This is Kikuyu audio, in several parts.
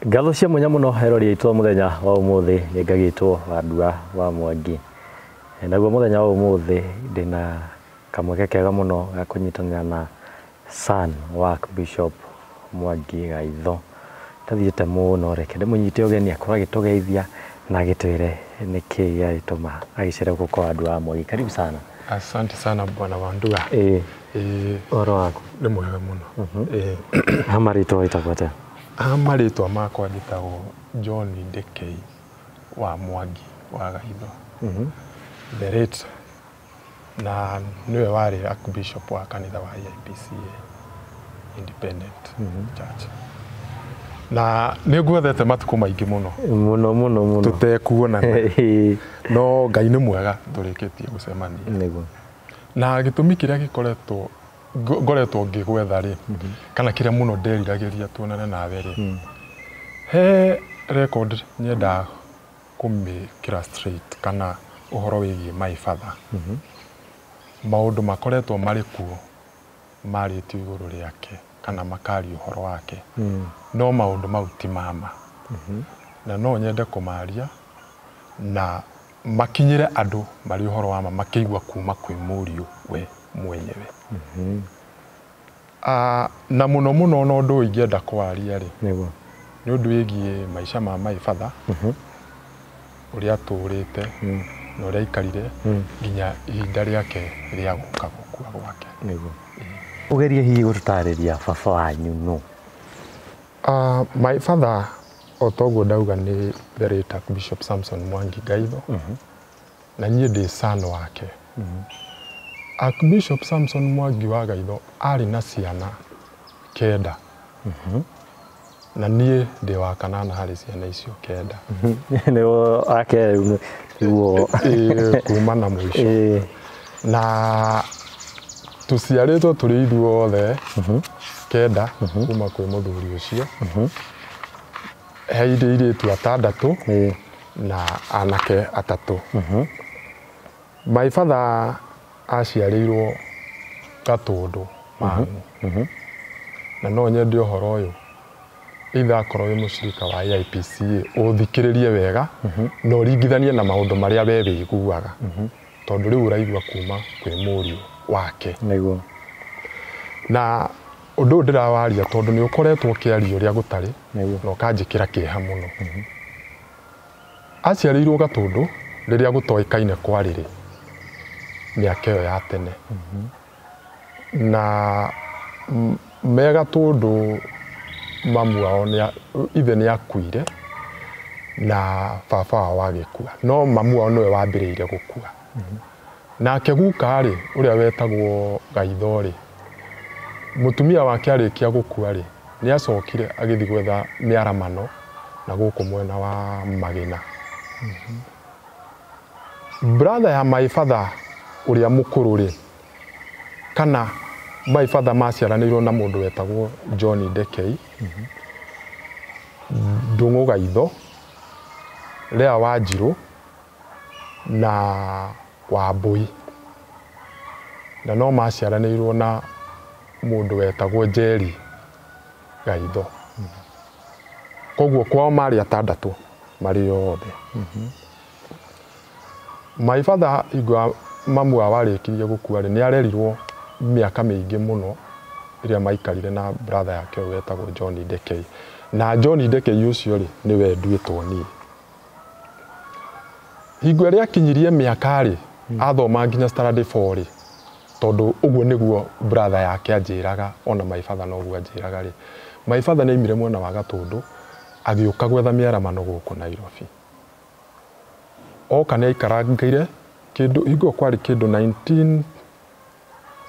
Ngatho cia mwanya mũno erori aitũ a mũthenya wa ũmũthĩ nĩ ngagĩtwo Wandua wa Mwangi. Naguo mũthenya wa ũmũthĩ ndĩna kamweke kega mũno ga kũnyitanĩra na son wa Archbishop Mwangi Gaitho. Tathiĩte mũno, reke ndĩmũnyite ũgeni akorwo agĩtũgeithia na agĩtwĩre nĩkĩ gĩagĩtũma agĩcere gũkũ kwa Wandua wa Mwangi. Karibu sana. Asante sana, bwana Wandua. Ũhoro waku? Nĩ mwega mũno. Ha marĩtwa wĩtagwo atĩa? Ha marĩtwa makwa njĩtagwo John Ndekei wa Mwangi wa Gaitho, the late, na nĩwe warĩ Archbishop wa kanitha wa AIPCA Independent Church, na nĩ ngwethete matukũ maingĩ mũno Mũno mũno mũno. tũtekuonana, no Ngai nĩ mwega, tũrĩkĩtie gũcemania. Na gĩtũmi kĩrĩa gĩkoretwo ngoretwo ngĩgwetha rĩ, kana kĩrĩa mũno nderiragĩria tuonane nawe rĩ, he record nyendaga kũmĩkĩra straight, kana ũhoro wĩgiĩ my father, maũndũ makoretwo marĩ kuo marĩtio igũrũ rĩake kana makaria ũhoro wake, no maũndũ mau ti mama, na no nyende kũmaria na makinyĩre andũ marĩ ũhoro wa ma makĩigua kuma kwĩ mũriũ we mwenyewe. Na mũno mũno ona ũndũ ũyũ ingĩenda kwaria rĩ, nĩ ũndũ wĩgiĩ maica ma my father, ũrĩa atũrĩte na ũrĩa aikarire nginya ihinda rĩake rĩa gũka gũkua gwake. Nĩguo. Ũgerie hihi gũtũtarĩria baba wanyu nũ? My father, o toguo ndauga, nĩ the late Archbishop Samson Mwangi Gaitho, na niĩ ndĩ son wake. Archbishop Samson Mwangi wa Gaitho arĩ na ciana 9, na niĩ ndĩ wa kanana harĩ ciana icio 9. Nĩguo wake nĩguo. Ĩĩ, kuma na mũico. Na tũciarĩtwo tũrĩ ithuothe 9 kuma kwĩ mũthuri ũcio. He airĩtu 6 na anake 3. My father aciarĩirwo Gatũndũ Mang'u, na no nyende ũhoro ũyũ, either akorwo wĩ mũcirika wa AIPCA, ũthikĩrĩrie wega na ũringithanie na maũndũ marĩa we wĩiguaga, tondũ rĩu ũraigua kuma kwĩ mũriũ wake. Na ũndũ ũyũ ndĩrawaria tondũ nĩ ũkoretwo ũkĩaria ũrĩa gũtarĩ na ũkanjĩkĩra kĩeha mũno. Aciarĩirwo Gatũndũ rĩrĩa gũtoĩkaine kwarĩrĩ mĩaka ĩyo ya tene, na me Gatũndũ mamu wao ithe nĩ akuire na baba wao agĩkua, no mamu wao nĩwe wambĩrĩire gũkua. Nake guka rĩ, ũrĩa wetagwo Gaitho rĩ, mũtumia wake arĩkia gũkua rĩ, nĩ acokire agĩthiĩ gwetha mĩaramano na gũkũ mwena wa Magĩna. Brother ya my father ũrĩa mũkũrũ rĩ, kana my father maciaranĩirwo na mũndũ wetagwo John Ndekei, Ndũng'ũ Gaitho, Lea Wanjirũ na Wambũi, na no maciaranĩirwo na mũndũ wetagwo Njeri Gaitho. Koguo kwao marĩ 6 marĩ othe. My father, hingo mamu wao arĩkirie gũkua rĩ, nĩ arerirwo mĩaka mĩingĩ mũno ĩrĩa maikarire na brother yake ũyũ wetagwo John Ndekei, na John Ndekei ũcio rĩ, nĩwe nduĩtwo niĩ. Hingo ĩrĩa akinyirie mĩaka rĩ, athoma nginya standard 4 rĩ, tondũ ũguo nĩguo brother yake anjĩraga, ona my father noguo anjĩraga rĩ, my father nĩ aimire mwena wa Gatũndũ agĩũka gwetha mĩaramano gũkũ Nairobi. Oka nĩ aikarangire kĩndũ, hingo ĩyo kwarĩ kĩndũ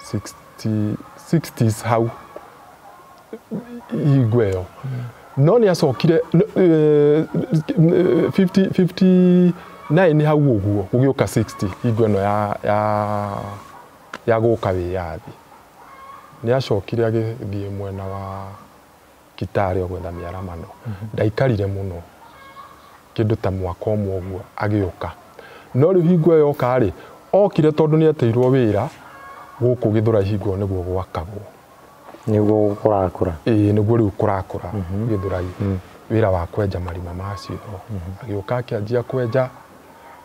1960s hau hingo ĩyo, no nĩ acokire 50 59 hau ũguo gũgĩũka 60, hingo ĩno ya gũka wĩyathi, nĩ acokire agĩthiĩ mwena wa Kitale o gwetha mĩaramano. Ndaikarire mũno, kĩndũ ta mwaka ũmwe ũguo, agĩũka. No rĩu hingo ĩyo oka rĩ, okire tondũ nĩ eteirwo wĩra gũkũ Gĩthũrai, hingo ĩyo nĩguo gwakagwo. Nĩguo kũrakũra. Ĩĩ, nĩguo rĩu kũrakũra Gĩthũrai. wĩra wa kwenja marima ma cioro. Agĩũka akĩanjia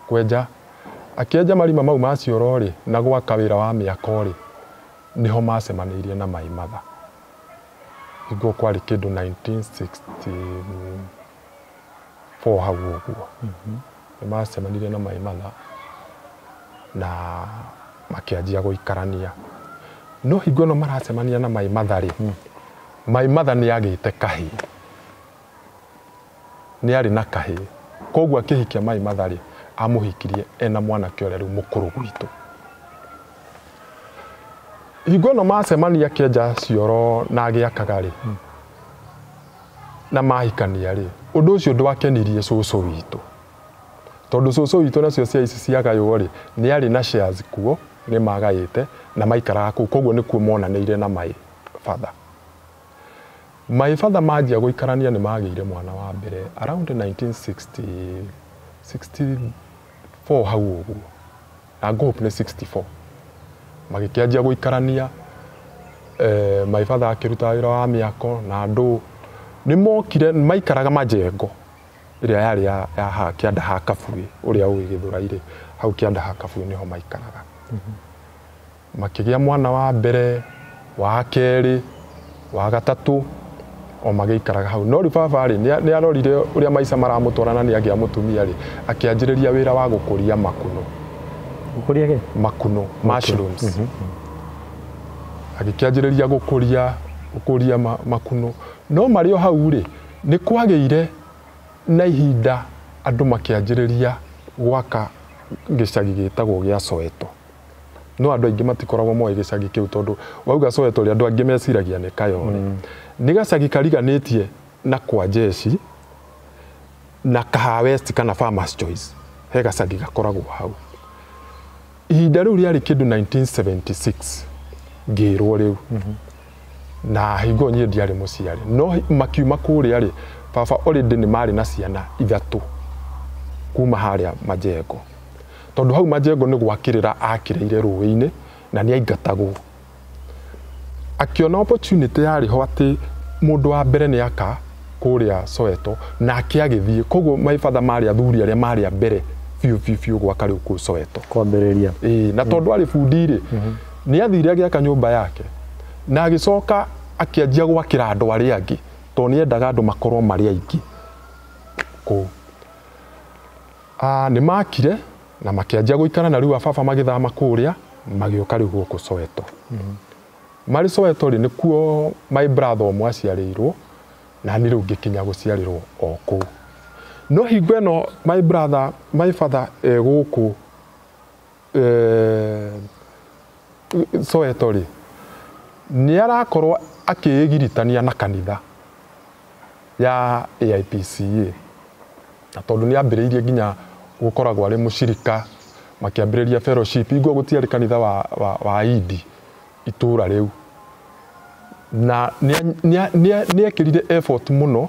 kwenja akĩenja marima mau ma cioro rĩ, na gwaka wĩra wa mĩako rĩ, nĩho macemanĩirie na Mai Matha. Hingo kwarĩ kĩndũ 1964 hau ũguo. Nĩ macemanirie na Mai Matha na makĩanjia gũikarania. No hingo ĩno maracemania na Mai Matha rĩ, Mai Matha nĩ agĩte kahĩĩ, nĩ arĩ na kahĩĩ. Koguo akĩhikia Mai Matha rĩ, amũhikirie ena mwanake ũrĩa rĩu mũkũrũ gwitũ. Hingo ĩno macemania akĩenja cioro na agĩakaga rĩ, na mahikania rĩ, ũndũ ũcio ndwakenirie cũcũ witũ. Tondũ cũcũ witũ nacio cia ici ciagaywo rĩ, nĩ arĩ na shares kuo, nĩ magaĩte na maikaraga kũu, koguo nĩkuo monanĩire na my father. My father manjia gũikarania nĩ magĩire mwana wa mbere around 1964 hau ũguo, na ngũhope nĩ 64. Magĩkĩanjia gũikarania, my father akĩruta wĩra wa mĩako na andũ nĩ mokire maikaraga majengo ĩrĩa yarĩ ya haha kĩanda ha Kabuĩ, ũrĩa ũĩ Gĩthũrai rĩ, hau kĩanda ha Kabuĩ nĩho maikaraga. Makĩgĩa mwana wa mbere, wa kerĩ, wa gatatũ, o magĩikaraga hau. No rĩu baba rĩ, nĩ arorire ũrĩa maica maramũtwara na nĩ agĩa mũtumia rĩ, akĩanjĩrĩria wĩra wa gũkũria makuno. Gũkũria kĩ? Makuno, mushrooms. Agĩkĩanjĩrĩria gũkũria makuno. No marĩ o hau rĩ, nĩ kwagĩire na ihinda andũ makĩanjĩrĩria gwaka gĩcagi gĩtagwo gĩa Soweto. No andũ aingĩ matikoragwo moĩ gĩcagi kĩu tondũ wauga Soweto rĩ, andũ angĩ meciragia nĩ Kayole. Nĩ gacagi kariganĩtie na kwa Jeshi na Kahawa West kana Farmers Choice. He gacagi gakoragwo hau. Ihinda rĩu rĩarĩ kĩndũ 1976 ngĩrwo rĩu. Na hingo niĩ ndiarĩ mũciari. No makiuma kũrĩa rĩ, baba already nĩ marĩ na ciana ithatũ kuma harĩa Majengo. Tondũ hau Majengo nĩ gwakĩrĩra akĩrĩire rũĩ-inĩ na nĩ aingatagwo. Akĩona opportunity yarĩ ho atĩ mũndũ wa mbere nĩ aka kũrĩa Soweto nake agĩthiĩ. Koguo my father marĩ athuri arĩa marĩ a mbere biũ biũ biũ gwaka rĩu kũu Soweto. Kwambĩrĩria. Ĩĩ, na tondũ arĩ bundi rĩ, nĩ athire agĩaka nyũmba yake na agĩcoka akĩanjia gwakĩra andũ arĩa angĩ tondũ nĩ endaga andũ makorwo marĩ aingĩ kũu. Nĩ makire na makĩanjia gũikara na rĩu a baba magĩthama kũrĩa magĩũka rĩu gũkũ Soweto. Marĩ Soweto rĩ, nĩkuo my brother ũmwe aciarĩirwo na niĩ rĩu ngĩkinya gũciarĩrwo o kũu. No hingo ĩno my brother, my father gũkũ Soweto rĩ, nĩ arakorwo akĩĩgiritania na kanitha ya AIPCA. Na tondũ nĩ ambĩrĩirie nginya gũkoragwo arĩ mũcirika, makĩambĩrĩria fellowship, hingo gũtiarĩ kanitha wa Idi itũra rĩu. Na nĩ ekĩrire effort mũno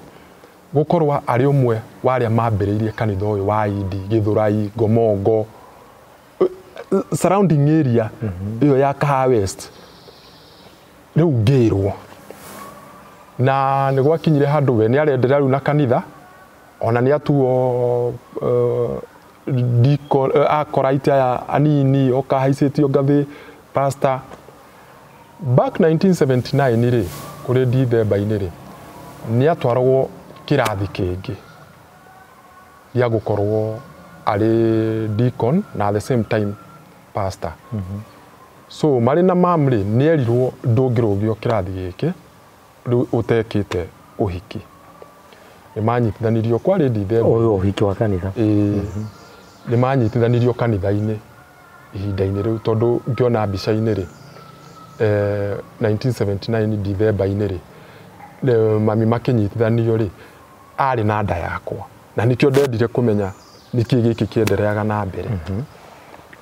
gũkorwo arĩ ũmwe wa arĩa mambĩrĩirie kanitha ũyũ wa Idi, Gĩthũrai, Ngomongo, surrounding area ĩyo ya Kahawa West. Rĩu ngĩrwo na nĩ gwakinyire handũ we nĩ arenderea rĩu na kanitha, ona nĩ atuo acolyte aya anini oka haicĩtio ngathĩ pastor. Back 1979 rĩ, kũrĩ Dithemba-inĩ rĩ, nĩ atwaragwo kĩrathi kĩngĩ gĩa gũkorwo arĩ deacon na at the same time pastor. So marĩ na mam rĩ, nĩ erirwo ndũngĩrũgio kĩrathi gĩkĩ rĩu ũtekĩte ũhiki. Nĩ manyitithanirio kwarĩ Dithemba. Ũyũ ũhiki wa kanitha. Ĩĩ. Nĩ manyitithanirio kanitha-inĩ ihinda-inĩ rĩu tondũ ngĩona mbica-inĩ rĩ, 1979 Dithemba-inĩ rĩ, mami makĩnyitithanio rĩ, arĩ na nda yakwa. Na nĩkĩo ndendire kũmenya nĩkĩ gĩkĩ kĩendereaga na mbere.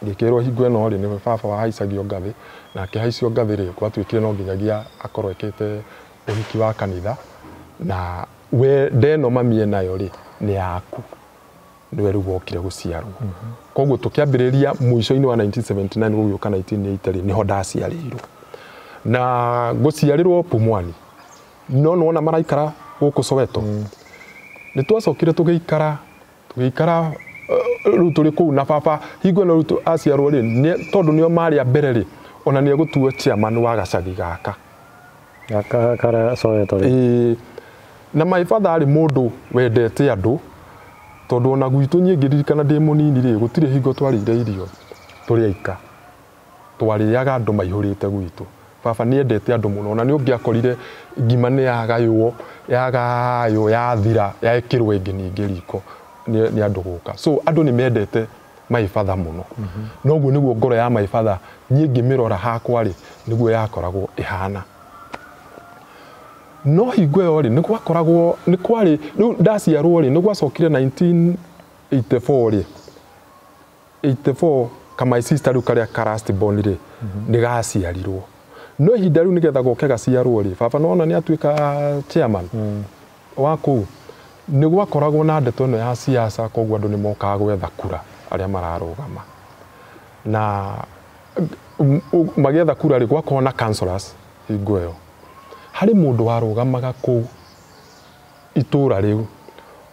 Ngĩkĩrwo hingo ĩno rĩ, nĩ baba wahaicagio ngathĩ, na akĩhaicio ngathĩ rĩ, gwatuĩkire no nginyagia akorwo ekĩte ũhiki wa kanitha, na we ndeno mami enayo rĩ, nĩ yaku. Nĩwe rĩu wokire gũciarwo. Koguo tũkĩambĩrĩria mũico-inĩ wa 1979 gũgĩũka 1980 rĩ, nĩho ndaciarĩirwo. Na gũciarĩrwo Pumwani. No nĩwona maraikara gũkũ Soweto. Nĩ twacokire tũgĩikara rĩu tũrĩ kũu na baba hingo ĩno rĩu aciarwo rĩ, tondũ nĩo marĩ a mbere rĩ, ona nĩ egũtuo chairman wa gacagi gaka. Gaka karĩa Soweto rĩ. Ĩĩ. Na my father arĩ mũndũ wendete andũ, tondũ ona gwitũ niĩ ngĩririkana ndĩ mũnini rĩ, gũtirĩ hingo twarĩire irio tũrĩ aika. Twarĩaga andũ maihũrĩte gwitũ. Baba nĩ endete andũ mũno, ona nĩ ũngĩakorire ngima nĩ yagaywo, yathira, yekĩrwo ĩngĩ ningĩ riko nĩ andũ gũka. So andũ nĩ mendete my father mũno. Noguo nĩguo ngoro ya my father niĩ ngĩmĩrora hakwa rĩ, nĩguo yakoragwo ĩhana. No hingo ĩyo rĩ, nĩ gwakoragwo, nĩ kwarĩ, rĩu ndaciarwo rĩ, nĩ gwacokire 1984 rĩ, 84 ka my sister rĩu karĩa ka last born rĩ, nĩ gaciarirwo. No ihinda rĩu nĩgetha goke gaciarwo rĩ, baba nĩwona nĩ atuĩka chairman wa kũu, nĩ gwakoragwo na ndeto ĩno ya siasa, koguo andũ nĩ mokaga gwetha kura arĩa mararũgama. Na magĩetha kura rĩ, gwakorwo na councillors hingo ĩyo. Harĩ mũndũ warũgamaga kũu itũra rĩu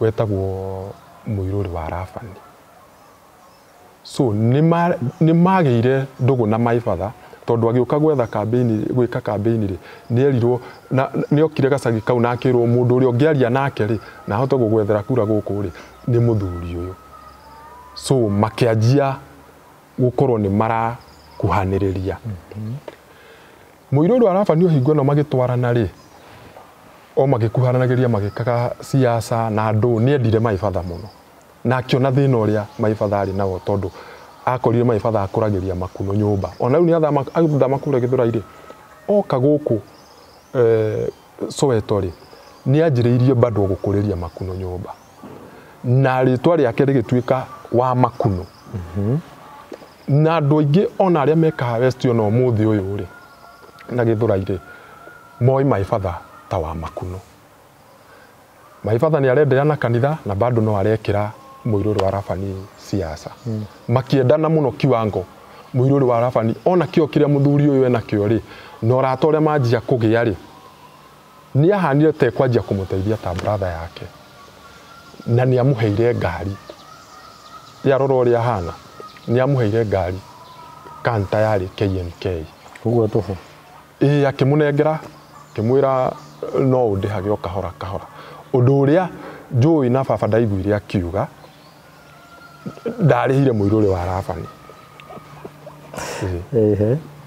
wetagwo Mũirũrĩ wa Rabani. So nĩ magĩire ndũgũ na my father, tondũ agĩũka gwetha campaign, gwĩka campaign rĩ, nĩ erirwo na nĩ okire gacagi kau na akĩrwo mũndũ ũrĩa ũngĩaria nake rĩ, na ahote gũgwethera kura gũkũ rĩ, nĩ mũthuri ũyũ. So makĩanjia gũkorwo nĩ marakuhanĩrĩria. Mũirũrĩ wa Rabani o hingo ĩno magĩtwarana rĩ, o magĩkuhanagĩria magĩkaga siasa na andũ, nĩ endire my father mũno. Na akĩona thĩna ũrĩa my father arĩ naguo, tondũ akorire my father akũragĩria makuno nyũmba. Ona rĩu nĩ athama kũrĩa Gĩthũrai rĩ, oka gũkũ Soweto rĩ, nĩ anjĩrĩirie bado gũkũrĩria makuno nyũmba. Na rĩtwa rĩake rĩgĩtuĩka wa makuno. Na andũ aingĩ ona arĩa mekaga West ona ũmũthĩ ũyũ rĩ, na Gĩthũrai rĩ, moĩ my father ta wa makuno. My father nĩ arenderea na kanitha na bado no arekĩra Mũirũrĩ wa Rabani siasa. Makĩendana mũno kiwango Mũirũrĩ wa Rabani ona kĩo kĩrĩa mũthuri ũyũ enakĩo rĩ, na ũrata ũrĩa manjia kũgĩa rĩ, nĩ ahanire ta ekwanjia kũmũteithia ta brother yake. Na nĩ amũheire ngari. Yarora ũrĩa ahana, nĩ amũheire ngari Kanta yarĩ KNK. Ũguo tũhũ. Ĩĩ, akĩmũnengera, akĩmwĩra no ũndĩhage o kahora kahora. Ũndũ ũrĩa njũĩ na baba ndaiguire akiuga, ndarĩhire Mũirũrĩ wa Rabani.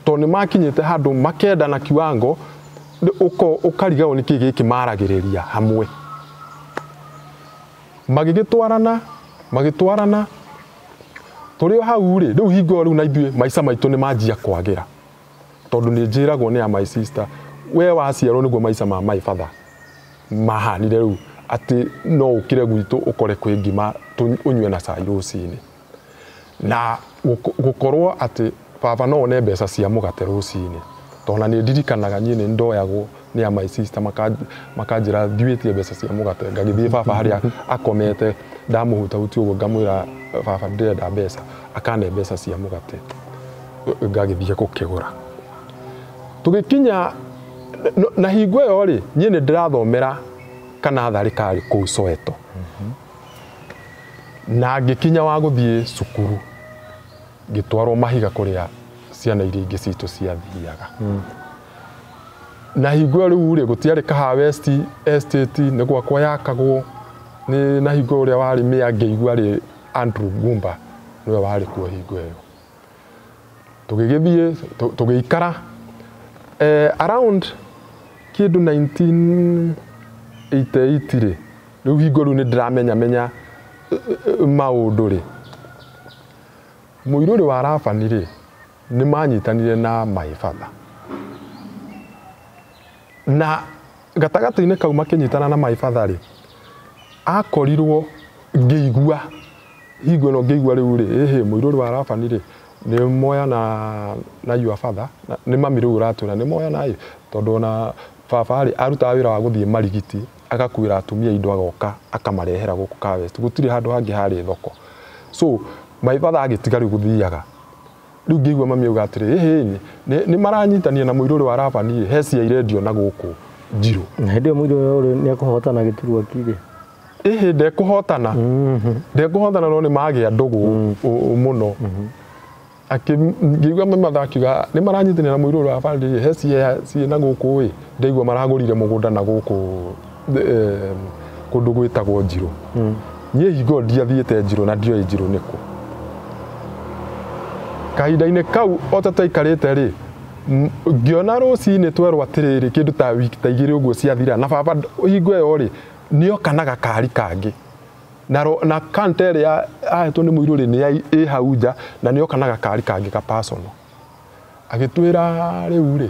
Tondũ nĩ makinyĩte handũ makendana kiwango, ũkarigagwo nĩkĩ gĩkĩ maragĩrĩria hamwe. Magĩtwarana, tũrĩ o hau rĩ, rĩu hingo rĩu na ithuĩ maica maitũ nĩ manjia kwagĩra. Tondũ nĩ njĩragwo nĩ a my sister, we waciarwo nĩguo maica ma my father mahanire rĩu, atĩ no ũkĩre gwitũ ũkore kwĩ ngima ũnyue na cai rũcinĩ. Na gũkorwo atĩ baba no one mbeca cia mũgate rũcinĩ. Tondũ nĩ ndirikanaga niĩ nĩ ndoyagwo nĩ a my sister makanjĩra thiĩtie mbeca cia mũgate, ngagĩthiĩ baba harĩa akomete, ndamũhutahutia ũguo ngamwĩra baba ndĩrenda mbeca, akane mbeca cia mũgate, ngagĩthiĩ gũkĩgũra. Tũgĩkinya na hingo ĩyo rĩ, niĩ nĩ ndĩrathomera kanatharĩ karĩ kũu Soweto. Na ngĩkinya wa gũthiĩ cukuru, ngĩtwarwo mahiga kũrĩa ciana iria ingĩ citũ ciathiaga. Na hingo ĩyo rĩu rĩ, gũtiarĩ Kahawa West Estate, nĩ gwakwa yakagwo, nĩ na hingo ũrĩa warĩ mĩa ngĩigua rĩ Andrew Gumba nĩwe warĩ kuo hingo ĩyo. Tũgĩgĩthiĩ, tũgĩikara around kĩndũ 1988 rĩ, rĩu hingo rĩu nĩ ndĩramenya menya maũndũ rĩ. Mũirũrĩ wa Rabani rĩ, nĩ manyitanire na my father. Na gatagatĩ-inĩ kau makĩnyitana na my father rĩ, akorirwo ngĩigua, hingo ĩno ngĩigua rĩu rĩ, ĩhĩ, Mũirũrĩ wa Rabani rĩ, nĩ moya na your father, nĩ mami rĩu ũratwĩra, nĩ moya na ĩ, tondũ ona baba rĩ, arutaga wĩra wa gũthiĩ Marigiti, agakuĩra atumia indo agoka, akamarehera gũkũ Kahawa West. Gũtirĩ handũ hangĩ harĩ thoko. So, my father agĩtiga rĩu gũthiaga. Rĩu ngĩigua mami auga atĩrĩ, ĩhĩ, nĩ maranyitania na Mũirũrĩ wa Rabani, he cia irendio na gũkũ Njirũ. Na hĩndĩ ĩyo Mũirũrĩ nĩ ekũhotana gĩturwa kĩrĩ? Ĩhĩ, ndekũhotana, ndekũhotana, no nĩ magĩa ndũgũ mũno. Ngĩigua my mother akiuga nĩ maranyitanĩra na mũirũ wa bandi he ciĩ na gũkũ ĩ, ndaigua maragũrire mũgũnda na gũkũ kũndũ gwĩtagwo Njirũ. Niĩ hingo ndiathiĩte Njirũ na ndioĩ Njirũ nĩkũ. Kahinda-inĩ kau o ta twaikarĩte rĩ, ngĩona rũcinĩ twerwo atĩrĩrĩ, kĩndũ ta wiki ta 2 ũguo ciathira, na baba hingo ĩyo rĩ nĩoka na gakari kangĩ na, na kante ĩrĩa ahetwo nĩ mũirũ rĩ nĩ ĩ hau nja, na nĩoka na gakari kangĩ ka personal. Agĩtwĩra rĩu rĩ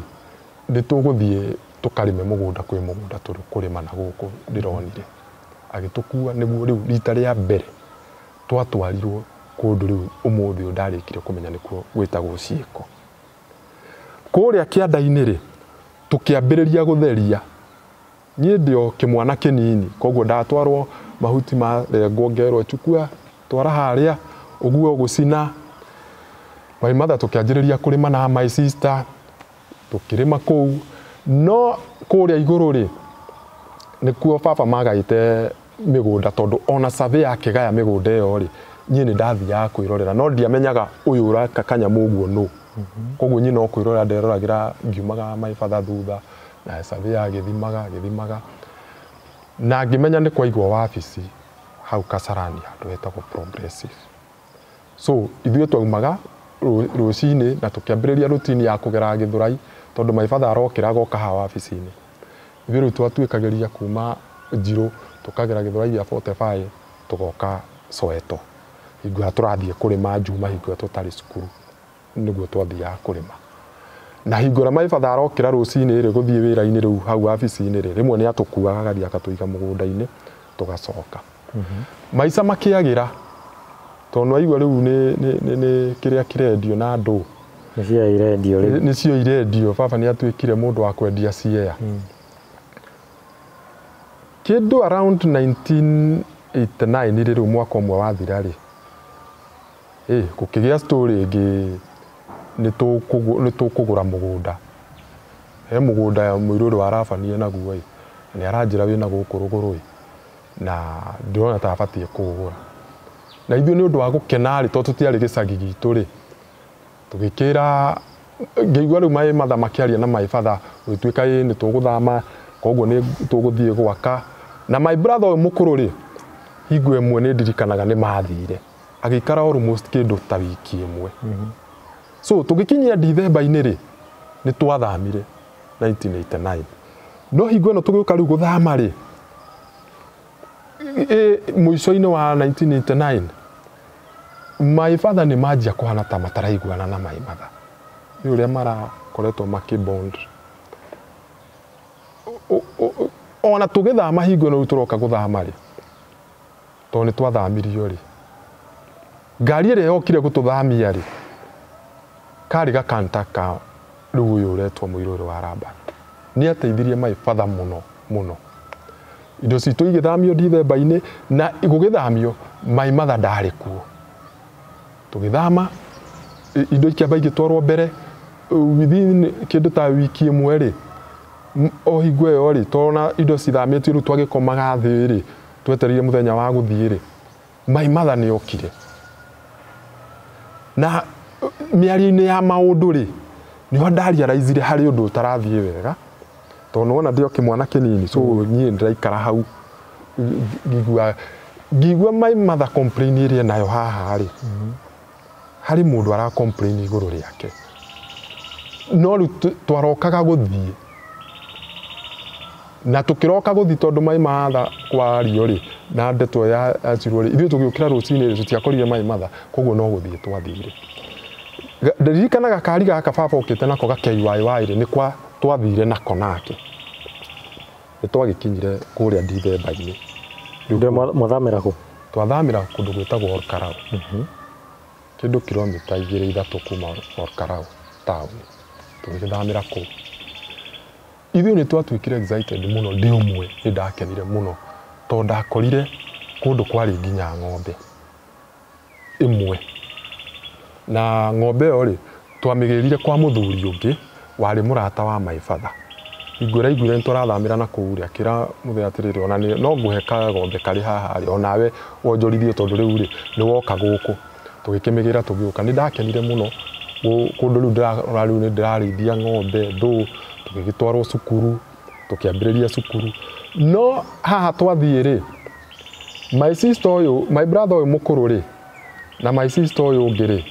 nĩ tũgũthiĩ tũkarĩme mũgũnda, kwĩ mũgũnda tũrĩ kũrĩma na gũkũ ndĩronire. Agĩtũkua, nĩguo rĩu rita rĩa mbere twatwarirwo kũndũ rĩu ũmũthĩ ũyũ ndarĩkire kũmenya nĩkuo gwĩtagwo Ciĩko. Kũrĩa kĩanda-inĩ rĩ, tũkĩambĩrĩria gũtheria. Niĩ ndĩ o kĩmwana kĩnini, koguo ndatwarwo mahuti marengwo ngerwo chukua twara harĩa ũguo gũcina. My mother tũkĩanjĩrĩria kũrĩma na my sister, tũkĩrĩma kũu. No kũrĩa igũrũ rĩ nĩkuo baba magaĩte mĩgũnda, tondũ ona survey akĩgaya mĩgũnda ĩyo rĩ, niĩ nĩ ndathiaga kwĩrorera, no ndiamenyaga ũyũ ũraka kanyamũ ũguo nũ. Koguo niĩ no kwĩrorera nderoragĩra ngiumaga my father thutha, na survey agĩthimaga agĩthimaga, na ngĩmenya nĩ kwaigwo wabici hau Kasarani handũ hetagwo Progressive. So ithuĩ twaumaga rũcinĩ na tũkĩambĩrĩria routine ya kũgera Gĩthũrai, tondũ my father arokĩra agoka haha wabici-inĩ. Ithuĩ rĩu twatuĩkagĩria kuma Njirũ tũkagera Gĩthũrai gĩa 45 tũgoka Soweto. Hingo ĩrĩa tũrathiĩ kũrĩma Njuma, hingo ĩrĩa tũtarĩ cukuru nĩguo twathiaga kũrĩma. Na hingo ĩrĩa my father arokĩra rũcinĩ rĩ gũthiĩ wĩra-inĩ rĩu hau wabici-inĩ rĩ, rĩmwe nĩ atũkuaga agathiĩ akatũiga mũgũnda-inĩ tũgacoka. Maica makĩagĩra, tondũ waigua rĩu nĩ kĩrĩa kĩrendio na andũ. Nĩcio irendio rĩu. Nĩcio irendio. Baba nĩ atuĩkire mũndũ wa kwendia ciea. Kĩndũ around 1989 rĩ, rĩu mwaka ũmwe wathira rĩ, gũkĩgĩa story ĩngĩ nĩ tũkũgũra mũgũnda. He mũgũnda mũirũ ũrĩa warabanie naguo ĩ, nĩ aranjĩra wĩna gũkũ rũgũrũ ĩ, na ndĩrona ta abatiĩ kũũgũra. Na ithuĩ nĩ ũndũ wa gũkena rĩ, tondũ tũtiarĩ gĩcagi gitũ rĩ, tũgĩkĩra, ngĩigua rĩu my mother makĩaria na my father, gũgĩtuĩka ĩ nĩ tũgũthama, koguo nĩ tũgũthiĩ gwaka. Na my brother ũyũ mũkũrũ rĩ, hingo ĩmwe nĩ ndirikanaga nĩ mathire, agĩikara almost kĩndũ ta wiki ĩmwe. So tũgĩkinyia Dithemba-inĩ rĩ, nĩ twathamire 1989. No hingo ĩno tũgĩũka rĩu gũthama rĩ, mũico-inĩ wa 1989 my father nĩ manjia kũhana ta mataraiguana na my mother. Nĩ ũrĩa marakoretwo makĩbond. Ona tũgĩthama hingo ĩno rĩu tũroka gũthama rĩ, tondũ nĩ twathamirio rĩ, ngari ĩrĩa yokire gũtũthamia rĩ, karĩ gakanta ka rĩu ũyũ ũretwo mũirũ ũrĩa wa Laban. Nĩ ateithirie my father mũno mũno. Indo citũ igĩthamio Dithemba-inĩ, na gũgĩthamio my mother ndarĩ kuo. Tũgĩthama, indo ikĩamba igĩtwarwo mbere, within kĩndũ ta wiki ĩmwe rĩ, o hingo ĩyo rĩ, tona indo cithamĩtio rĩu twagĩkomaga thĩ rĩ, twetereire mũthenya wa gũthiĩ rĩ, my mother nĩ okire. Na mĩario-inĩ ya maũndũ rĩ, nĩho ndarealizire harĩ ũndũ ũtarathiĩ wega, tondũ nĩwona ndĩ o kĩmwana kĩnini, so niĩ ndĩraikara hau ngĩigua my mother complain ĩrĩa nayo haha rĩ, harĩ mũndũ ara complain igũrũ rĩake. No rĩu twarokaga gũthiĩ, na tũkĩroka gũthiĩ tondũ my mother kwario rĩ, na ndeto ya acirwo rĩ, ithuĩ tũgĩũkĩra rũcinĩ rĩ, tũtiakorire my mother, koguo no gũthiĩ twathire. Ndirikanaga gakari gaka baba okĩte nako ga KYY rĩ, nĩ kwa twathire nako nake. Nĩ twagĩkinyire kũrĩa Dithemba-inĩ. Ndio mwathamĩra kũ? Twathamĩra kũndũ gwĩtagwo Olkarau. Kĩndũ kilomita 2 3 kuma Olkarau taũni. Tũgĩgĩthamĩra kũu. Ithuĩ nĩ twatuĩkire excited mũno, ndĩ ũmwe nĩ ndakenire mũno, tondũ ndakorire kũndũ kwarĩ nginya ng'ombe ĩmwe. Na ng'ombe ĩyo rĩ, twamĩgĩrire kwa mũthuri ũngĩ warĩ mũrata wa my father. Ingwĩra iguire nĩ tũrathamĩra na kũu rĩ, akĩra mũthee atĩrĩrĩ, ona no ngũhe kagombe karĩ haha rĩ, onawe wonjorithie tondũ rĩu rĩ nĩ woka gũkũ. Tũgĩkĩmĩgĩra tũgĩũka. Nĩ ndakenire mũno kũndũ rĩu ndĩrarora rĩu nĩ ndĩrarĩithia ng'ombe, ndũ, tũgĩgĩtwarwo cukuru, tũkĩambĩrĩria cukuru. No haha twathiĩ rĩ, my sister ũyũ, my brother ũyũ mũkũrũ rĩ, na my sister ũyũ ũngĩ rĩ,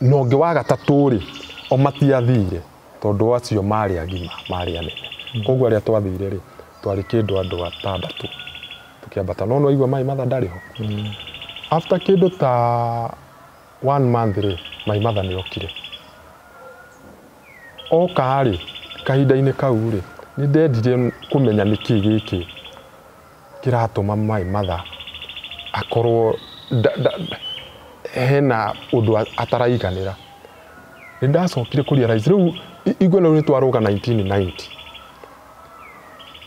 na ũngĩ wa gatatũ rĩ, o matiathire tondũ acio marĩ agima, marĩ anene. Koguo arĩa twathire rĩ, twarĩ kĩndũ andũ atandatũ tũkĩambata. No nĩwaigua my mother ndarĩ ho. After kĩndũ ta 1 month rĩ, my mother nĩ okire. Oka rĩ, kahinda-inĩ kau rĩ, nĩ ndendire kũmenya nĩkĩ gĩkĩ kĩratũma my mother akorwo hena ũndũ ataraiganĩra. Nĩ ndacokire kũ realize rĩu igwe rĩu nĩ twarũga 1990.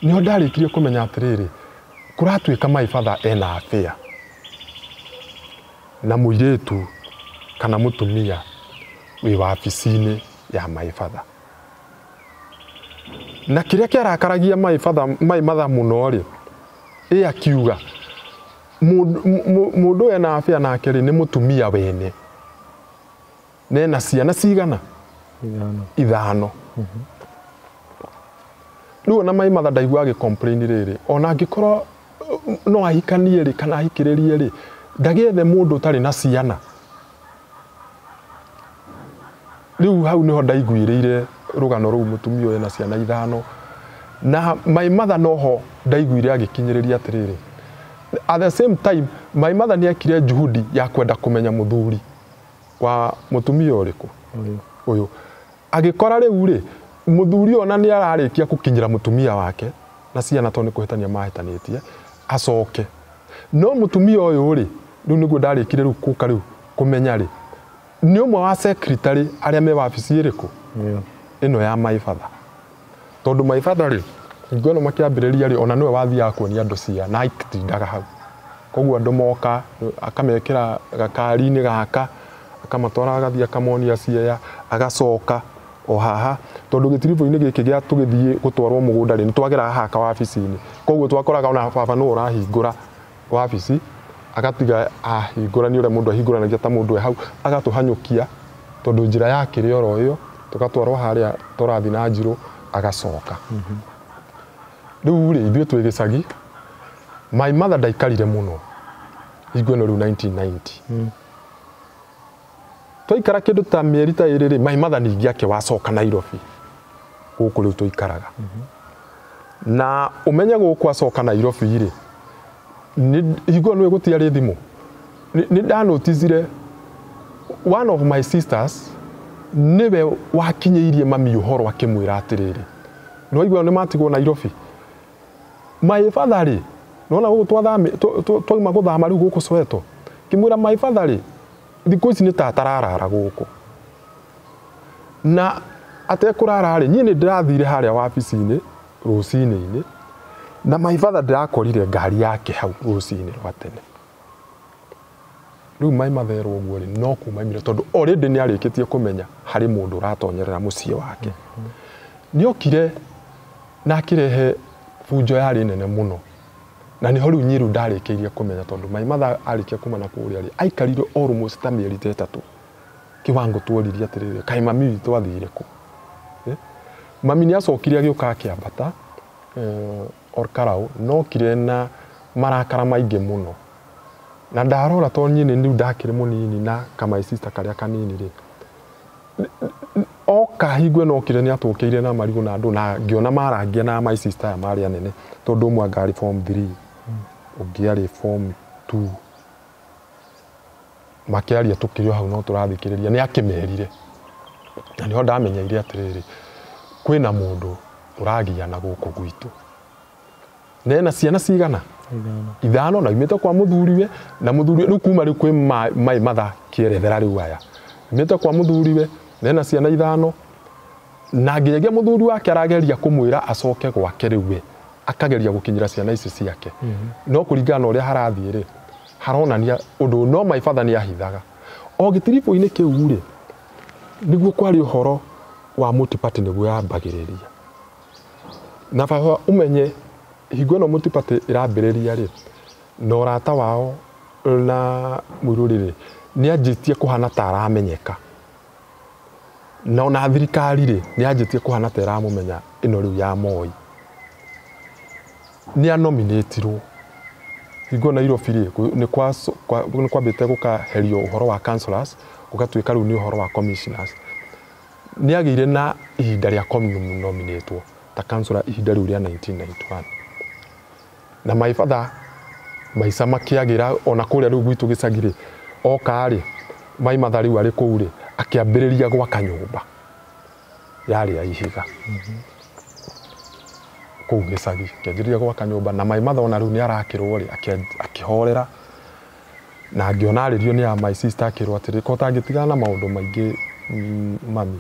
Nĩho ndarĩkirie kũmenya atĩrĩrĩ, kũratuĩka my father ena affair na mũirĩtu kana mũtumia wĩ wabici-inĩ ya my father. Na kĩrĩa kĩarakaragia my father, my mother mũno rĩ, ĩ akiuga mũndũ ena affair nake rĩ nĩ mũtumia wene. Nena ciana cigana? Ithano. Rĩu ona my mother ndaigua agĩ complain rĩrĩ, ona angĩkorwo no ahikanie rĩ kana ahikĩrĩrie rĩ, ndagĩethe mũndũ ũtarĩ na ciana. Rĩu hau nĩho ndaiguĩrĩire rũgano rũu mũtumia ũyũ ena ciana ithano. Na my mother noho ndaiguire agĩkinyĩrĩria atĩrĩrĩ, at the same time my mother nĩ ekire juhudi ya kwenda kũmenya mũthuri wa mũtumia ũrĩkũ ũyũ. Agĩkora rĩu rĩ, mũthuri ona nĩ ararĩkia gũkinyĩra mũtumia wake na ciana tondũ nĩ kũhĩtania mahĩtanĩtie, acoke. No mũtumia ũyũ rĩ, rĩu nĩguo ndarĩkire rĩu kũka rĩu kũmenya rĩ, nĩ ũmwe wa secretary arĩa me wabici ĩrĩkũ ĩno ya my father. Tondũ my father rĩ, hingo ĩno makĩambĩrĩria rĩ, ona nĩwe wathiaga kuonia andũ cia na aitindaga hau. Koguo andũ moka akamekĩra gakari-inĩ gaka, akamatwara agathiĩ akamonia Siaya, agacoka o haha tondũ gĩtiribũ-inĩ gĩkĩ gĩa tũgĩthiĩ gũtwarwo mũgũnda rĩ, nĩ twageraga haha kawabici-inĩ. Koguo twakoraga ona baba nĩwe ũrahingũra wabici, agatiga ahingũra nĩ ũrĩa mũndũ ahingũranagia ta mũndũ e hau, agatũhanyũkia tondũ njĩra yakĩrĩ oro ĩyo, tũgatwarwo harĩa tũrathiĩ na njirũ, agacoka. Rĩu rĩ, ithuĩ twĩ gĩcagi, my mother ndaikarire mũno hingo ĩno rĩu 1990. Twaikara kĩndũ ta mĩeri ta ĩrĩ rĩ, my mother ningĩ ake wacoka Nairobi gũkũ rĩu tũikaraga. Na ũmenye gũkũ acoka Nairobi rĩ, hingo ĩno gũtiarĩ thimũ. Nĩ ndanoticire one of my sisters nĩwe wakinyĩirie mami ũhoro akĩmwĩra atĩrĩrĩ, nĩwaigua nĩ matigwo Nairobi. My father rĩ, nĩwona gũkũ twauma gũthama rĩu gũkũ Soweto, ngĩmwĩra my father rĩ, thikũ ici nĩ ta atararara gũkũ. Na atekũrara rĩ, niĩ nĩ ndĩrathire harĩa wabici-inĩ rũcinĩ-inĩ, na my father ndĩrakorire ngari yake hau rũcinĩ rwa tene. Rĩu my mother erwo ũguo rĩ, no kuma aimire tondũ already nĩ arĩkĩtie kũmenya harĩ mũndũ ũratonyerera mũciĩ wake. Nĩokire na akĩrehe bunjo yarĩ nene mũno. Na nĩho rĩu niĩ rĩu ndarĩkĩirie kũmenya tondũ my mother arĩkia kuma na kũrĩa rĩ, aikarire almost ta mĩeri ta ĩtatũ. Kĩwango tuoririe atĩrĩrĩ, kaĩ mami witũ athire kũ? Mami nĩ acokire agĩũka akĩambata Olkalou, nokire na marakara maingĩ mũno. Na ndarora tondũ niĩ nĩ rĩu ndakĩrĩ mũnini na ka my sister karĩa kanini rĩ, oka hingo ĩno okire nĩ atũkĩire na marigũ na andũ, na ngĩona marangia na my sister aya marĩ anene tondũ ũmwe anga arĩ form 3, ũngĩ arĩ form 2. Makĩaria tũkĩrĩ o hau no tũrathikĩrĩria, nĩ akĩmerire. Na nĩho ndamenyeire atĩrĩrĩ, kwĩna mũndũ ũragiana gũkũ gwitũ. Nena ciana cigana? Ithano, na imĩte kwa mũthuriwe, na mũthuriwe rĩu kuma rĩu kwĩ my mother kĩerethera rĩu aya. Imĩte kwa mũthuriwe, nena ciana ithano, na nginyagia mũthuri wake arageria kũmwĩra acoke gwake rĩu we, akageria gũkinyĩra ciana ici ciake. No kũringana na ũrĩa harathiĩ rĩ, haronania ũndũ no my father nĩ ahithaga. O gĩtiribũ-inĩ kĩu rĩ, nĩguo kwarĩ ũhoro wa multi-party nĩguo yambagĩrĩria. Na baba umenye hingo ĩno multi-party ĩrambĩrĩria rĩ, na ũrata wao na Mũirũrĩ rĩ, nĩ anjĩtie kũhana ta aramenyeka. Na ona thirikari rĩ, nĩ anjĩtie kũhana ta ĩramũmenya ĩno rĩu ya Moi. Nĩ anominatirwo hingo Nairobi rĩ, nĩ kwambĩte gũkaherio ũhoro wa councillors, gũgatuĩka rĩu nĩ ũhoro wa commissioners. Nĩ agĩire na ihinda rĩa kũnominatwo ta councillor ihinda rĩu rĩa 1991. Na my father maica makĩagĩra ona kũrĩa rĩu gwitũ gĩcagi rĩ, oka rĩ, my mother rĩu arĩ kũu rĩ, akĩambĩrĩria gwaka nyũmba yarĩ ya ihiga kũu gĩcagi, akĩanjĩrĩria gwaka nyũmba. Na my mother ona rĩu nĩ arakĩrwo rĩ, akĩhorera na ngĩona arĩrio nĩ ya my sister akĩrwo atĩrĩ, ko ũtangĩtigana na maũndũ maingĩ mami,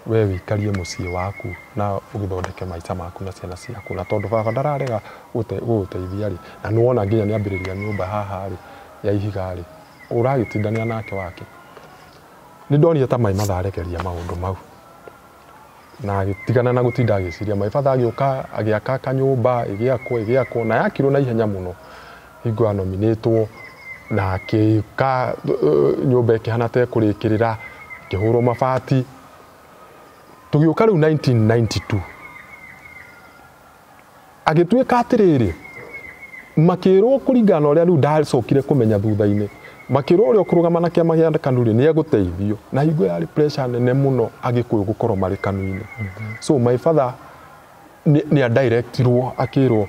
we wĩikarie mũciĩ waku na ũgĩthondeke maica maku na ciana ciaku. Na tondũ baba ndararega gũgũteithia rĩ, na nĩwona nginya nĩambĩrĩria nyũmba haha rĩ ya ihiga rĩ, ũragĩtindania nake wake. Nĩ ndonire ta my mother arekeria maũndũ mau na agĩtigana na gũtinda agĩciria. My father agĩũka agĩaka kanyũmba, ĩgĩakwo na yakirwo na ihenya mũno hingo ya nominatwo, na akĩka nyũmba ĩkĩhana ta ĩkũrĩkĩrĩra, ĩkĩhũrwo mabati. Tũgĩũka rĩu 1992 agĩtuĩka atĩrĩrĩ, makĩrwo kũringana na ũrĩa rĩu ndacokire kũmenya thutha-inĩ, makĩrwo ũrĩa ũkũrũgama na kĩama gĩa KANU rĩ, nĩ egũteithio. Na hingo yarĩ pressure nene mũno Agĩkũyũ gũkorwo marĩ KANU-inĩ. So my father nĩ adirectirwo akĩrwo,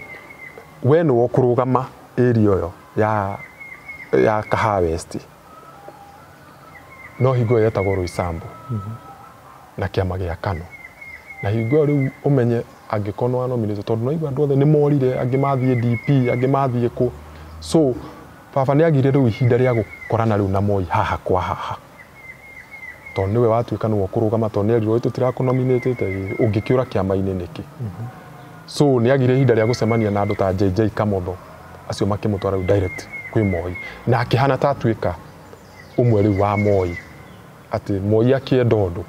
we nĩwe ũkũrũgama area ĩyo ya Kahawa West, no hingo ĩyo yetagwo Roysambu na kĩama gĩa KANU. Na hingo ĩyo rĩu ũmenye angĩkorwo nĩ wanominĩtwo, tondũ no igua andũ othe nĩ morire, angĩ mathiĩ DP, angĩ mathiĩ kũ. So baba nĩ agire rĩu ihinda rĩa gũkorana rĩu na Moi haha kwa haha, tondũ nĩwe watuĩka nĩwe ũkũrũgama, tondũ nĩ erirwo tũtirakũnominĩtĩte, ũngĩkĩũra kĩama-inĩ nĩkĩ? So nĩ agire ihinda rĩa gũcemania na andũ ta JJ Kamotho, acio makĩmũtwara rĩu direct kwĩ Moi, na akĩhana ta atuĩka ũmwe rĩu wa Moi, atĩ Moi akĩenda ũndũ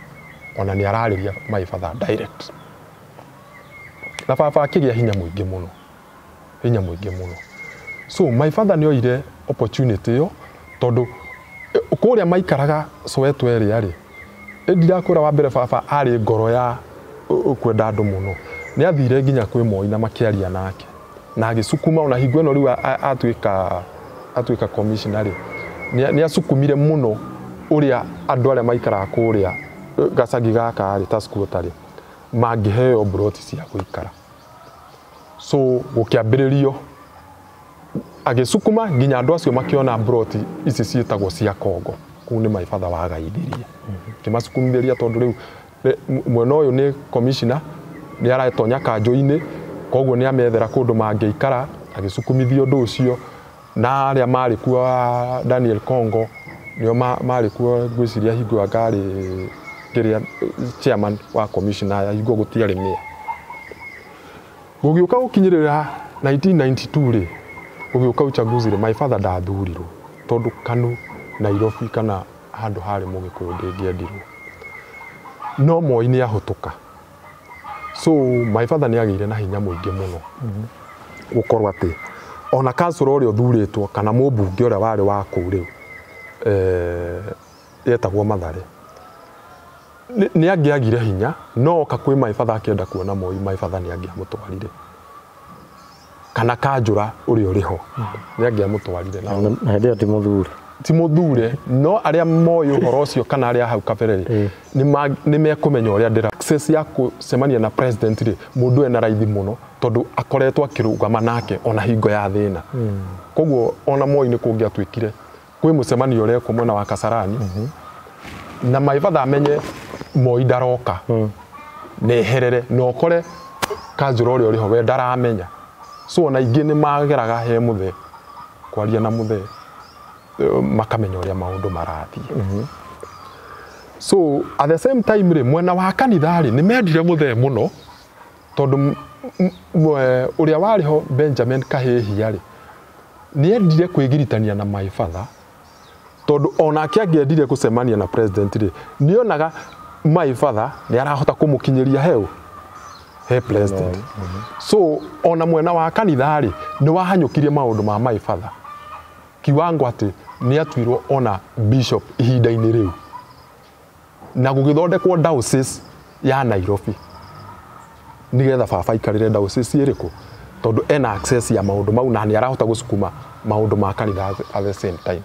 ona nĩ ararĩria my father direct. Na baba akĩgĩa hinya mũingĩ mũno, hinya mũingĩ mũno. So my father nĩ oire opportunity ĩyo, tondũ kũrĩa maikaraga Soweto area rĩ, ndirakwĩra wa mbere baba arĩ ngoro ya kwenda andũ mũno. Nĩ athire nginya kwĩ Moi na makĩaria nake, na agĩcukuma ona hingo ĩno rĩu atuĩka commissioner rĩ, nĩ acukumire mũno ũrĩa andũ arĩa maikaraga kũrĩa gacagi gaka rĩ, ta squatter rĩ, mangĩheo mburoti cia gũikara. So gũkĩambĩrĩrio agĩcukuma nginya andũ acio makĩona mburoti ici ciĩtagwo cia Kongo. Kũu nĩ my father wagaithirie, kĩmacukumithĩria, tondũ rĩu mwena ũyũ nĩ commissioner, nĩ aratonya kanjũ-inĩ, koguo nĩ amethera kũndũ mangĩikara, agĩcukumithia ũndũ ũcio. Na arĩa marĩ kuo Daniel Kongo nĩo marĩ kuo, ngwĩciria hingo anga arĩ kĩrĩa chairman wa commissioner, hingo gũtiarĩ mayor. Gũgĩũka gũkinyĩrĩra 1992 rĩ, gũgĩũka uchaguzi rĩ, my father ndathurirwo, tondũ KANU Nairobi kana handũ harĩ Mũgĩkũyũ ndĩngĩendirwo. No Moi nĩ ahũtũka. So my father nĩ agĩire na hinya mũingĩ mũno gũkorwo atĩ ona councillor ũrĩa ũthurĩtwo kana mũmbunge ũrĩa warĩ wa kũu rĩu, yetagwo Mathare, nĩ angĩagire hinya, no oka kwĩ my father akĩenda kuona Moi, my father nĩ angĩamũtwarire, kana kanjũra ũrĩa ũrĩ ho nĩ angĩamũtwarire. Na hĩndĩ ĩyo ti mũthure, ti mũthure, no arĩa moĩ ũhoro ũcio kana arĩa hau kabere rĩ, nĩ mekũmenya ũrĩa ndĩra access ya gũcemania na president rĩ, mũndũ ena raithi mũno, tondũ akoretwo akĩrũgama nake ona hingo ya thĩna. Koguo ona Moi nĩ kũngĩatuĩkire kwĩ mũcemanio ũrekwo mwena wa Kasarani, na my father amenye Moi ndaroka, neherere na ũkore kanjũra ũrĩa ũrĩ ho we ndaramenya. So ona ingĩ nĩ mageraga he mũthee, kwaria na mũthee, makamenya ũrĩa maũndũ marathiĩ. So at the same time rĩ, mwena wa kanitha rĩ, nĩ mendire mũthee mũno, tondũ ũrĩa warĩ ho Benjamin Kahĩhia rĩ, nĩ endire kwĩgiritania na my father, tondũ onake angĩendire gũcemania na president rĩ, nĩ onaga my father nĩ arahota kũmũkinyĩria heu. He president. So ona mwena wa kanitha rĩ, nĩ wahanyũkirie maũndũ ma my father kiwango atĩ nĩ atuirwo ona bishop ihinda-inĩ rĩu, na gũgĩthondekwo diocese ya Nairobi nigetha baba aikarĩre diocese ĩrĩkũ, tondũ ena access ya maũndũ mau na nĩ arahota gũcukuma maũndũ ma kanitha at the same time.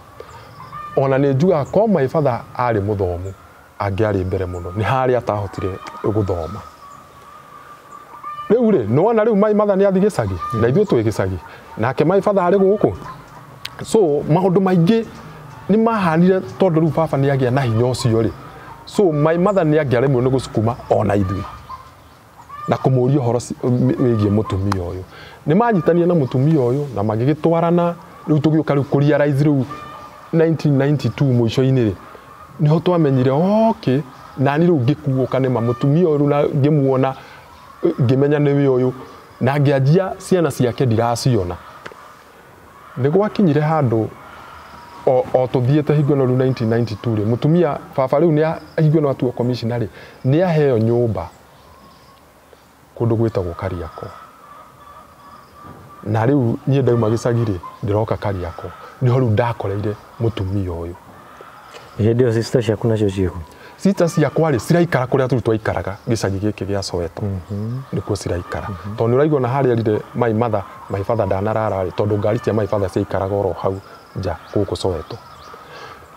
Ona nĩ njugaga ko my father arĩ mũthomu angĩarĩ mbere mũno, nĩ harĩa atahotire gũthoma. Rĩu rĩ, nĩwona rĩu my mother nĩ athiĩ gĩcagi na ithuĩ twĩ gĩcagi, nake my father arĩ gũkũ. So maũndũ maingĩ nĩ mahanire tondũ rĩu baba nĩ agĩa na hinya ũcio rĩ. So my mother nĩ angĩaremirwo nĩ gũcukuma ona ithuĩ na kũmũria ũhoro wĩgiĩ mũtumia ũyũ. Nĩ manyitanire na mũtumia ũyũ na magĩgĩtwarana. Rĩu tũgĩũka rĩu kũ realize rĩu 1992 mũico-inĩ rĩ, nĩho twamenyire okay, nani rĩu ngĩkuũka nĩma mũtumia ũyũ na ngĩmuona ngĩmenya nĩwe ũyũ, na ngĩanjia ciana ciake ndiraciona. Nĩ gwakinyire handũ o tũthiĩte hingo ĩno rĩu 1992 rĩ, mũtumia baba rĩu nĩ hingo ĩno atuo commissioner rĩ, nĩ aheo nyũmba kũndũ gwĩtagwo Kariakoo. Na rĩu niĩ ndauma gĩcagi rĩ, ndĩroka Kariakoo, nĩho rĩu ndakoreire mũtumia ũyũ. Hĩndĩ ĩyo sister ciaku nacio ciĩkũ? Sister ciakwa rĩ, ciraikara kũrĩa tũrĩ twaikaraga gĩcagi gĩkĩ gĩa Soweto. Nĩkuo ciraikara. Tondũ nĩ ũraigua na harĩa erire my mother, my father ndanarara rĩ, tondũ ngari cia my father ciaikaraga oro hau nja gũkũ Soweto.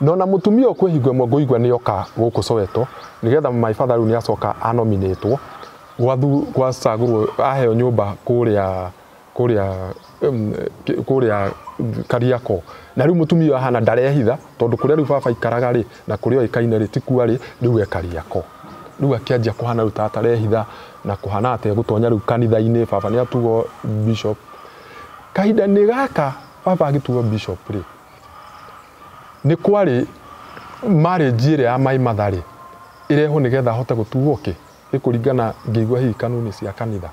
No na mũtumia ũyũ kwĩ hingo ĩmwe ngũigua nĩ oka gũkũ Soweto, nĩgetha my father rĩu nĩ acoka anominĩtwo, gwacagũrwo aheo nyũmba kũrĩa kũrĩa kũrĩa Kariakoo. Na rĩu mũtumia ũyũ ahana ndarehitha, tondũ kũrĩa rĩu baba aikaraga rĩ, na kũrĩa oĩkaine rĩ, ti kuo rĩ, rĩu e Kariakoo. Rĩu akĩanjia kũhana rĩu ta atarehitha na kũhana atĩ egũtonya rĩu kanitha-inĩ, baba nĩ atuo bishop. Kahinda-inĩ gaka baba agĩtuo bishop rĩ, nĩ kwarĩ marriage ĩrĩa ya my mother rĩ, ĩrehwo nĩgetha ahote gũtuo kĩ, ĩkũringana ngĩigua hihi kanuni cia kanitha.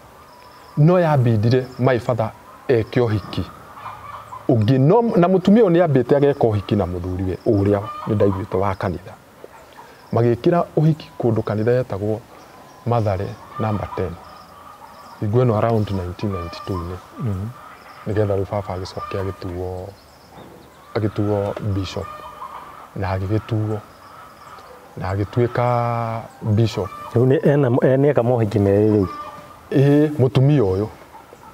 No yambindire my father eke ũhiki ũngĩ, no na mũtumia ũyũ nĩ ambĩte ageka ũhiki na mũthuriwe ũrĩa nĩ ndaiguĩte wa kanitha. Magĩkĩra ũhiki kũndũ kanitha yetagwo Mathare number 10. Hingo ĩno around 1992-inĩ. Nĩgetha rĩu baba agĩcoke agĩtuo bishop na agĩgĩtuo na agĩtuĩka bishop. Rĩu nĩ eka mohiki merĩ rĩu. Ĩĩ, mũtumia ũyũ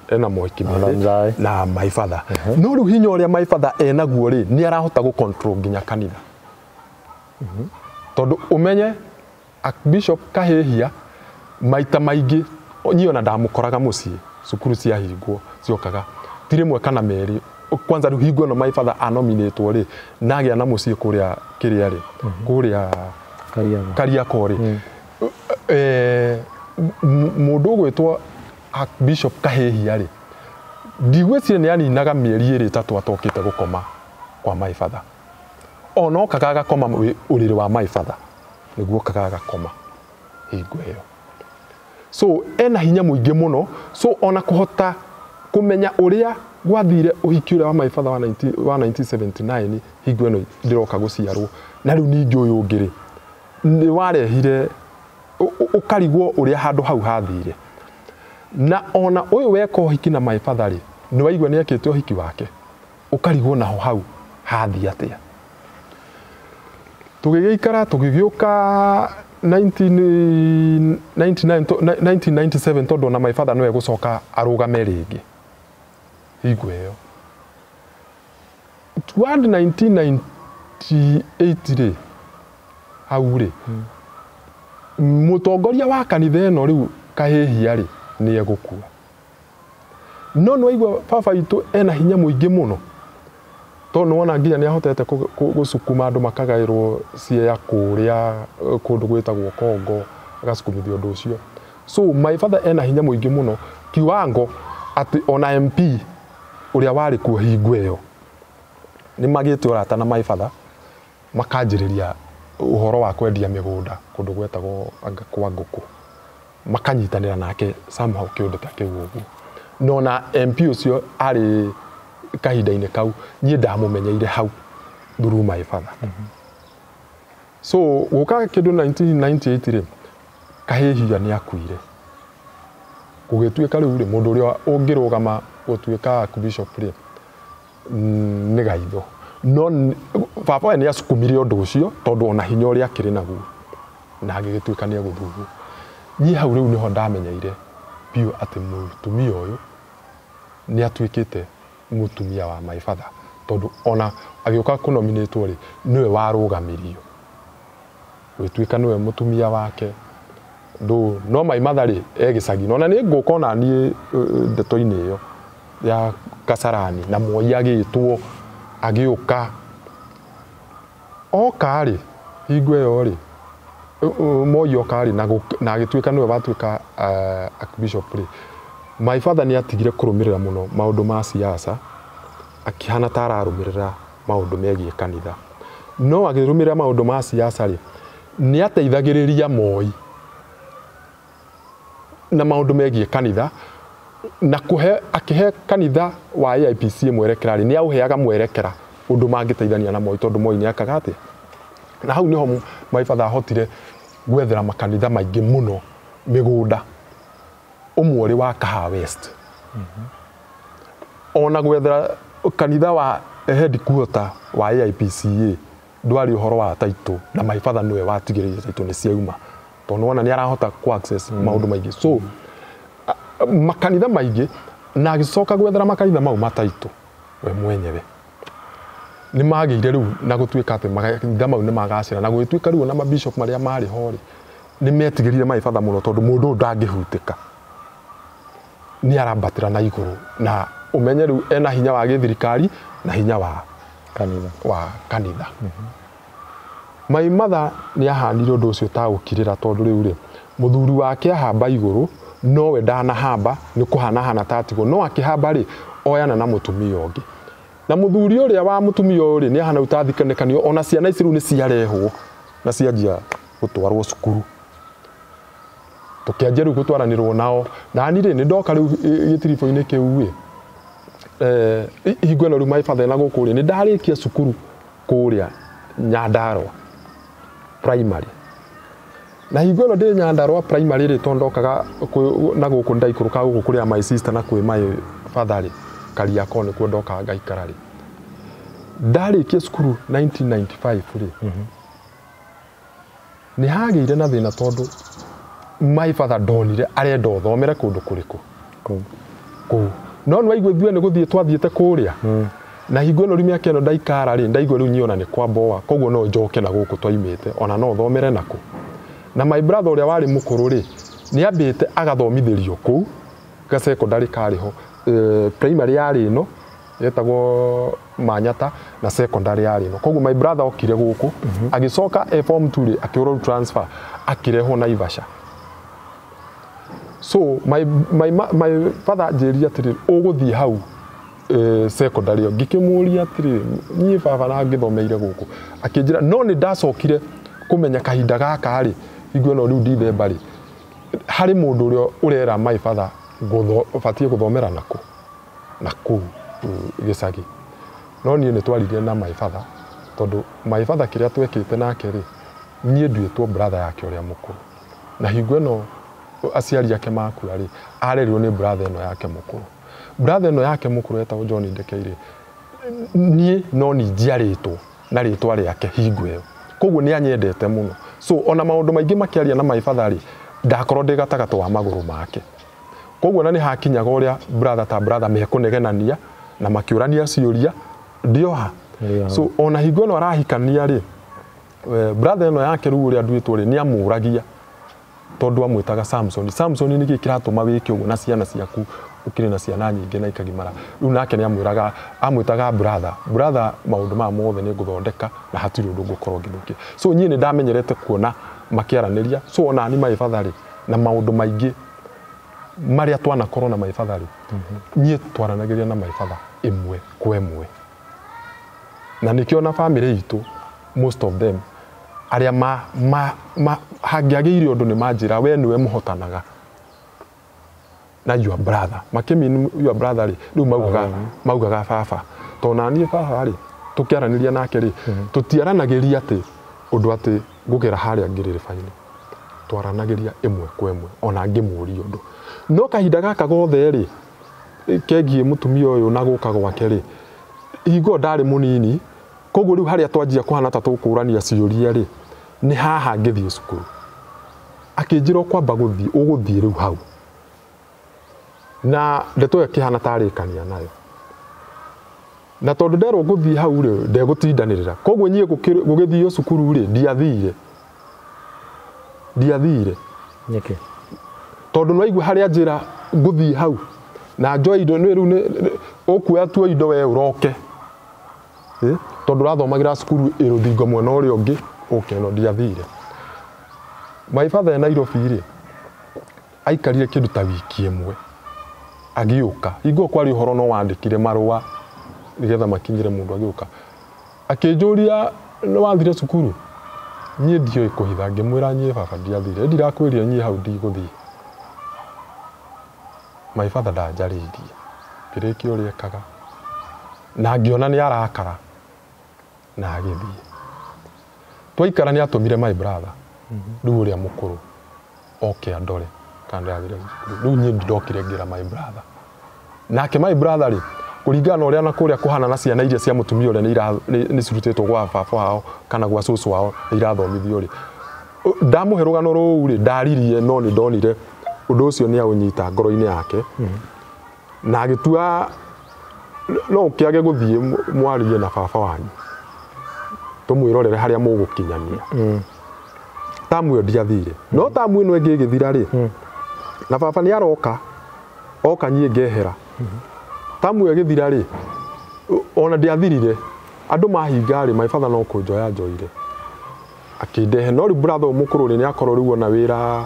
ena mohiki merĩ na my father. No rĩu hinya ũrĩa my father enaguo rĩ, nĩ arahota gũ control nginya kanitha. Tondũ ũmenye Bishop Kahĩhia maita maingĩ niĩ ona ndamũkoraga mũciĩ, cukuru ciahingwo ciokaga ti rĩmwe kana merĩ. Kwanza rĩu hingo ĩno my father anominĩtwo rĩ, na agĩa na mũciĩ kũrĩa kĩrĩa rĩ, kũrĩa Kariakoo rĩ, mũndũ ũgwĩtwo Bishop Kahĩhia rĩ, ndigwĩciria nĩ aninaga mĩeri ĩrĩ ĩtatũ atokĩte gũkoma kwa my father. Ona okaga agakoma ũrĩrĩ wa my father, nĩguo okaga agakoma hingo ĩyo. So ena hinya mũingĩ mũno, so ona kũhota kũmenya ũrĩa gwathire ũhiki ũrĩa wa my father wa 1979 hingo ĩno ndĩroka gũciarwo, na rĩu ningĩ ũyũ ũngĩ rĩ, nĩ warehire ũkarigwo ũrĩa handũ hau hathire. Na ona ũyũ weka ũhiki na my father rĩ, nĩ waigua nĩ ekĩte ũhiki wake, ũkarigwo naho hau hathiĩ atĩa. Tũgĩgĩikara tũgĩgĩũka 1997 tondũ ona my father nĩwe gũcoka arũgame rĩngĩ hingo ĩyo. Toward 1998 rĩ, hau rĩ, mũtongoria wa kanitha ĩno rĩu Kahĩhia rĩ, nĩ egũkua. No nĩ waigua baba witũ ena hinya mũingĩ mũno, tondũ nĩ wona nginya nĩ ahotete gũcukuma andũ makagaĩrwo ciea kũrĩa kũndũ gwĩtagwo Kongo, agacukumithia ũndũ ũcio. So my father ena hinya mũingĩ mũno kiwango atĩ ona MP ũrĩa warĩ kuo hingo ĩyo nĩ magĩte ũrata na my father, makanjĩrĩria ũhoro wa kwendia mĩgũnda kũndũ gwetagwo kwa ngũkũ, makanyitanĩra nake somehow kĩũndũ ta kĩu ũguo. No na MP ũcio arĩ kahinda-inĩ kau niĩ ndamũmenyeire hau through my father. So gũka kĩndũ 1998 rĩ, Kahĩhia nĩ akuire. Gũgĩtuĩka rĩu rĩ mũndũ ũrĩa ũngĩrũgama gũtuĩka archbishop rĩ nĩ Gaitho. No baba we nĩ acukumire ũndũ ũcio tondũ ona hinya ũrĩa akĩrĩ naguo na agĩgĩtuĩka nĩ egũthurwo. Niĩ hau rĩu nĩho ndamenyeire biũ atĩ mũtumia ũyũ nĩ atuĩkĩte mũtumia wa my father tondũ ona agĩũka kũnominĩtwo rĩ nĩwe warũgamirio gũgĩtuĩka nĩwe mũtumia wake ndũ no my mother rĩ e gĩcagi ona nĩ ngũka ona niĩ ndeto-inĩ ĩyo ya Kasarani na Moi agĩtwo agĩũka oka rĩ hingo ĩyo rĩ Moi oka rĩ na agĩtuĩka nĩwe watuĩka archbishop rĩ my father nĩ atigire kũrũmĩrĩra mũno maũndũ ma siasa akĩhana ta ararũmĩrĩra maũndũ megiĩ kanitha no akĩrũmĩrĩra maũndũ ma siasa rĩ nĩ ateithagĩrĩria Moi na maũndũ megiĩ kanitha na kuhe akihe kanitha wa AIPC mwerekera rĩ nĩ auheaga mwerekera ũndũ mangĩteithania na Moi tondũ Moi nĩ akaga atĩa na hau nĩho my father ahotire gwethera makanitha maingĩ mũno mĩgũnda ũmwe ũrĩ wa Kahawa West ona gwethera kanitha wa headquarter wa AIPCA ndwari ũhoro wa title na my father nĩwe watigĩrĩire title nĩ ciauma tondũ wona nĩ arahota ku access maũndũ maingĩ so makanitha maingĩ na agĩcoka gwethera makanitha mau mataitũ we mwenyewe nĩ magĩire rĩu na gũtuĩka atĩ makanitha mau nĩ magacĩra na gũgĩtuĩka rĩu ona mabishop marĩa marĩ ho rĩ nĩ metigĩrire my father mũno tondũ mũndũ ũyũ ndangĩhutĩka nĩ arambatĩra na igũrũ na ũmenye rĩu ena hinya wa gĩthirikari na hinya wa kanitha. My mother nĩ ahanire ũndũ ũcio taũkirĩra tondũ rĩu rĩ mũthuri wake ahamba igũrũ nowe ndanahamba nĩ kũhanahana tatigwo no akĩhamba rĩ oyana na mũtumia ũngĩ na mũthuri ũrĩa wa mũtumia ũyũ rĩ nĩ ahana ũtathikanĩkanio ona ciana ici rĩu nĩ ciarehwo na cianjia gũtwarwo cukuru tũkĩanjia rĩu gũtwaranĩrwo nao nani rĩ nĩ ndoka rĩu gĩtiribũ-inĩ kĩu rĩ hingo ĩno rĩu my father na gũkũ rĩ nĩ ndarĩkia cukuru kũrĩa Nyandarua primary na hingo ĩno ndĩ Nyandarua primary rĩ tondũ ndokaga na gũkũ ndaikũrũkaga gũkũ kũrĩa my sister na kwĩ my father rĩ Kariakoo nĩkuo ndokaga ngaikara rĩ ndarĩkia cukuru 1995 rĩ nĩ hagĩire na thĩna tondũ my father ndonire arenda ũthomere kũndũ kũrĩkũ kũu no nĩ waigua ithuĩ nĩ gũthiĩ twathiĩte kũrĩa na hingo ĩno rĩu mĩaka ĩno ndaikara rĩ ndaigua rĩu niĩ ona nĩ kwamboa koguo no njoke na gũkũ twaimĩte ona no thomere nakũ na my brother ũrĩa warĩ mũkũrũ rĩ nĩ ambĩte agathomithĩrio kũu ga secondary karĩ ho primary yarĩ ĩno yetagwo Manyata na secondary yarĩ ĩno koguo my brother okire gũkũ agĩcoka e form 2 rĩ akĩũrwo transfer akĩrehwo Naivasha so my father anjĩrire atĩrĩrĩ ũgũthiĩ hau secondary ĩyo ngĩkĩmũria atĩrĩrĩ niĩ baba na ngĩthomeire gũkũ akĩnjĩra no nĩ ndacokire kũmenya kahinda gaka rĩ hingo ĩno rĩu Dithemba rĩ harĩ mũndũ ũrĩa ũrera my father batiĩ gũthomera nakũ na kũu gĩcagi no niĩ nĩ twaririe na my father tondũ my father kĩrĩa twekĩte nake rĩ niĩ nduĩtwo brother yake ũrĩa mũkũrũ na hingo ĩno aciari ake makua rĩ arerirwo nĩ brother ĩno yake mũkũrũ brother ĩno yake mũkũrũ etagwo John Ndekei rĩ niĩ no ni njiarĩtwo na rĩtwa rĩake hingo ĩyo koguo nĩ anyendete mũno so ona maũndũ maingĩ makĩaria na my father rĩ ndakorwo ndĩ gatagatĩ wa magũrũ make koguo na nĩ hakinyaga ũrĩa brother ta brother mekũnegenania na makĩũrania ciũria ndioha so ona hingo ĩno arahikania rĩ brother ĩno yake rĩu ũrĩa nduĩtwo rĩ nĩ amũragia tondũ amwĩtaga Samson Samson nĩ kĩĩ kĩratũma wĩke ũguo na ciana ciaku ũkĩrĩ na ciana nyingĩ na ikagimara rĩu nake nĩ amwĩraga amwĩtaga brother brother maũndũ maya mothe nĩ ngũthondeka na hatirĩ ũndũ ngũkorwo ngĩthũkia so niĩ nĩ ndamenyerete kuona makĩaranĩria so ona ni my father rĩ na maũndũ maingĩ marĩa twanakorwo na my father rĩ niĩ twaranagĩria na my father ĩmwe kwa ĩmwe na nĩkĩo na family itũ most of them arĩa hangĩagĩire ũndũ nĩ manjĩra we nĩwe mũhotanaga na your brother makĩmean your brother rĩ rĩu maugaga baba tondũ na niĩ baba rĩ tũkĩaranĩria nake rĩ tũtiaranagĩria atĩ ũndũ atĩ ngũgera harĩa ngĩrĩrĩba-inĩ twaranagĩria ĩmwe kwa ĩmwe ona ngĩmũria ũndũ No kahinda gaka gothe rĩ kegiĩ mũtumia ũyũ na gũka gwake rĩ hingo ndarĩ mũnini koguo rĩu harĩa twanjia kũhana ta tũkũrania ciũria rĩ nĩ haha ngĩthiĩ cukuru akĩnjĩra ũkwamba gũthiĩ ũgũthiĩ rĩu hau na ndeto ĩyo ĩkĩhana tarĩkania nayo na tondũ nderwo ngũthiĩ hau rĩ ndegũtindanĩrĩra koguo niĩ gũgĩthio cukuru rĩ ndiathire nĩkĩ tondũ nĩwaigua harĩa njĩra ngũthiĩ hau na njoe indo nĩ rĩu ũkuoya tuo indo we ũroke tondũ ũrathomagĩra cukuru ĩ rũthingo mwena ũrĩa ũngĩ ũke no ndiathire. My father e Nairobi rĩ aikarire kĩndũ ta wiki ĩmwe agĩũka hingo kwarĩ ũhoro no wandĩkire marũa nĩgetha makinyĩre mũndũ agĩũka akĩnjũria nĩ wathire cukuru niĩ ndiũĩ kũhitha ngĩmwĩra niĩ baba ndiathire ndirakwĩrire niĩ hau ndigũthiĩ. My father ndanjarĩirie ngĩrĩkia ũrĩa ekaga na ngĩona nĩ arakara na agĩthiĩ. Twaikara nĩ atũmire my brother rĩu ũrĩa mũkũrũ oke andore kana ndĩrathire cukuru rĩu niĩ ndokire ngĩra my brother nake my brother rĩ kũringana na ũrĩa na kũrĩa kũhana na ciana iria cia mũtumia ũrĩa nĩ cirutĩtwo gwa baba wao kana gwa cũcũ wao nĩ irathomithio rĩ ndamũhe rũgano rũu rĩ ndaririe no nĩ ndonire ũndũ ũcio nĩ aũnyita ngoro-inĩ yake na agĩtua no ũkĩage gũthiĩ mwarie na baba wanyu tũmwĩrorere harĩa mũgũkinyania. Tamu ĩyo ndiathire no tamu ĩno ĩngĩ ĩgĩthira rĩ na baba nĩ aroka oka niĩ ngehera tamu ĩyo ĩgĩthira rĩ ona ndiathirire andũ mahinga rĩ my father no kũnjoya njoire akĩndehe no rĩu brother ũyũ mũkũrũ rĩ nĩ akorwo rĩu ona wĩra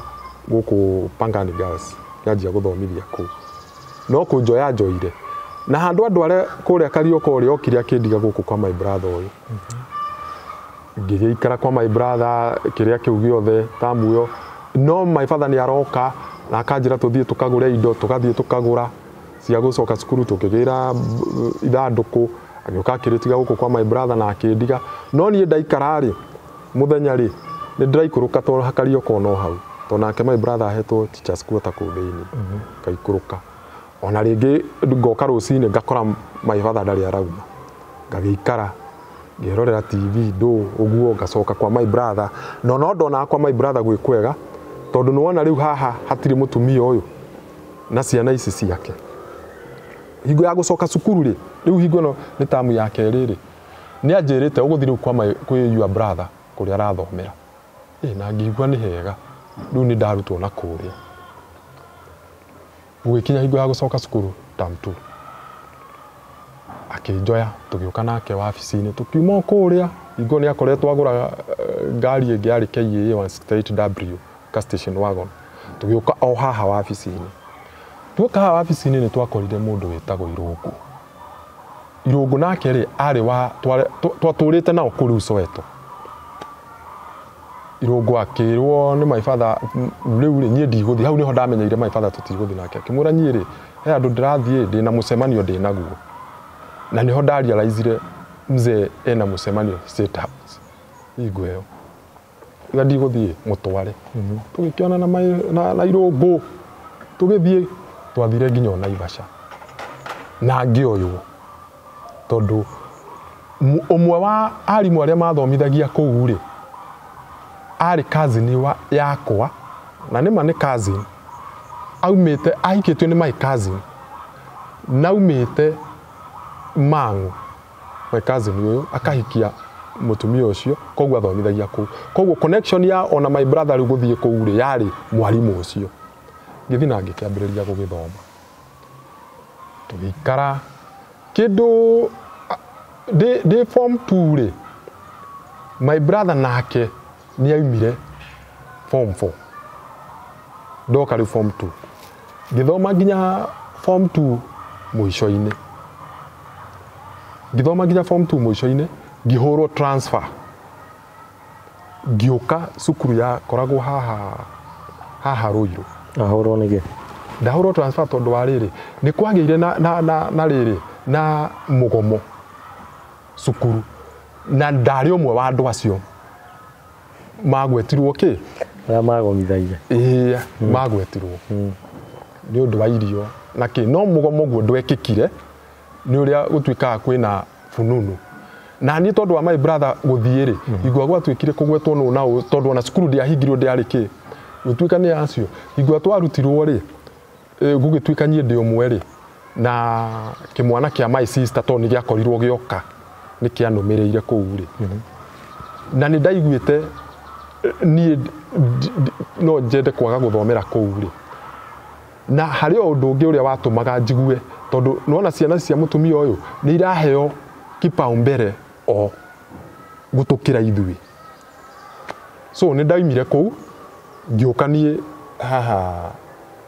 gũkũ Pangani Girls nĩanjia gũthomithia kũu no kũnjoya njoire na handũ andware kũrĩa Kariũka ũrĩa okire akĩndiga gũkũ kwa my brother ũyũ ngĩgĩikara kwa my brother kĩrĩa kĩu gĩothe tamu ĩyo no my father nĩ aroka na akanjĩra tũthiĩ tũkagũre indo tũgathiĩ tũkagũra cia gũcoka cukuru tũkĩgĩra ithandũkũ agĩũka akĩrĩtiga gũkũ kwa my brother na akĩndiga no niĩ ndaikara rĩ mũthenya rĩ nĩ ndĩraikũrũka tondũ Kariũka no hau tondũ nake my brother ahetwo teachers quarter kũu thĩinĩ ngaikũrũka ona rĩngĩ ngoka rũcinĩ ngakora my father ndarĩ arauma ngagĩikara ngerorera TV ndũ ũguo ngacoka kwa my brother no no ndonaga kwa my brother gwĩ kwega tondũ nĩwona rĩu haha hatirĩ mũtumia ũyũ na ciana ici ciake hingo ya gũcoka cukuru rĩ rĩu hingo ĩno nĩ tamu ya kerĩ rĩ nĩ anjĩrĩte ũgũthiĩ rĩu kwa kwĩ your brother kũrĩa arathomera na ngĩigua nĩ hega rĩu nĩ ndarutwo na kũrĩa gũgĩkinya hingo ya gũcoka cukuru term 2 akĩnjoya tũgĩũka nake wabici-inĩ tũkiuma o kũrĩa hingo nĩ akoretwo agũra ngari ĩngĩ yarĩ KAA 168W ka station wagon tũgĩũka o haha wabici-inĩ tuoka haha wabici-inĩ nĩ twakorire mũndũ wĩtagwo Irũngũ. Irũngũ nake rĩ arĩ wa twatũrĩte nao kũu Soweto. Irũngũ akĩrwo nĩ my father rĩu rĩ niĩ ndigũthiĩ hau nĩho ndamenyeire my father tũtigũthiĩ nake akĩmwĩra niĩ rĩ he andũ ndĩrathiĩ ndĩna mũcemanio ndĩnaguo na nĩho ndarealizire mzee ena mũcemanio State House hingo ĩyo na ndigũthiĩ mũtware tũgĩkĩona na Irũngũ tũgĩthiĩ twathire nginya o Naivasha na ngĩoywo tondũ ũmwe wa arimũ arĩa mathomithagia kũu rĩ arĩ cousin yakwa na nĩma nĩ cousin aumĩte ahikĩtio nĩ my cousin na aumĩte Mang'u my cousin ũyũ akahikia mũtumia ũcio koguo athomithagia kũu koguo connection ya ona my brother rĩu gũthiĩ kũu rĩ yarĩ mwarimũ ũcio ngĩthiĩ na ngĩkĩambĩrĩria gũgĩthoma tũgĩikara kĩndũ ndĩ form 2 rĩ my brother nake nĩ aumire form 4 ndoka rĩu form 2 ngĩthoma nginya form 2 mũico-inĩ ngĩthoma nginya form 2 mũico-inĩ ngĩhũrwo transfer ngĩũka cukuru ya koragwo haha Ruiru. Ahũrwo nĩkĩ? Ndahũrwo transfer tondũ wa rĩrĩ nĩ kwagĩire na rĩrĩ na mũgomo cukuru na ndarĩ ũmwe wa andũ acio magwetirwo kĩ arĩa magomithagia ĩĩ magwetirwo nĩ ũndũ wa irio na kĩ no mũgomo guo ndwekĩkire nĩ ũrĩa gũtuĩkaga kwĩna fununu na niĩ tondũ wa my brother gũthiĩ rĩ igua gwatuĩkire kũgwetwo nũ na ũ tondũ ona cukuru ndiahingirwo ndĩarĩ kĩ gũtuĩka nĩ acio igua twarutirwo rĩ gũgĩtuĩka niĩ ndĩ ũmwe rĩ na kĩmwana kĩa my sister tondũ nĩ gĩakorirwo gĩoka nĩ kĩanũmĩrĩire kũu rĩ na nĩ ndaiguĩte niĩ no njende kwaga gũthomera kũu rĩ na harĩ o ũndũ ũngĩ ũrĩa watũmaga njigue tondũ nĩwona ciana cia mũtumia ũyũ nĩ iraheo kipaumbele o gũtũkĩra ithuĩ. So nĩ ndaimire kũu ngĩũka niĩ haha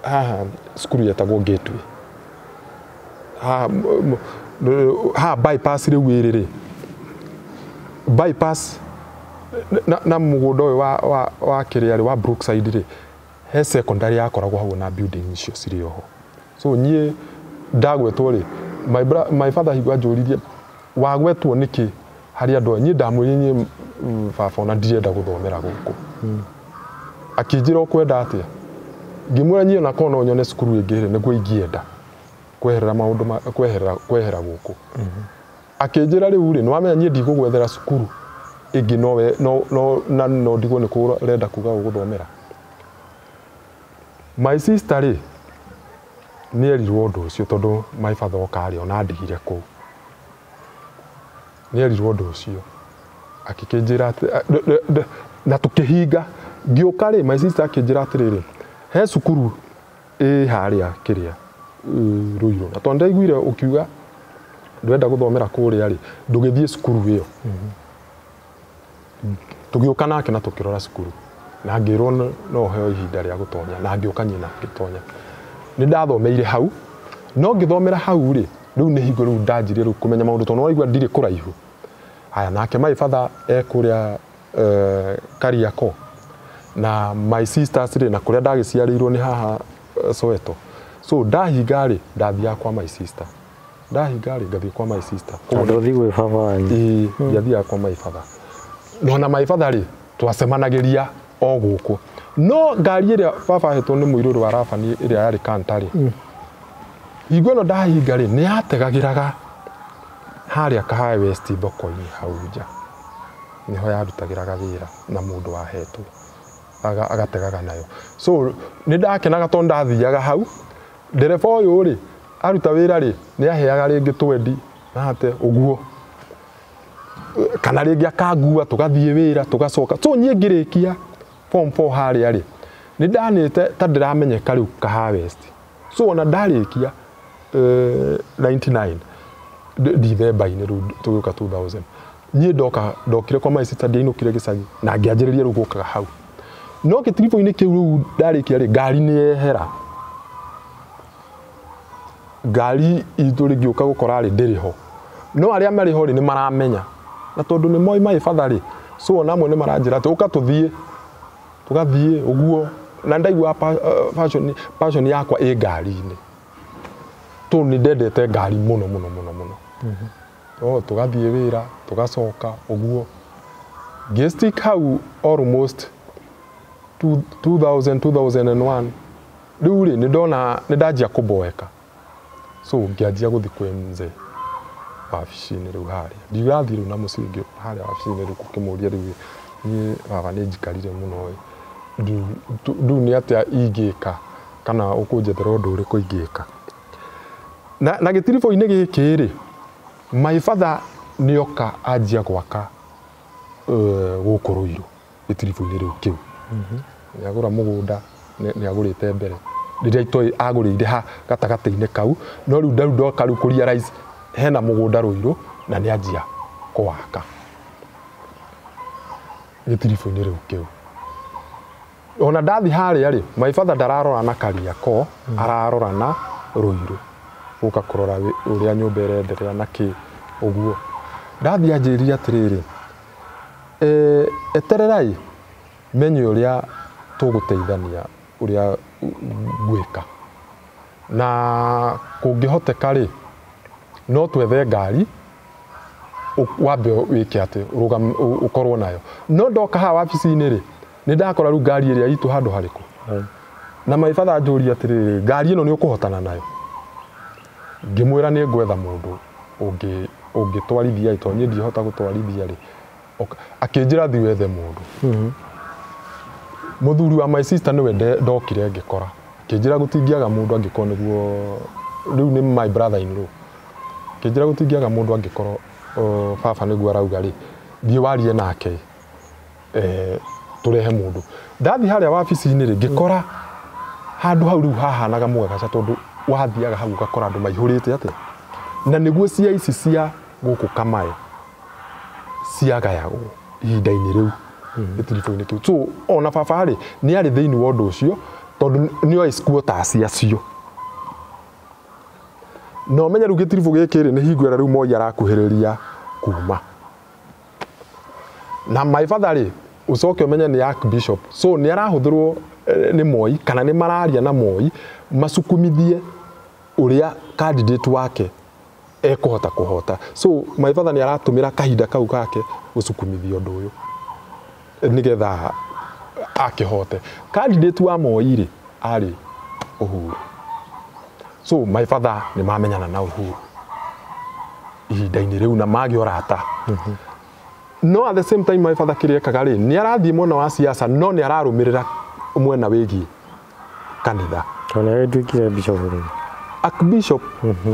haha cukuru yetagwo Gateway haha bypass rĩu ĩrĩ rĩ bypass na mũgũnda ũyũ wa kĩrĩa rĩ wa Brookside rĩ he secondary yakoragwo hau na building icio cirĩ oho. So niĩ ndagwetwo rĩ my father hingwo anjũririe wagwetwo nĩkĩ harĩ andũ aya niĩ ndamwĩrire niĩ baba ona ndirenda gũthomera gũkũ. Akĩnjĩra ũkwenda atĩa ngĩmwĩra niĩ ona korwo no nyone cukuru ĩngĩ rĩ nĩguo ingĩenda kweherera maũndũ kwehera gũkũ. Akĩnjĩra rĩu rĩ nĩwamenya niĩ ndigũgwethera cukuru ĩngĩ nowe no na no ndigwo nĩ kũrenda kuga ũgũthomera. My sister rĩ nĩ erirwo ũndũ ũcio tondũ my father oka rĩ ona andigire kũu nĩ erirwo ũndũ ũcio akĩkĩnjĩra na tũkĩhinga ngĩũka rĩ my sister akĩnjĩra atĩrĩrĩ he cukuru ĩ harĩa kĩrĩa Ruiru na tondũ ndaiguire ũkiuga ndwenda gũthomera kũrĩa rĩ ndũgĩthiĩ cukuru ĩyo. Tũgĩũka nake na tũkĩrora cukuru na ngĩrwo no heo ihinda rĩa gũtonya na ngĩũka niĩ na ngĩtonya. Nĩ ndathomeire hau no ngĩthomera hau rĩ rĩu nĩ hingo rĩu ndanjirie rĩu kũmenya maũndũ tondũ nĩwaigua ndirĩ kũraihu. Haya nake my father e kũrĩa Kariakoo na my sisters rĩ na kũrĩa ndagĩciarĩirwo nĩ haha Soweto. So ndahinga rĩ ndathiaga kwa my sister ndahinga rĩ ngathiĩ kwa my sister ndũthiĩ gwĩ baba wanyu? Ĩĩ ndiathiaga kwa my father no na my father rĩ twacemanagĩria o gũkũ no ngari ĩrĩa baba ahetwo nĩ mũirũrũ wa Rabani ĩrĩa yarĩ Kanta rĩ hingo ĩno ndahinga rĩ nĩ yategagĩraga harĩa Kahawa West thoko-inĩ hau nja nĩho yarutagĩraga wĩra na mũndũ wahetwo agategaga nayo. So nĩ ndakenaga tondũ ndathiaga hau ndereba ũyũ rĩ aruta wĩra rĩ nĩ aheaga rĩngĩ twendi na ate ũguo kana rĩngĩ akangua tũgathiĩ wĩra tũgacoka. So niĩ ngĩrĩkia form 4 harĩa rĩ nĩ ndanĩte ta ndĩramenyeka rĩu Kahawa West. So ona ndarĩkia 99 Dithemba-inĩ rĩu tũgĩũka 2000 niĩ ndoka ndokire kwa my sister ndiainũkire gĩcagi na ngĩanjĩrĩria rĩu gũkaga hau no gĩtiribũ-inĩ kĩu rĩu ndarĩkia rĩ ngari nĩ yehera ngari itũ rĩngĩũka gũkora rĩ ndĩrĩ ho no arĩa marĩ ho rĩ nĩ maramenya na tondũ nĩ moĩ my father rĩ so ona amwe nĩ maranjĩra atĩ ũka tũthiĩ tũgathiĩ ũguo na ndaigua passion yakwa ĩ ngari-inĩ tondũ nĩ ndendete ngari mũno mũno mũno mũno. O tũgathiĩ wĩra tũgacoka ũguo ngĩstick hau almost 2000 2001 rĩu rĩ nĩ ndona nĩ ndanjia kũboeka so ngĩanjia gũthiĩ kwĩ mzee wabici-inĩ rĩu harĩa ndirathiĩ rĩu na mũciĩ harĩa wabici-inĩ rĩu gũkĩmũria rĩu niĩ baba nĩ njikarire mũno rĩu nĩ atĩa ingĩka kana ũkũnjethera ũndũ ũrĩkũ ingĩka. Na gĩtiribũ-inĩ gĩkĩ rĩ my father nĩoka anjia gwaka gũkũ Ruiru gĩtiribũ-inĩ rĩu kĩu nĩagũra mũgũnda nĩagũrĩte mbere rĩrĩa itoĩ agũrĩire ha gatagatĩ-inĩ kau no rĩu rĩu ndoka rĩu kũ realize hena mũgũnda Ruiru na nĩanjia kũwaka gĩtiribũ-inĩ rĩu kĩu. Ona ndathi harĩa rĩ my father ndararora na Kariakoo ararora na Ruiru gũka kũrora ũrĩa nyũmba ĩrenderea na kĩ ũguo. Ndathiĩ anjĩrire atĩrĩrĩ etererai menye ũrĩa tũgũteithania ũrĩa ngwĩka na kũngĩhoteka rĩ no twethe ngari wambe wĩke atĩ ũkorwo nayo no ndoka haha wabici-inĩ rĩ nĩ ndakora rĩu ngari ĩrĩa itũ handũ harĩkũ Na my father anjũria atĩrĩrĩ, ngari ĩno nĩ ũkũhotana nayo? Ngĩmwĩra nĩ ngwetha mũndũ ũngĩtwarithia, tondũ niĩ ndihota gũtwarithia rĩ. Akĩnjĩra thiĩ wethe mũndũ. Mũthuri wa my sister nĩwe ndokire ngĩkora. Akĩnjĩra gũtingĩaga mũndũ angĩkorwo nĩguo, rĩu nĩ my brother in law. Akĩnjĩra gũtingĩaga mũndũ angĩkorwo baba nĩguo arauga rĩ, thiĩ warie nake, tũrehe mũndũ. Ndathiĩ harĩa wabici-inĩ rĩ, ngĩkora handũ hau rĩu hahanaga mũgagaca, tondũ wathiaga hau ũgakora andũ maihũrĩte atĩa. Na nĩguo cia ici cia gũkũ Kamae ciagayagwo ihinda-inĩ rĩu gĩtiribũ-inĩ kĩu. So ona baba rĩ nĩ arĩ thĩinĩ wa ũndũ ũcio, tondũ nĩoĩ squatters acio. Na ũmenye rĩu gĩtiribũ gĩkĩ rĩ, nĩ hingo ĩrĩa rĩu Moi arakuhĩrĩria kuma. Na my father rĩ, ũcoke ũmenye nĩ archbishop, so nĩ arahũthĩrwo nĩ Moi, kana nĩ mararia na Moi macukumithie ũrĩa candidate wake ekũhota kũhota. So my father nĩ aratũmĩra kahinda kau gake gũcukumithia ũndũ ũyũ nĩgetha akĩhote. Candidate wa Moi rĩ arĩ Uhuru. So my father nĩ mamenyana na Uhuru ihinda-inĩ rĩu na magĩa ũrata. No at the same time my father kĩrĩa ekaga rĩ, nĩ arathiĩ mwena wa siasa, no nĩ ararũmĩrĩra mwena wĩgiĩ kanitha. Tondũ nĩ agĩtuĩkire bishop rĩ. Archbishop,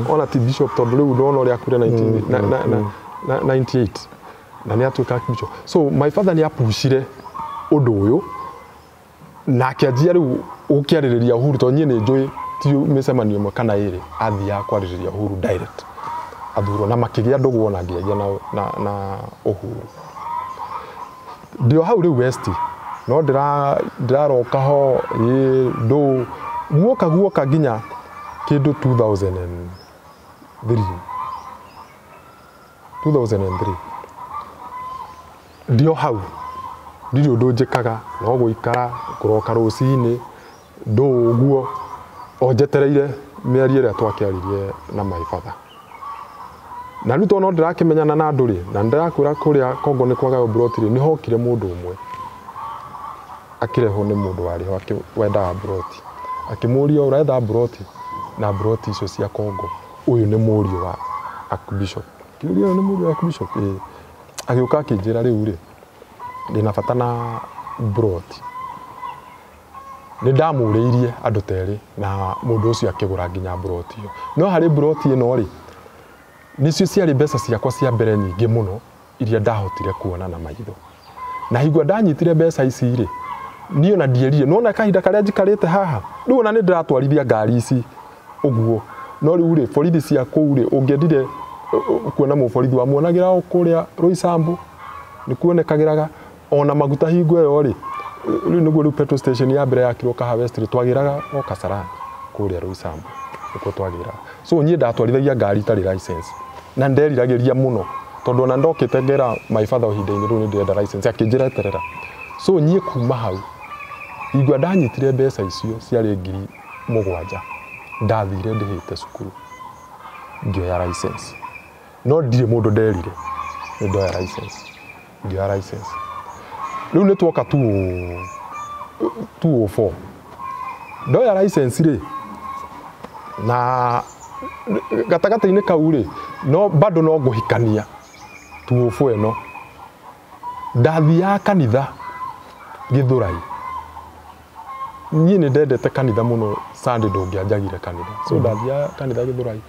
ona ti bishop, tondũ rĩu ndona ũrĩa akuire 98 na nĩ atuĩka archbishop. So my father nĩ apucire ũndũ ũyũ na akĩanjia rĩu gũkĩarĩrĩria Uhuru, tondũ niĩ nĩ njũĩ ti mĩcemanio ĩmwe kana ĩrĩ athiaga kwarĩrĩria Uhuru direct athurwo, na makĩgĩa ndũgũ ona nginyagia na Uhuru. Ndĩ o hau rĩu West, no ndĩraroka ho ĩ ndũ guoka guoka nginya kĩndũ 2003 ndĩ o hau, ndirĩ ũndũ njĩkaga, no gũikara kũroka rũcinĩ ndũ ũguo o njetereire mĩario ĩrĩa twakĩaririe na my father. Na rĩu tondũ no ndĩrakĩmenyana na andũ rĩ, na ndĩrakwĩra kũrĩa Kongo nĩ kwagaywo mburoti rĩ, nĩ hokire mũndũ ũmwe akĩrehwo nĩ mũndũ warĩ ho wendaga mburoti. Akĩmũria ũretha mburoti, na mburoti icio cia Kongo, ũyũ nĩ mũriũ wa Archbishop. Akĩũria ũyũ nĩ mũriũ wa Archbishop? Ĩĩ. Agĩũka akĩnjĩra rĩu rĩ, ndĩna bata na mburoti. Nĩ ndamũrĩirie andũ ta erĩ na mũndũ ũcio akĩgũra nginya mburoti ĩyo. No harĩ mburoti ĩno rĩ, nĩcio ciarĩ mbeca ciakwa cia mbere nyingĩ mũno iria ndahotire kuona na maitho. Na hingo ndanyitire mbeca ici rĩ, niĩ ona ndierire, nĩwona kahinda karĩa njikarĩte haha, rĩu ona nĩ ndĩratwarithia ngari ici ũguo. No rĩu rĩ, borithi cia kũu rĩ, ũngĩendire kuona mũborithi wamuonagĩra o kũrĩa Roysambu, nĩ kuonekagĩraga ona maguta hingo ĩyo rĩ, rĩu nĩguo rĩu petrol station ya mbere yakirwo Kahawa West rĩ, twagĩraga o Kasarani kũrĩa Roysambu, nĩkuo twagĩraga. So niĩ ndatwarithagia ngari itarĩ license, na nderiragĩria mũno, tondũ ona ndokĩte ngera my father ihinda-inĩ rĩu nĩ ndĩrenda license, akĩnjĩra eterera. So niĩ kuma hau hingo ndanyitire mbeca icio ciarĩ 7,000, ndathire ndĩhĩte cukuru ngĩoya license. No ndirĩ mũndũ nderire nĩ ndoya license, ngĩoya license. Rĩu nĩ twoka 204 ndoya license rĩ, na gatagatĩ-inĩ kau rĩ, no bado no ngũhikania 204 ĩno. Ndathiaga kanitha Gĩthũrai. Niĩ nĩ ndendete kanitha mũno, Sunday ndũngĩanjagire kanitha. So ndathiaga kanitha Gĩthũrai,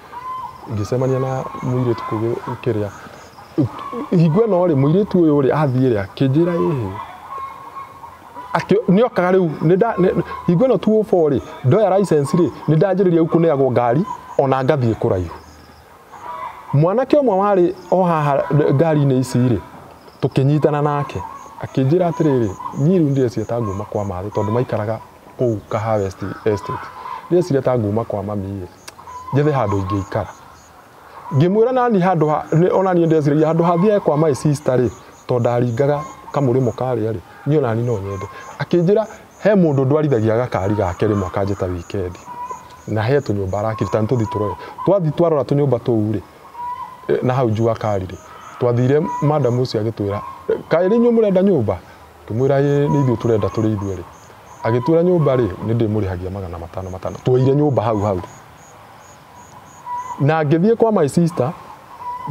ngĩcemania na mũirĩtu kũu kĩrĩa. Hingo ĩno rĩ, mũirĩtu ũyũ rĩ, athiĩ rĩ, akĩnjĩra ĩhĩ. Nĩokaga rĩu, hingo ĩno 204 rĩ, ndoya license rĩ, nĩ ndanjĩrĩria rĩu kũneagwo ngari, ona ngathiĩ kũraihu. Mwanake ũmwe warĩ o haha ngari-inĩ ici rĩ, tũkĩnyitana nake, akĩnjĩra atĩrĩrĩ, niĩ rĩu ndĩreciria ta nguma kwa mathĩ, tondũ maikaraga kũu Kahawa West Estate. Ndĩreciria ta nguma kwa mami rĩ, njethe handũ ingĩikara. Ngĩmwĩra nani handũ ha, ona niĩ ndĩreciragia handũ hathiage kwa my sister rĩ, tondũ ndaringaga kamũrĩmo karĩa rĩ, niĩ ona niĩ no nyende. Akĩnjĩra he mũndũ ndwarithagia gakari gake rĩmwe akanjĩta weekend, na he tũnyũmba arakire, ta nĩtũthiĩ tũrore. Twathiĩ twarora tũnyũmba tũu rĩ, na hau jua kali rĩ, twathire madam ũcio agĩtwĩra, kaĩ rĩ inyuĩ mũrenda nyũmba? Ngĩmwĩra ĩĩ nĩ ithuĩ tũrenda tũrĩ ithuerĩ. Agĩtura nyũmba rĩ nĩ ndĩmũrĩhagia 500 tuoire nyũmba hau hau. Na ngĩthiĩ kwa my sister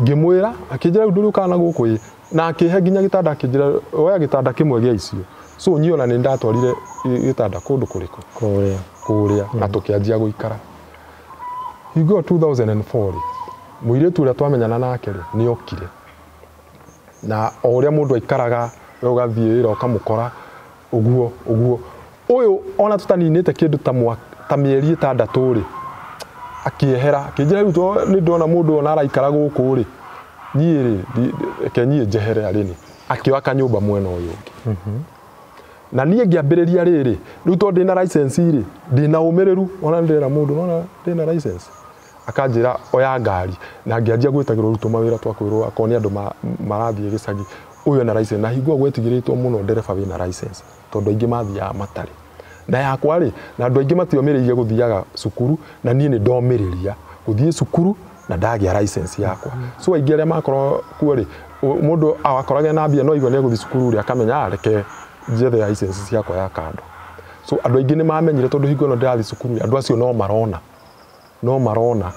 ngĩmwĩra akĩnjĩra rĩu ndũrĩ na gũkũ ĩ na akĩhe nginya gĩtanda akĩnjĩra oya gĩtanda kĩmwe gĩa icio. So niĩ ona nĩ ndatwarire gĩtanda kũndũ kũrĩkũ kũrĩa na tũkĩanjia gũikara. Hingo 2004 rĩ mũirĩtu ũrĩa twamenyana nake rĩ nĩ okire. Na o ũrĩa mũndũ aikaraga we ũgathiĩ wĩra ũkamũkora ũguo ũguo. Ũyũ ona tũtaninĩte kĩndũ ta mĩeri 6 rĩ akĩehera akĩnjĩra rĩu nĩ ndona mũndũ ona araikara gũkũ rĩ niĩ rĩ reke niĩ njehere arĩ nĩ akĩoya kanyũmba mwena ũyũ ũngĩ. Na niĩ ngĩambĩrĩria rĩrĩ rĩu tondũ ndĩna license rĩ ndĩna ũmĩrĩru ona ndĩrera mũndũ nona ndĩna license akanjĩra oya ngari na ngĩanjia gwĩtagĩrwo rĩu tũmawĩra twa kwĩrwo akorwo nĩ andũ marathiĩ gĩcagi ũyũ ena license na hingo gwetigĩrĩtwo mũno ndereba wĩna license tondũ aingĩ mathiaga matarĩ. Na yakwa rĩ na andũ aingĩ matiomĩrĩirie gũthiaga cukuru na niĩ nĩ ndomĩrĩria gũthiĩ cukuru na ndagĩa license yakwa. So aingĩ arĩa makorwo kuo rĩ mũndũ akoragwo na mbia no igua nĩ egũthiĩ cukuru rĩ akamenya reke njethe license ciakwa ya kando. So andũ aingĩ nĩ mamenyire tondũ hingo ĩno ndĩrathiĩ cukuru andũ acio no marona.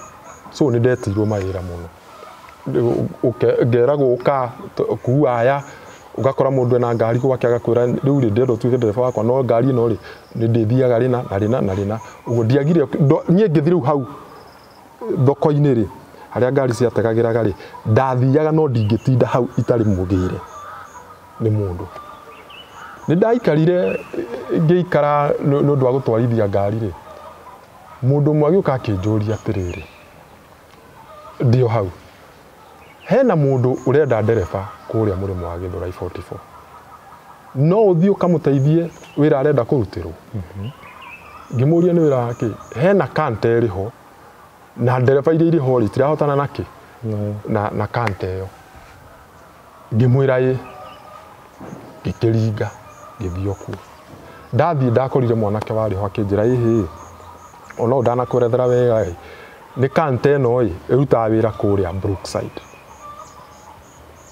So nĩ ndetirwo mawĩra mũno. Ngeragwo ũka kuua aya ũgakora mũndũ ena ngari gwake agakwĩra rĩu rĩ ndĩrenda ũtuĩke ndereba wakwa no ngari ĩno rĩ nĩ ndĩthiaga rĩna na rĩna na rĩna ũguo ndiagire niĩ ngĩthiĩ rĩu hau thoko-inĩ rĩ harĩa ngari ciategagĩraga rĩ ndathiaga no ndingĩtinda hau itarĩ mũgĩre nĩ mũndũ. Nĩ ndaikarire ngĩikara nĩ ũndũ wa gũtwarithia ngari rĩ mũndũ ũmwe agĩũka akĩnjũria atĩrĩrĩ ndio hau hena mũndũ ũrenda ndereba kũrĩa mũrĩmo wa Gĩthũrai 44 no ũthiĩ ũkamũteithie wĩra arenda kũrutĩrwo. Ngĩmũria nĩ wĩra wake hena kanta ĩrĩ ho na ndereba iria irĩ ho rĩ itirahotana nakĩ na kanta ĩyo. Ngĩmwĩra ĩ ngĩkĩringa ngĩthiĩ kuo. Ndathiĩ ndakorire mwanake warĩ ho akĩnjĩra ĩhĩ ona ũyũ ndanakwerethera wega ĩ nĩ kanta ĩno ĩ ĩrutaga wĩra kũrĩa Brookside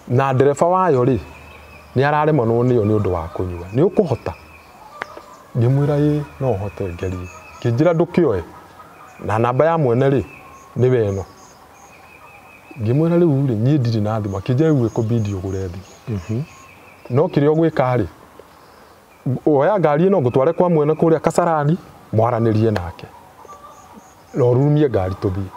na ndereba wayo rĩ nĩ araremanwo nĩyo nĩ ũndũ wa kũnyua nĩ ũkũhota. Ngĩmwĩra ĩ no hote ngerie. Kĩnjĩra ndũkĩoe na namba ya mwene rĩ nĩwe ĩno. Ngĩmwĩra rĩu rĩ niĩ ndirĩ na thimũ akĩnjĩra rĩu ĩkũbidi ũgũre thimũ no kĩrĩa ũgwĩka rĩ oya ngari ĩno ngũtware kwa mwene kũrĩa Kasarani mwaranĩrie nake na ũrurumie ngari tũthiĩ.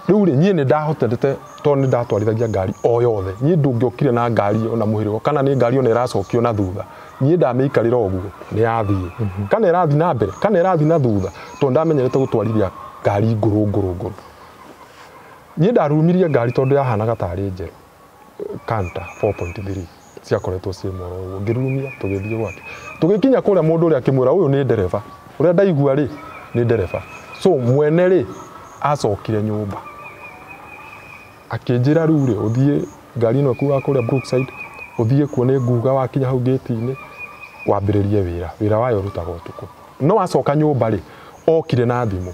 Rĩu rĩ niĩ nĩ ndahotete tondũ nĩ ndatwarithagia ngari o yothe niĩ ndũngĩokire na ngari ona mũhĩrĩgo kana nĩ ngari ona ĩracokio na thutha niĩ ndamĩikarĩra ũguo nĩ yathiĩ kana ĩrathiĩ na mbere kana ĩrathiĩ na thutha tondũ ndamenyerete gũtwarithia ngari ngũrũ ngũrũ ngũrũ. Niĩ ndarumirie ngari tondũ yahanaga tarĩ njerũ Kanta 4.3 ciakoretwo ciĩ moro ũguo ngĩrurumia tũgĩthiĩ gwake tũgĩkinya kũrĩa mũndũ ũrĩa akĩmwĩra ũyũ nĩ ndereba ũrĩa ndaigua rĩ nĩ ndereba. So mwene rĩ acokire nyũmba akĩnjĩra rĩu rĩ ũthiĩ ngari ĩno ĩkuaga kũrĩa Brookside ũthiĩ kuo nĩ nguga wakinya hau gĩti-inĩ wambĩrĩrie wĩra wĩra wayo ũrutagwo ũtukũ. No acoka nyũmba rĩ okire na thimũ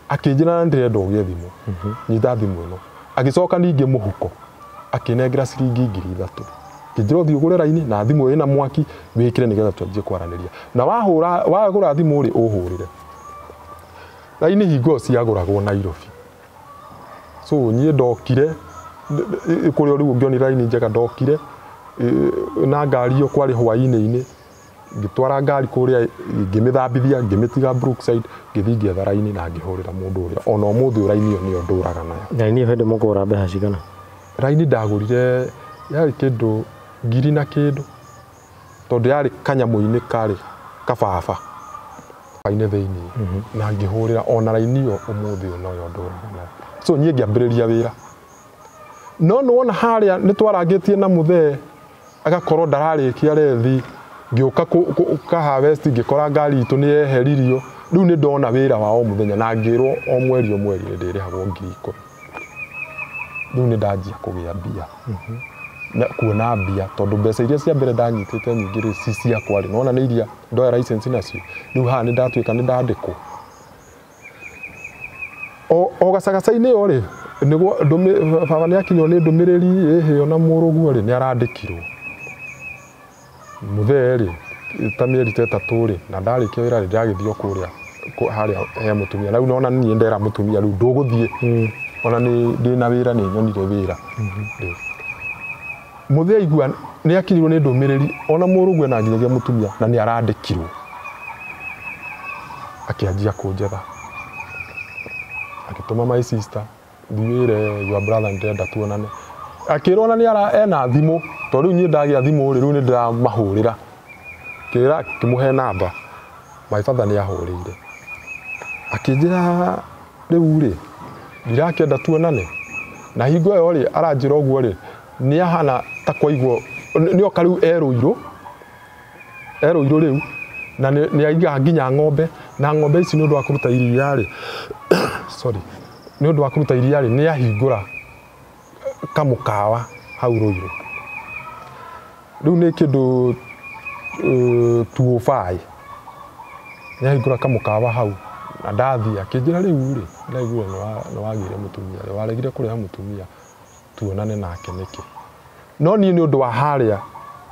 akĩnjĩra na ndĩrenda ũgĩe thimũ nyita thimũ ĩno. Agĩcoka ningĩ mũhuko akĩnengera ciringi 3,000 akĩnjĩra ũthiĩ ũgũre raini na thimũ ĩna mwaki wĩkĩre nĩgetha twanjie kwaranĩria na wahũra wagũra thimũ rĩ ũhũrĩre. Raini hingo ciagũragwo Nairobi. So niĩ ndokire kũrĩa rĩu ũngĩonire raini njega ndokire na ngari ĩyo kwarĩ hwaĩ-inĩ ngĩtwara ngari kũrĩa ngĩmĩthambithia ngĩmĩtiga Brookside ngĩthiĩ ngĩetha raini na ngĩhũrĩra mũndũ ũrĩa ona ũmũthĩ raini ĩyo nĩyo ndũraga nayo. Raini ĩyo hĩndĩ mũkũgũra mbeca cigana? Raini ndagũrire yarĩ kĩndũ 1,000 na kĩndũ tondũ yarĩ kanyamũ-inĩ karĩ kababa kaine thĩinĩ na ngĩhũrĩra ona raini ĩyo ũmũthĩ ũyũ noyo ndũraga nayo. So niĩ ngĩambĩrĩria wĩra no nĩwona harĩa nĩ twarangĩtie na mũthee agakorwo ndararĩkia rethi ngĩũka Kahawa West ngĩkora ngari itũ nĩ yeheririo rĩu nĩ ndona wĩra wa o mũthenya na ngĩrwo o mweri o mweri nĩ ndĩrĩhagwo 10,000. Rĩu nĩ ndanjia kũgĩa mbia na kuona mbia tondũ mbeca iria cia mbere ndanyitĩte nyingĩ rĩ ci ciakwa rĩ nona nĩ iria ndoya license nacio rĩu haha nĩ ndatuĩka nĩ ndandĩkwo. O gacagaca-inĩ ĩyo rĩ nĩguo baba nĩ akinywo nĩ ndũmĩrĩri ĩhĩ ona mũrũguo rĩ nĩ arandĩkirwo. Mũthee rĩ ta mĩeri ta 3 rĩ na ndarĩkia wĩra rĩ ndagĩthiĩ kũrĩa harĩa he mũtumia na rĩu nona niĩ ndera mũtumia rĩu ndũgũthiĩ ona nĩ ndĩna wĩra nĩ nyonire wĩra mũthee aigua nĩ akinyirwo nĩ ndũmĩrĩri ona mũrũguo na nginyagia mũtumia na nĩ arandĩkirwo akĩanjia kũnjetha akĩtũma my sister thiwĩre your brother ndĩrenda tuonane akĩrwo ona nĩ ara ena thimũ tondũ rĩu niĩ ndagĩa thimũ rĩ rĩu nĩ ndĩramahũrĩra kĩra kĩmũhe namba my father nĩ ahũrĩire akĩnjĩra rĩu rĩ ndirakĩenda tuonane na hingo ĩyo rĩ aranjĩra ũguo rĩ nĩ ahana ta kwaigwo nĩ oka rĩu erũirũ rĩu na nĩ aiga nginya ng'ombe na ng'ombe ici nĩ ũndũ wa kũruta iria rĩ sorry nĩ ũndũ wa kũruta iria rĩ nĩ ahingũra kamũkawa hau Rũirũ rĩu nĩ kĩndũ 205 nĩ ahingũra kamũkawa hau na ndathiĩ akĩnjĩra rĩu rĩ ndaigua nĩ wagĩire mũtumia rĩ waregire kũreha mũtumia tuonane nake nĩkĩ no niĩ nĩ ũndũ wa harĩa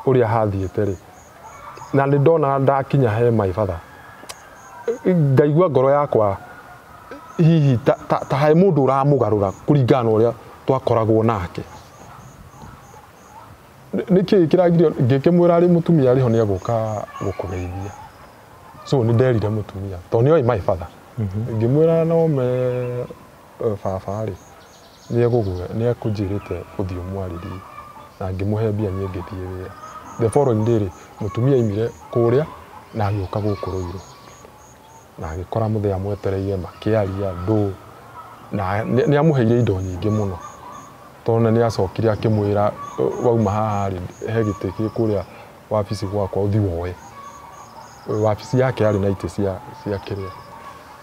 ũrĩa hathiĩte rĩ na nĩ ndona ndakinya he my father ngaigua ngoro yakwa hihi ta he mũndũ ũramũgarũra kũringana na ũrĩa twakoragwo nake nĩkĩ kĩragirio ngĩkĩmwĩra rĩ mũtumia arĩho nĩ egũka gũkũgeithia so nĩ nderire mũtumia tondũ nĩoĩ my father ngĩmwĩra no me baba rĩ nĩ ekũnjĩrĩte ũthiĩ ũmwarĩrie na ngĩmũhe mbia niĩ ngĩthiĩ wĩra the following day rĩ mũtumia aimire kũrĩa na agĩũka gũkũ Rũirũ na agĩkora mũthee amwetereire makĩaria ndũ na nĩ amũheire indo nyingĩ mũno tondũ nĩ acokire akĩmwĩra wauma haha rĩ he gĩtĩ gĩ kũrĩa wabici gwakwa ũthiĩ woe wabici yake yarĩ na itĩ cia kĩrĩa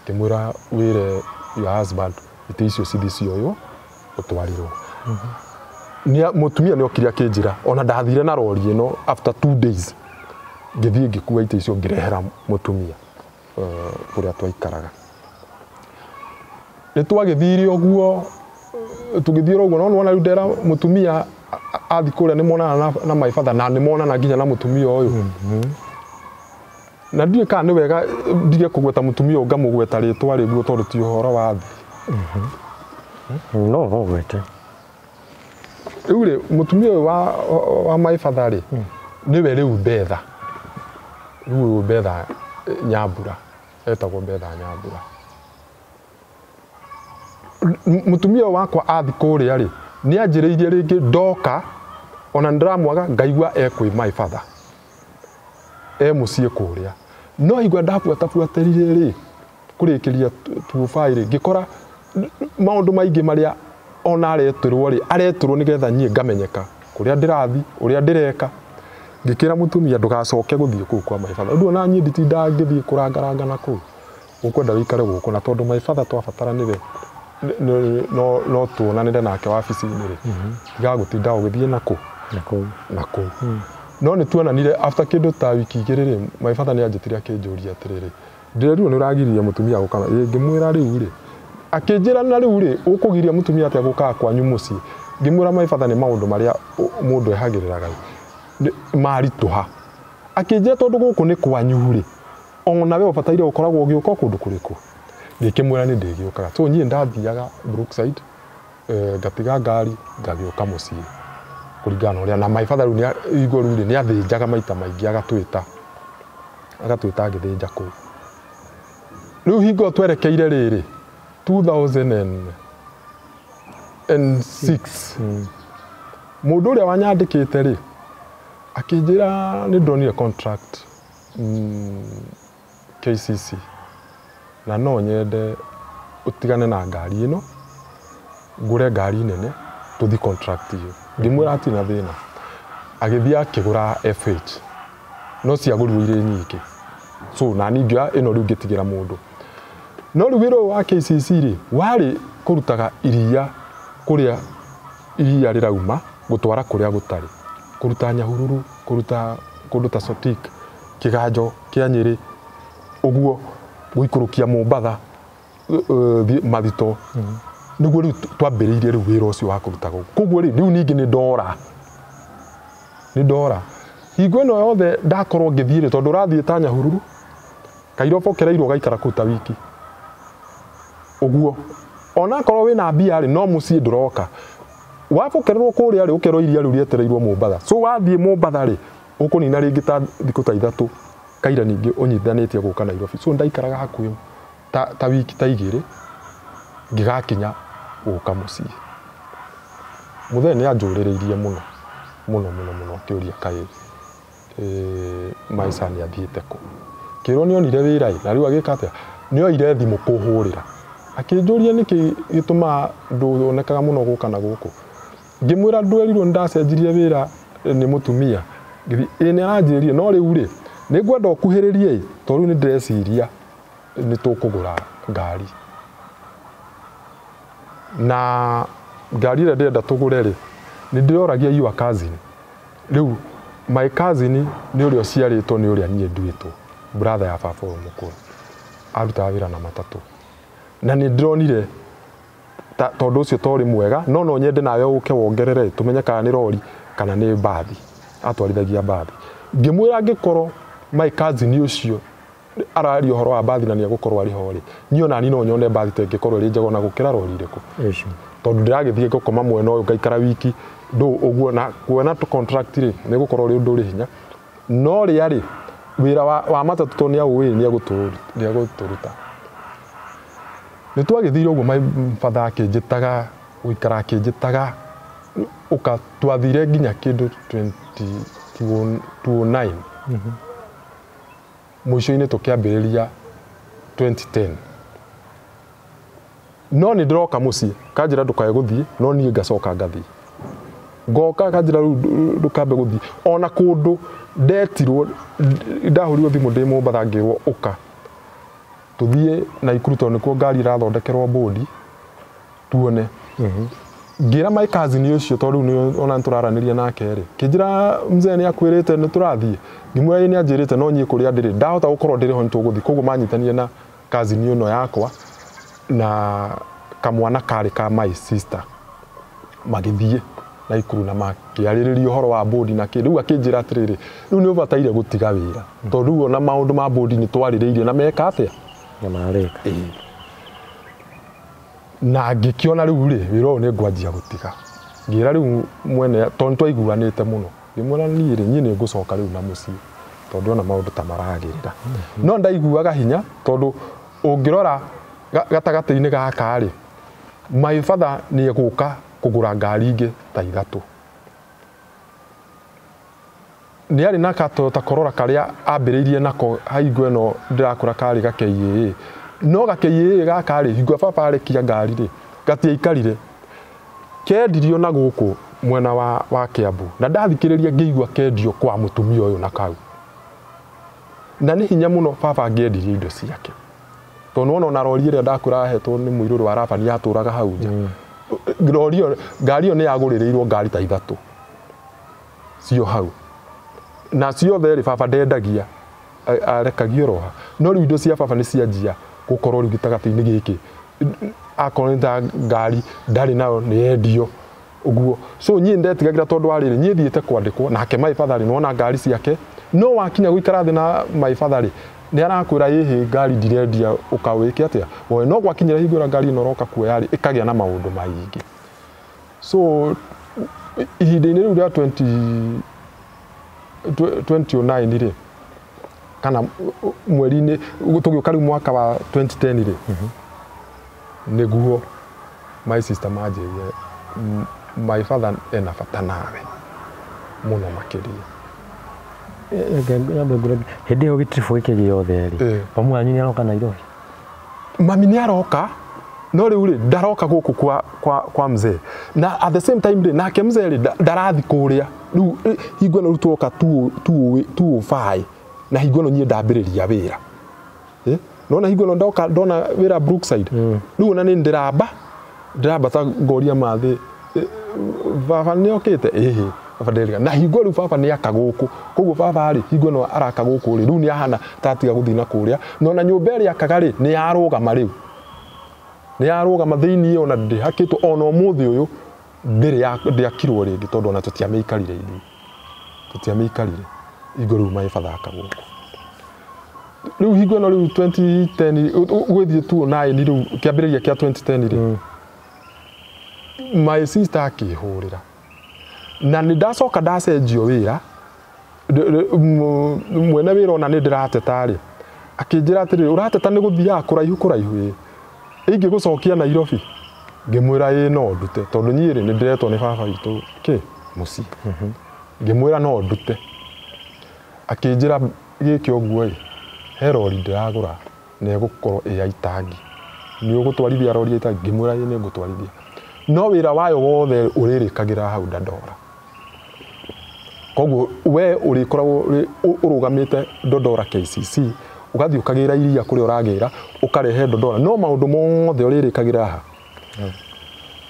akĩmwĩra wĩre your husband itĩ icio cithi cioywo ũtwarirwo mũtumia nĩ okire akĩnjĩra ona ndathire na rori ĩno after 2 days ngĩthiĩ ngĩkua itĩ icio ngĩrehera mũtumia kũrĩa twaikaraga nĩ twagĩthire ũguo tũgĩthiĩ ũguo no nĩwona rĩu ndera mũtumia athi kũrĩa nĩ monana na my father na nĩ monana nginya na mũtumia ũyũ na ndiũĩ kana nĩ wega ndige kũgweta mũtumia ũyũ ngamũgweta rĩtwa rĩguo tondũ ti ũhoro wa thĩ no no gwete rĩu rĩ mũtumia ũyũ wa my father rĩ nĩwe rĩu Betha rĩu ũyũ Betha Nyambura etagwo Betha Nyambura mũtumia ũyũ wakwa athi kũrĩa rĩ nĩ anjĩrĩirie rĩngĩ ndoka ona ndĩramwaga ngaigua ekwĩ my father e mũciĩ kũrĩa no igua ndabuatabuatĩrire rĩ kũrĩkĩria 205 rĩ ngĩkora maũndũ maingĩ marĩa ona aretĩrwo rĩ aretĩrwo nĩgetha niĩ ngamenyeka kũrĩa ndĩrathi ũrĩa ndĩreka ngĩkĩra mũtumia ndũgacoke gũthiĩ kũu kwa my father ũndũ ona niĩ nditindaga ngĩthiĩ kũrangaranga na kũu ũkwenda wĩikare gũkũ na tondũ my father twabatara nĩwe no tuonanĩre nake wabici-inĩ rĩ tiga gũtinda ũgĩthiĩ na kũ na kũu no nĩ tuonanire after kĩndũ ta wiki 2 rĩ my father nĩ anjĩtire akĩnjũria atĩrĩrĩ ndĩrerirwo nĩ ũragiririe mũtumia gũka ngĩmwĩra rĩu rĩ akĩnjĩra na rĩu rĩ ũkũgiria mũtumia atĩa gũkaga kwanyu mũciĩ ngĩmwĩra my father nĩ maũndũ marĩa mũndũ ehagĩrĩraga maritũha akĩnjĩra tondũ gũkũ nĩ kwanyu rĩ ona we ũbataire gũkoragwo ũgĩũka kũndũ kũrĩkũ ngĩkĩmwĩra nĩ ndĩgĩũkaga so niĩ ndathiaga Brookside ngatiga ngari ngagĩũka mũciĩ kũringana na ũrĩa na my father rĩu igũrũ rĩ nĩ athĩnjaga maita maingĩ agatwĩta agĩthĩnja kũu rĩu hingo twerekeire rĩrĩ 2006 mũndũ ũrĩa wanyandĩkĩte rĩ akĩnjĩra nĩ ndonire contract KCC na no nyende ũtigane na ngari ĩno ngũre ngari nene tũthi contract ĩyo ngĩmwĩra hatirĩ na thĩna agĩthiĩ akĩgũra FH no ciagũrirwo irĩ nyingĩ so na niĩ ngĩoya ĩno rĩu ngĩtigĩra mũndũ no rĩu wĩra ũyũ wa KCC rĩ warĩ kũrutaga iria kũrĩa iria rĩrauma gũtwara kũrĩa gũtarĩ kũruta Nyahururu kũruta kũndũ ta Sotik Kĩganjo kĩa Nyĩrĩ ũguo gũikũrũkia Mombatha Mathito nĩguo rĩu twambĩrĩirie rĩu wĩra ũcio wa kũruta gũkũ koguo rĩ rĩu ningĩ nĩ ndora Hingo ĩno yothe ndakorwo ngĩthiĩ rĩ, tondũ ũrathiĩ ta Nyahururu kaira ũbokereirwo ũgaikara kũu ta wiki ũguo, onakorwo wĩna mbia rĩ, no mũciĩ ndũroka. Wabokererwo kũrĩa rĩ, ũkerwo iria rĩu rĩetereirwo Mombatha. So wathiĩ Mombatha rĩ, ũkũnina rĩngĩ ta thikũ ta 3 kaira ningĩ ũnyitithanĩtie gũka Nairobi. So ndaikaraga hakuhĩ ta wiki ta 2 ngĩgakinya gũka mũciĩ. Mũthee nĩ anjũrĩrĩirie mũno mũno mũno mũno, akĩũria kaĩ my son athiĩte kũ. Kĩrwo nĩ onire wĩra ĩ, na rĩu agĩka atĩa, nĩ oire thimũ kũhũrĩra, akĩnjũria nĩkĩ gĩtũmaga ndũonekaga mũno gũka na gũkũ. Ngĩmwĩra ndwerirwo nĩ ndacenjirie wĩra nĩ mũtumia. Ngĩthiĩ, ĩ nĩ aranjĩrire, no rĩu rĩ nĩ ngwenda ũkuhĩrĩrie ĩ, tondũ rĩu nĩ ndĩreciria nĩ tũkũgũra ngari, na ngari ĩrĩa ndĩrenda tũgũre rĩ, nĩ ndĩroragia your cousin. Rĩu my cousin nĩ ũrĩa ũciarĩtwo nĩ ũrĩa niĩ nduĩtwo, brother ya baba ũyũ mũkũrũ, arutaga wĩra na matatũ, na nĩ ndĩronire tondũ ũcio torĩ mwega, no nyende nawe ũke wongerere tũmenye kana nĩ rori kana nĩ mbathi. Atwarithagia mbathi. Ngĩmwĩra angĩkorwo my cousin ũcio araria ũhoro wa mbathi na nĩ egũkorwo arĩ ho rĩ, niĩ ona niĩ no nyone mbathi ta ĩngĩkorwo ĩrĩ njega ona gũkĩra rori ĩrĩkũ, tondũ ndĩragĩthiĩ ngũkoma mwena ũyũ ngaikara wiki ndũ ũguo, na kuona tũ contract rĩ nĩ gũkorwo ũrĩ ũndũ ũrĩ hinya. No rĩa rĩ, wĩra wa matatũ tondũ nĩ aũĩ nĩ egũtũruta. Nĩ twagĩthire ũguo, my father akĩnjĩtaga, gũikara akĩnjĩtaga, ũka twathire nginya kĩndũ 2009. Mũico-inĩ tũkĩambĩrĩria 2010. No nĩ ndĩroka mũciĩ, kanjĩra ndũkae gũthiĩ, no niĩ ngacoka ngathiĩ. Ngoka kanjĩra rĩu ndũkambe gũthiĩ. Ona kũndũ ndetirwo, ndahũrirwo thimũ ndĩ Mombatha ngĩrwo ũka tũthiĩ Naikuru tondũ nĩkuo ngari ĩrathondekerwo bodi tuone. Ngĩra my cousin ũcio, tondũ rĩu nĩ ona nĩtũraranĩria nake rĩ, kĩnjĩra mzee nĩ akwĩrĩte nĩ tũrathiĩ. Ngĩmwĩra ĩĩ nĩ anjĩrĩte, no niĩ kũrĩa ndĩrĩ ndahota gũkorwo ndĩrĩ ho nĩ tũgũthiĩ. Koguo manyitanire na cousin ĩno yakwa na kamwana karĩ ka my sister, magĩthiĩ Naikuru na makĩarĩrĩria ũhoro wa bodi na kĩ. Rĩu akĩnjĩra atĩrĩrĩ, rĩu nĩ ũbataire gũtiga wĩra, tondũ rĩu ona maũndũ ma bodi nĩ twarĩrĩirie na meka atĩa, na marĩka. Na ngĩkĩona rĩu rĩ, wĩra ũyũ nĩ ngwanjia gũtiga. Ngĩra rĩu mwene, tondũ nĩtwaiguanĩte mũno, ngĩmwĩra niĩ rĩ, niĩ nĩ ngũcoka rĩu na mũciĩ, tondũ ona maũndũ ta maragĩrĩra. No ndaiguaga hinya, tondũ ũngĩrora gatagatĩ-inĩ gaka rĩ, my father nĩ egũka kũgũra ngari ingĩ ta 3. Nĩ arĩ na ka Toyota Corolla karĩa ambĩrĩirie nako hingo ĩno ndĩrakũra, karĩ ga KAA. No ga KAA gaka rĩ, hingo baba arekia ngari rĩ, gatiaikarire. Kendirio na gũkũ mwena wa Kiambu, na ndathikĩrĩria ngĩigua kendio kwa mũtumia ũyũ na kau. Na nĩ hinya mũno baba angĩendirie indo ciake, tondũ nĩwona ona rori ĩrĩa ndakwĩra ahetwo nĩ mũirũrũ wa Rabani yatũraga hau nja. Rori ĩyo, ngari ĩyo nĩ yagũrĩrĩirwo ngari ta 3 cio hau, na ciothe rĩ baba ndendagia, arekagia oroha. No rĩu indo cia baba nĩ cianjia gũkorwo rĩu gĩtagatĩ-inĩ gĩkĩ, akorwo nĩ ta ngari ndarĩ nayo nĩ yendio ũguo. So niĩ ndetigagĩra tondũ wa rĩrĩ, niĩ thiĩte kwandĩkwo nake my father rĩ, nĩwona ngari ciake, no wakinya gũikara thĩ na my father rĩ, nĩ arakwĩra ĩhĩ ngari ndirendia, ũka wĩke atĩa woe. No gwakinyĩra hingo ĩrĩa ngari ĩno ũroka kuoya rĩ, ĩkagĩa na maũndũ maingĩ. So ihinda-inĩ rĩu rĩa 2009 rĩ, kana mweri-inĩ tũgĩũka rĩu mwaka wa 2010 rĩ, nĩguo my sister manjĩrire my father ena bata nawe mũno makĩria. Hĩndĩ ĩyo gĩtiribũ gĩkĩ gĩothe rĩ, mamu wanyu nĩ aroka Nairobi? Mami nĩ aroka, no rĩu rĩ ndaroka gũkũ kwa mzee, na at the same time rĩ, nake mzee rĩ ndarathi kũrĩa. Rĩu hingo ĩno rĩu twoka 205, na hingo ĩno niĩ ndambĩrĩria wĩra. Nona hingo ĩno ndoka ndona wĩra Brookside, rĩu ona nĩ ndĩrambata ngoria mathĩ, baba nĩ okĩte? Ĩhĩ, baba nderĩga. Na hingo rĩu baba nĩ aka gũkũ, koguo baba rĩ hingo ĩno araka gũkũ rĩ, rĩu nĩ ahana ta atiga gũthiĩ na kũrĩa. Na ona nyũmba ĩrĩa akaga rĩ, nĩ yarũgama rĩu, nĩ yarũgama thĩiniĩ, ona ndĩhakĩtwo ona ũmũthĩ ũyũ ndĩrĩ ndĩakirwo rĩngĩ, tondũ ona tũtiamĩikarire ithuĩ, tũtiamĩikarire. Hingo rĩu my father aka gũkũ. Rĩu hingo ĩno rĩu 2010 ũgũthiĩ 2009 rĩu kĩambĩrĩria kĩa 2010 rĩ, my sister akĩhũrĩra na nĩ ndacoka ndacenjio wĩra. Mwene wĩra ona nĩ ndĩrateta rĩ, akĩnjĩra atĩrĩrĩ, ũrateta nĩ gũthiaga kũraihu kũraihu ĩ, ingĩgũcokia Nairobi? Ngĩmwĩra ĩ no ndute, tondũ niĩ rĩ nĩ ndĩretwo nĩ baba witũ kĩ mũciĩ. Ngĩmwĩra no ndute. Akĩnjĩra gĩkĩ ũguo ĩ, he rori ndĩragũra na ĩgũkorwo ĩ ya itangi, nĩ ũgũtwarithia rori ya itangi? Ngĩmwĩra ĩ nĩ ngũtwarithia, no wĩra wayo wothe ũrĩrĩkagĩra hau Dandora. Koguo we ũrĩkoragwo ũrũgamĩte Dandora KCC, ũgathiĩ ũkagĩra iria kũrĩa ũragĩra, ũkarehe Dandora, no maũndũ mothe ũrĩrĩkagĩra haha.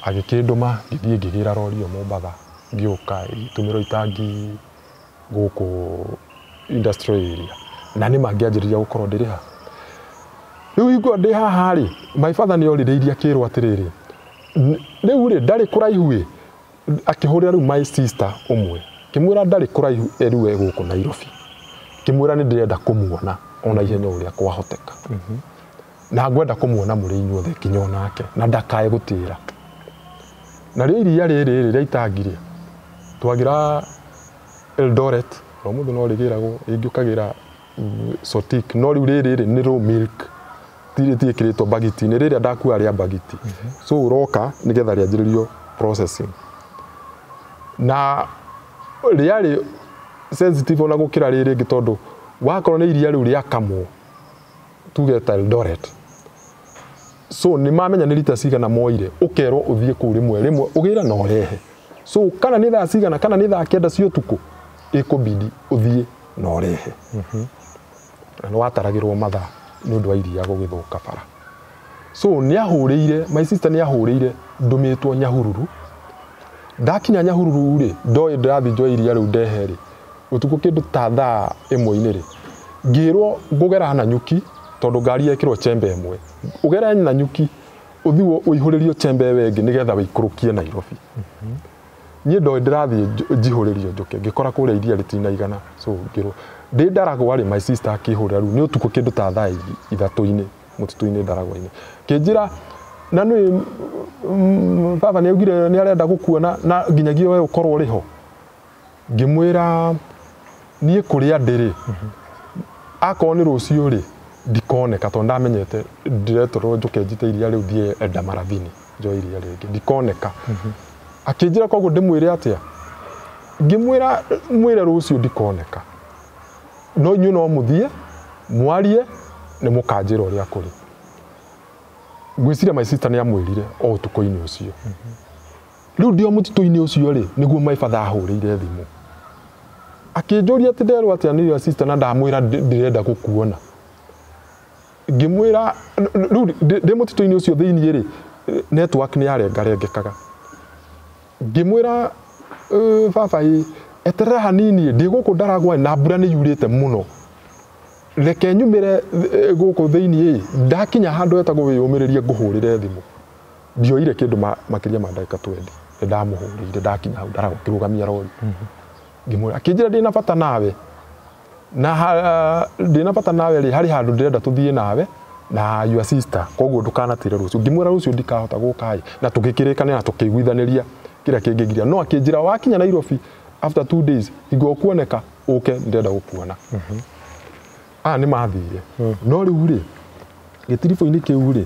Agĩkĩndũma ngĩthiĩ ngĩgĩra rori ĩyo Mombatha, ngĩũka ĩgĩtũmĩrwo itangi gũkũ industrial area, na nĩ mangĩanjĩrĩria gũkorwo ndĩrĩ ha. Rĩu hingo ndĩ haha rĩ, my father nĩ orĩrĩirie akĩrwo atĩrĩrĩ, rĩu rĩ ndarĩ kũraihu ĩ, akĩhũrĩra rĩu my sister ũmwe, kĩmwĩra ndarĩ kũraihu rĩu e gũkũ Nairobi, kĩmwĩra nĩ ndĩrenda kũmuona ona ihenya ũrĩa kwahoteka, na ngwenda kũmuona mũrĩ inyuothe nginya onake, na ndakae gũtĩra. Na rĩo iria rĩrĩ rĩa itangi rĩ, twagĩra Eldoret, o mũthĩ no rĩgĩragwo, rĩngĩ ũkagĩra Sotik, no rĩu rĩrĩ rĩ nĩ raw milk, rĩtiĩkĩrĩtwo bagiti-inĩ, rĩrĩa ndakua rĩa bagiti. So ũroka nĩgetha rĩanjĩrĩrio processing. Na rĩarĩ sensitive ona gũkĩra rĩrĩ rĩngĩ, tondũ wakorwo nĩ iria rĩu rĩakamwo tuge ta Eldoret, so nĩ mamenya nĩ rita cigana moire, ũkerwo ũthiĩ kũu rĩmwe rĩmwe ũgĩre na ũrehe. So kana nĩ thaa cigana, kana nĩ thaa 9 cia ũtukũ, ĩkũbidi ũthiĩ na ũrehe. Na nĩ wataragĩrwo mathaa nĩ ũndũ wa iria gũgĩthũka bara. So nĩ ahũrĩire, my sister nĩ ahũrĩire ndũmĩtwo Nyahururu. Ndakinya Nyahururu rĩ, ndoĩ ndĩrathiĩ njoe iria rĩu ndehe rĩ, ũtukũ kĩndũ ta thaa 1 rĩ, ngĩrwo ngũgera Nanyuki, tondũ ngari yekĩrwo chembe ĩmwe, ũgere Nanyuki ũthiĩ ũihũrĩrio chembe ĩyo ĩngĩ nĩgetha wĩikũrũkie Nairobi. Niĩ ndoĩ ndĩrathiĩ njihũrĩrio njũke, ngĩkora kũrĩa iria rĩtinaigana. So ngĩrwo ndĩ Ndaragwa rĩ, my sister akĩhũrĩra rĩu nĩ ũtukũ kĩndũ ta thaa 3 mũtitũ-inĩ Ndaragwa-inĩ, kĩnjĩra na nĩ baba nĩ augire nĩ arenda gũkuona na nginyagia we ũkorwo ũrĩ ho. Ngĩmwĩra niĩ kũrĩa ndĩrĩ, akorwo nĩ rũciũ rĩ ndikoneka, tondũ ndamenyete ndĩretwo njũke njite iria rĩu thiĩ Eldamarathini njoe iria rĩngĩ, ndikoneka. Akĩnjĩra koguo ndĩmwĩre atĩa? Ngĩmwĩra mwĩre rũciũ ndikoneka, no inyuĩ no mũthiĩ mwarie nĩ mũkanjĩra ũrĩa kũrĩ. Ngwĩciria my sister nĩ amwĩrire o ũtukũ-inĩ ũcio. Rĩu ndĩ o mũtitũ-inĩ ũcio rĩ, nĩguo my father ahũrĩire thimũ, akĩnjũria atĩ nderwo atĩa nĩ your sister, na ndamwĩra ndĩrenda gũkuona. Ngĩmwĩra rĩu ndĩ mũtitũ-inĩ ũcio thĩiniĩ rĩ, network nĩ yarengarengekaga. Ngĩmwĩra baba ĩ, eterera hanini, ndĩ gũkũ Ndaragwa na mbura nĩ yurĩte mũno, reke nyumĩre gũkũ thĩiniĩ, ndakinya handũ hetagwo wĩyũmĩrĩrie ngũhũrĩre thimũ. Ndioire kĩndũ makĩria ma ndagĩka 20, nĩ ndamũhũrĩire ndakinya hau Ndaragwa, ngĩrũgamia rori. Ngĩmwĩra, akĩnjĩra ndĩna bata nawe, na ndĩna bata nawe rĩ, harĩ handũ ndĩrenda tũthiĩ nawe na your sister, koguo ndũkanatĩre rũciũ. Ngĩmwĩra rũciũ ndikahota gũka ĩ, na tũgĩkĩrĩkanĩra na tũkĩiguithanĩria kĩrĩa kĩngĩgiria. No akĩnjĩra wakinya Nairobi after 2 days hingo ũkuoneka ũke, ndĩrenda gũkuona. Aya nĩ mathire. No rĩu rĩ, gĩtiribũ-inĩ kĩu rĩ,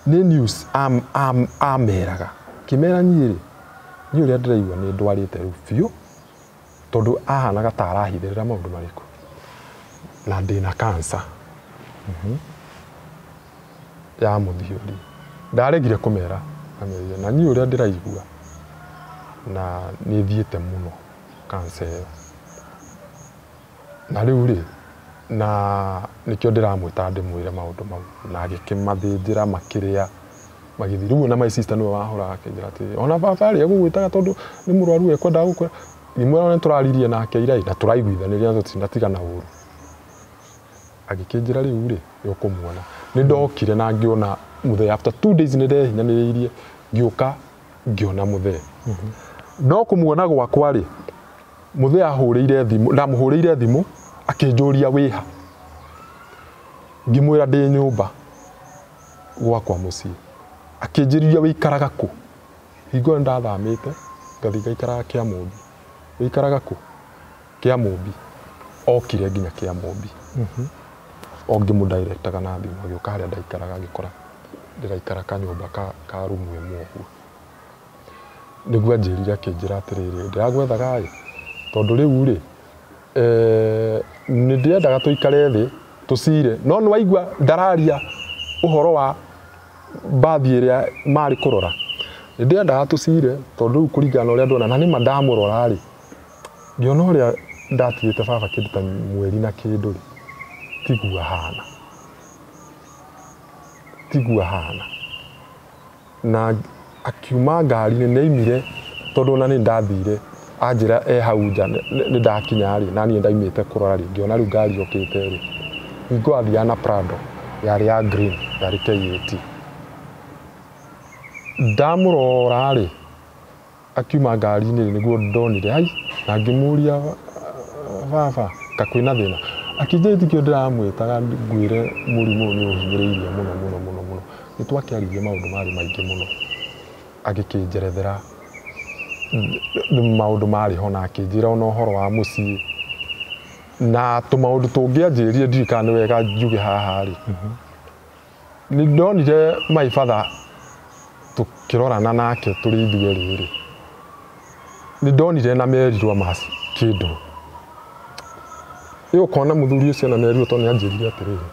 nĩ news ameraga. Kĩmera niĩ rĩ, niĩ ũrĩa ndĩraigua nĩ ndwarĩte rĩu biũ, tondũ ahanaga ta arahithĩrĩra maũndũ marĩkũ, na ndĩna cancer ya mũthiori. Ndaregire kũmera, amerire na niĩ ũrĩa ndĩraigua na nĩ thiĩte mũno cancer ĩyo, na rĩu rĩ, na nĩkĩo ndĩramwĩta ndĩmwĩre maũndũ mau, na agĩkĩmathĩnjĩra makĩrĩa magĩthiĩ. Rĩu ona my sister nĩwe wahũraga akĩnjĩra atĩrĩ, ona baba rĩ egũgwĩtaga tondũ nĩ mũrwaru ekwendaga gũkwĩra. Ngĩmwĩra nĩ tũraririe nake ira na tũraiguithanĩria na tũtinatigana ũru. Agĩkĩnjĩra rĩu rĩ, nĩ ũkũmuona. Nĩ ndokire na ngĩona mũthee after 2 days, nĩ ndehinyanĩrĩirie ngĩũka ngĩona mũthee. No kũmuona gwakwa rĩ, Mũthee ahũrĩire thimũ, ndamũhũrĩire thimũ akĩnjũria wĩha. Ngĩmwĩra ndĩ nyũmba gwakwa mũciĩ. Akĩnjĩria wĩikaraga kũ. Hingo ĩyo ndathamĩte ngathiĩ ngaikaraga Kĩamũmbi. Wĩikaraga kũ? Kĩamũmbi. Okire nginya Kĩamũmbi. O ngĩmũdirectaga na thimũ agĩũka harĩa ndaikaraga agĩkora ndĩraikara kanyũmba ka rumu ĩmwe ũguo. Nĩguo anjĩrire akĩnjĩra atĩrĩrĩ, ndĩragwethaga ĩ, tondũ rĩu rĩ, nĩ ndĩrendaga tũikare thĩ tũcire, no nĩ waigua ndararia ũhoro wa mbathi ĩrĩa marĩ kũrora. Nĩ ndĩrendaga tũcire tondũ rĩu kũringana na ũrĩa ndona, na nĩma ndamũrora rĩ, ngĩona ũrĩa ndatigĩte baba kĩndũ ta mweri na kĩndũ rĩ, tiguo ahana. Tiguo ahana. Na akiuma ngari-inĩ, nĩ aimire tondũ ona nĩ ndathire anjĩra e hau nja nĩ ndakinya rĩ, na niĩ ndaimĩte kũrora rĩ, ngĩona rĩu ngari yũkĩte rĩ, hingo athiaga na Prado yarĩ ya green, yarĩ KAT. Ndamũrora rĩ, akiuma ngari-inĩ rĩ, nĩguo ndonire ai, na ngĩmũria baba ka kwĩna thĩna. Akĩnjĩra tikĩo ndĩramwĩtaga ngwĩre mũrimũ ũyũ nĩ ũhinyĩrĩirie mũno mũno mũno mũno. Nĩ twakĩaririe maũndũ marĩ maingĩ mũno. Agĩkĩnjerethera maũndũ marĩ ho na akĩnjĩra ona ũhoro wa mũciĩ. Na tũmaũndũ tũngĩ anjĩrire ndiũĩ kana nĩ wega njuge haha rĩ. Nĩ ndonire my father tũkĩrorana nake tũrĩ ithuerĩ rĩ. Nĩ ndonire na merirwo ma kĩndũ. Ĩ ũkona mũthuri ũcio na merirwo tondũ nĩ anjĩrire atĩrĩrĩ,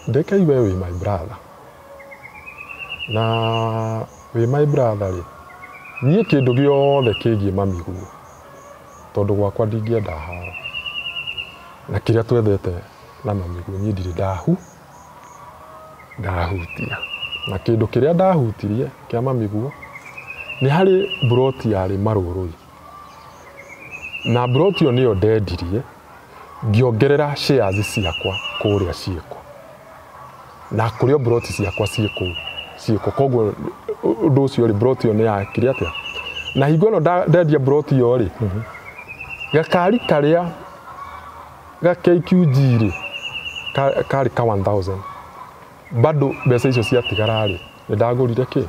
ndekei we wĩ my brother. Na wĩ my brother rĩ, niĩ kĩndũ gĩothe kĩgiĩ mami guo, tondũ gwakwa ndingĩenda haro. Na kĩrĩa twethete na mami guo niĩ ndirĩ ndahutia. Na kĩndũ kĩrĩa ndahutirie kĩa mami guo, nĩ harĩ mburoti yarĩ Marũrũi. Na mburoti ĩyo nĩyo ndendirie, ngĩongerera shares ciakwa kũrĩa ciĩko. Na kũrĩa mburoti ciakwa ciĩkũ, ciĩko. Koguo ũndũ ũcio rĩ, mburoti ĩyo nĩ yakire atĩa? Na hingo ĩno ndendia mburoti ĩyo rĩ, gakari karĩa ga KQG rĩ, karĩ ka 1000. Bado mbeca icio ciatigara rĩ, nĩ ndagũrire kĩ?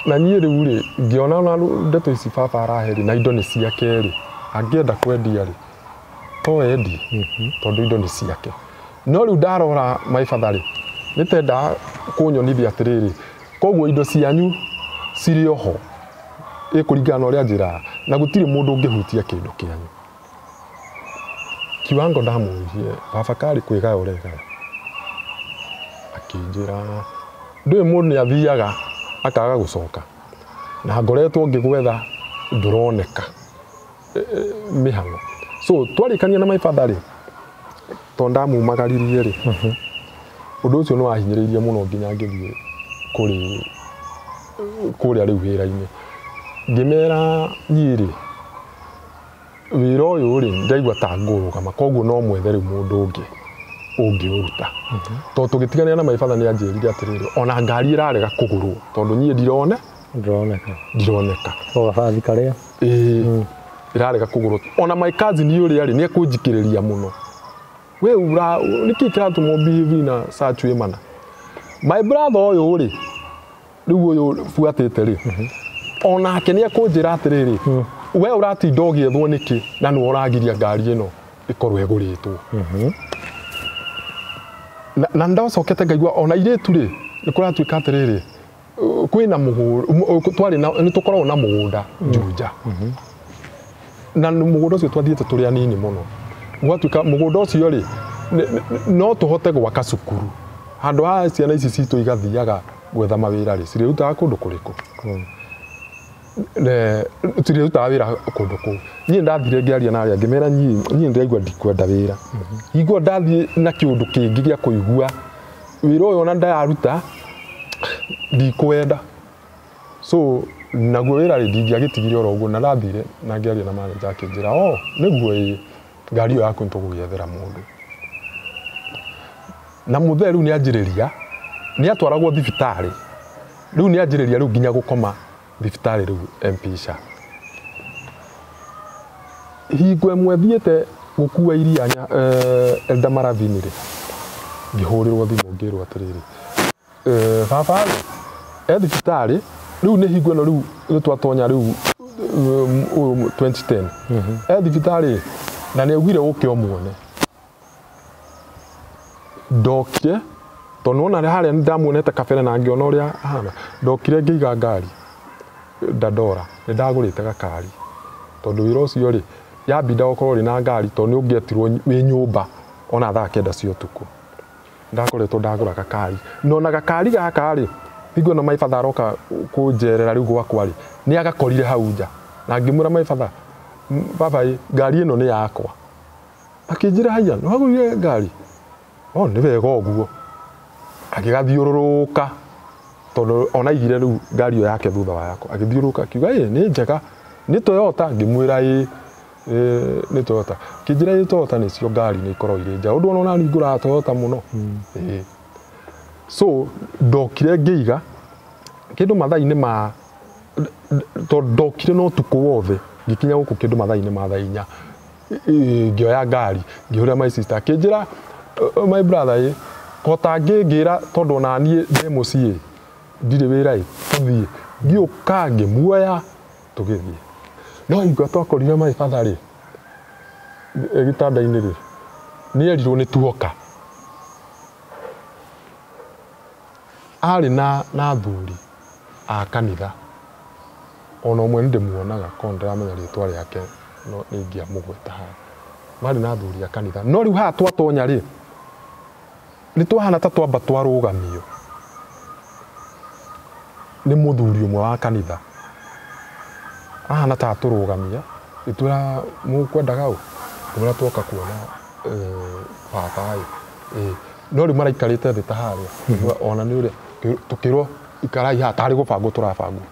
Na niĩ rĩu rĩ, ngĩona ona ndeto ici baba arahe rĩ, na indo nĩ ciake rĩ, angĩenda kwendia rĩ, to endie, tondũ indo nĩ ciake. No rĩu ndarora my father rĩ, nĩ tendaga kũnyonithia atĩrĩrĩ, koguo indo cianyu cirĩ oho, ĩkũringana na ũrĩa anjĩraga, na gũtirĩ mũndũ ũngĩhutia kĩndũ kĩanyu. Kiwango ndamũririe, baba karĩ kwĩgaya ũregaya? Akĩnjĩra, ndũĩ mũndũ nĩ athiaga akaga gũcoka. Na ngoretwo ngĩgwetha ndũroneka mĩhang'o. So twarĩkania na my father rĩ, tondũ ndamumagaririe rĩ, ũndũ ũcio nĩ wahinyĩrĩirie mũno nginya ngĩthiĩ kũrĩ kũrĩa rĩu wĩra-inĩ. Ngĩmera niĩ rĩ, wĩra ũyũ rĩ, ndaigua ta ngũrũgama, koguo no mwethe rĩu mũndũ ũngĩ ũngĩũruta. Tondũ tũgĩtiganĩra na my father nĩ anjĩrire atĩrĩrĩ, ona ngari ĩrarega kũgũrwo tondũ niĩ ndirone, Ndĩroneka. ndironeka. O gabathi karĩa. Ĩĩ, ĩrarega kũgũrwo. Ona my cousin ũrĩa rĩ, nĩ ekũnjikĩrĩria mũno. We ura, nĩkĩ kĩratũma ũbehave na such way mana? My brother ũyũ rĩ, rĩu ũyũ buatĩte rĩ, onake nĩ ekũnjĩra atĩrĩrĩ, we ũratinda ũgĩethwo nĩkĩ na nĩwe ũragiria ngari ĩno ĩkorwo ĩgũrĩtwo. Na ndacokete ngaigua ona airĩtu rĩ, nĩ kũratuĩka atĩrĩrĩ, kwĩna mũgũnda, twarĩ na, nĩ tũkoragwo na mũgũnda Juja. Na mũgũnda ũcio twathiĩte tũrĩ anini mũno. Gwatuĩka mũgũnda ũcio rĩ, no tũhote gwaka cukuru. Handũ ha ciana ici citũ igathiaga gwetha mawĩra rĩ, cirĩrutaga kũndũ kũrĩkũ? Cirĩrutaga wĩra kũndũ kũu. Niĩ ndathire ngĩaria na arĩa ngĩmera niĩ ndĩraigua ndikwenda wĩra. Hingo ndathiĩ na kĩũndũ kĩngĩ gĩa kũigua wĩra ũyũ ona ndararuta ndikwenda. So naguo wĩra rĩ, ndingĩagĩtigire oro ũguo, na ndathire na ngĩaria na manager akĩnjĩra, oh, nĩguo ĩĩ, ngari ĩyo yaku nĩtũgũgĩethera mũndũ. Na mũthee rĩu nĩ anjĩrĩria, nĩ atwaragwo thibitarĩ. Rĩu nĩ anjĩrĩria rĩu nginya gũkoma thibitarĩ rĩu MP Shah. Hingo ĩmwe thiĩte gũkua iria Eldama Ravine rĩ, ngĩhũrĩrwo thimũ ngĩrwo atĩrĩrĩ, baba rĩ e thibitarĩ rĩu nĩ hingo ĩno rĩu nĩ twatonya rĩu 2010 e thibitarĩ na nĩ augire ũke ũmuone. Ndokire tondũ nĩwona harĩa nĩ ndamuonete kabere na ngĩona ũrĩa ahana. Ndokire ngĩiga ngari Dandora, nĩ ndagũrĩte gakari tondũ wĩra ũcio rĩ yambinda gũkorwo ũrĩ na ngari tondũ nĩ ũngĩetirwo wĩ nyũmba ona thaa 9 cia ũtukũ. Ndakoretwo ndagũra gakari na ona gakari gaka rĩ hingo ĩno my father aroka kũnjerera rĩu gwakwa rĩ nĩ agakorire hau nja na ngĩmwĩra my father, baba ĩ ngari ĩno nĩ yakwa. Akĩnjĩra haiya nĩ wagũrire ngari? O nĩ wega ũguo. Agĩgathiũrũrũka tondũ ona aigire rĩu ngari ĩyo yake thutha wa yakwa, agĩthiũrũrũka akiuga ĩ nĩ njega nĩ Toyota. Ngĩmwĩra ĩ nĩ Toyota. Akĩnjĩra ĩ Toyota nĩcio ngari nĩ ikoragwo irĩ njega ũndũ ona nani ngũraga Toyota mũno. So ndokire ngĩiga kĩndũ mathaa-inĩ ma tondũ ndokire na ũtukũ wothe ngĩkinya gũkũ kĩndũ mathaa-inĩ ma thaa 4 ngĩoya ngari ngĩhũrĩra my sister akĩnjĩra my brother ĩ kota ngĩngĩra tondũ ona niĩ ndĩ mũciĩ ndirĩ wĩra ĩ tũthiĩ. Ngĩũka ngĩmuoya tũgĩthiĩ. No hingo twakorire my father rĩ gĩtanda-inĩ rĩ nĩ erirwo nĩ tuoka. Arĩ na athuri a kanitha ona ũmwe nĩ ndĩmuonaga korwo ndĩramenya rĩtwa rĩake no nĩ ingĩamũgweta haha. Marĩ na athuri a kanitha no rĩu haha twatonya rĩ nĩ twahana ta twamba twarũgamio nĩ mũthuri ũmwe wa kanitha. Ahana ta atũrũgamia ĩtwĩra mũkwendaga ũ tũmwĩra twoka kuona baba ĩ. No rĩu maraikarĩte thĩ ta harĩa ona nĩ ũrĩa tũkĩrwo ikarai haha tarĩ gũbangwo tũrabangwo.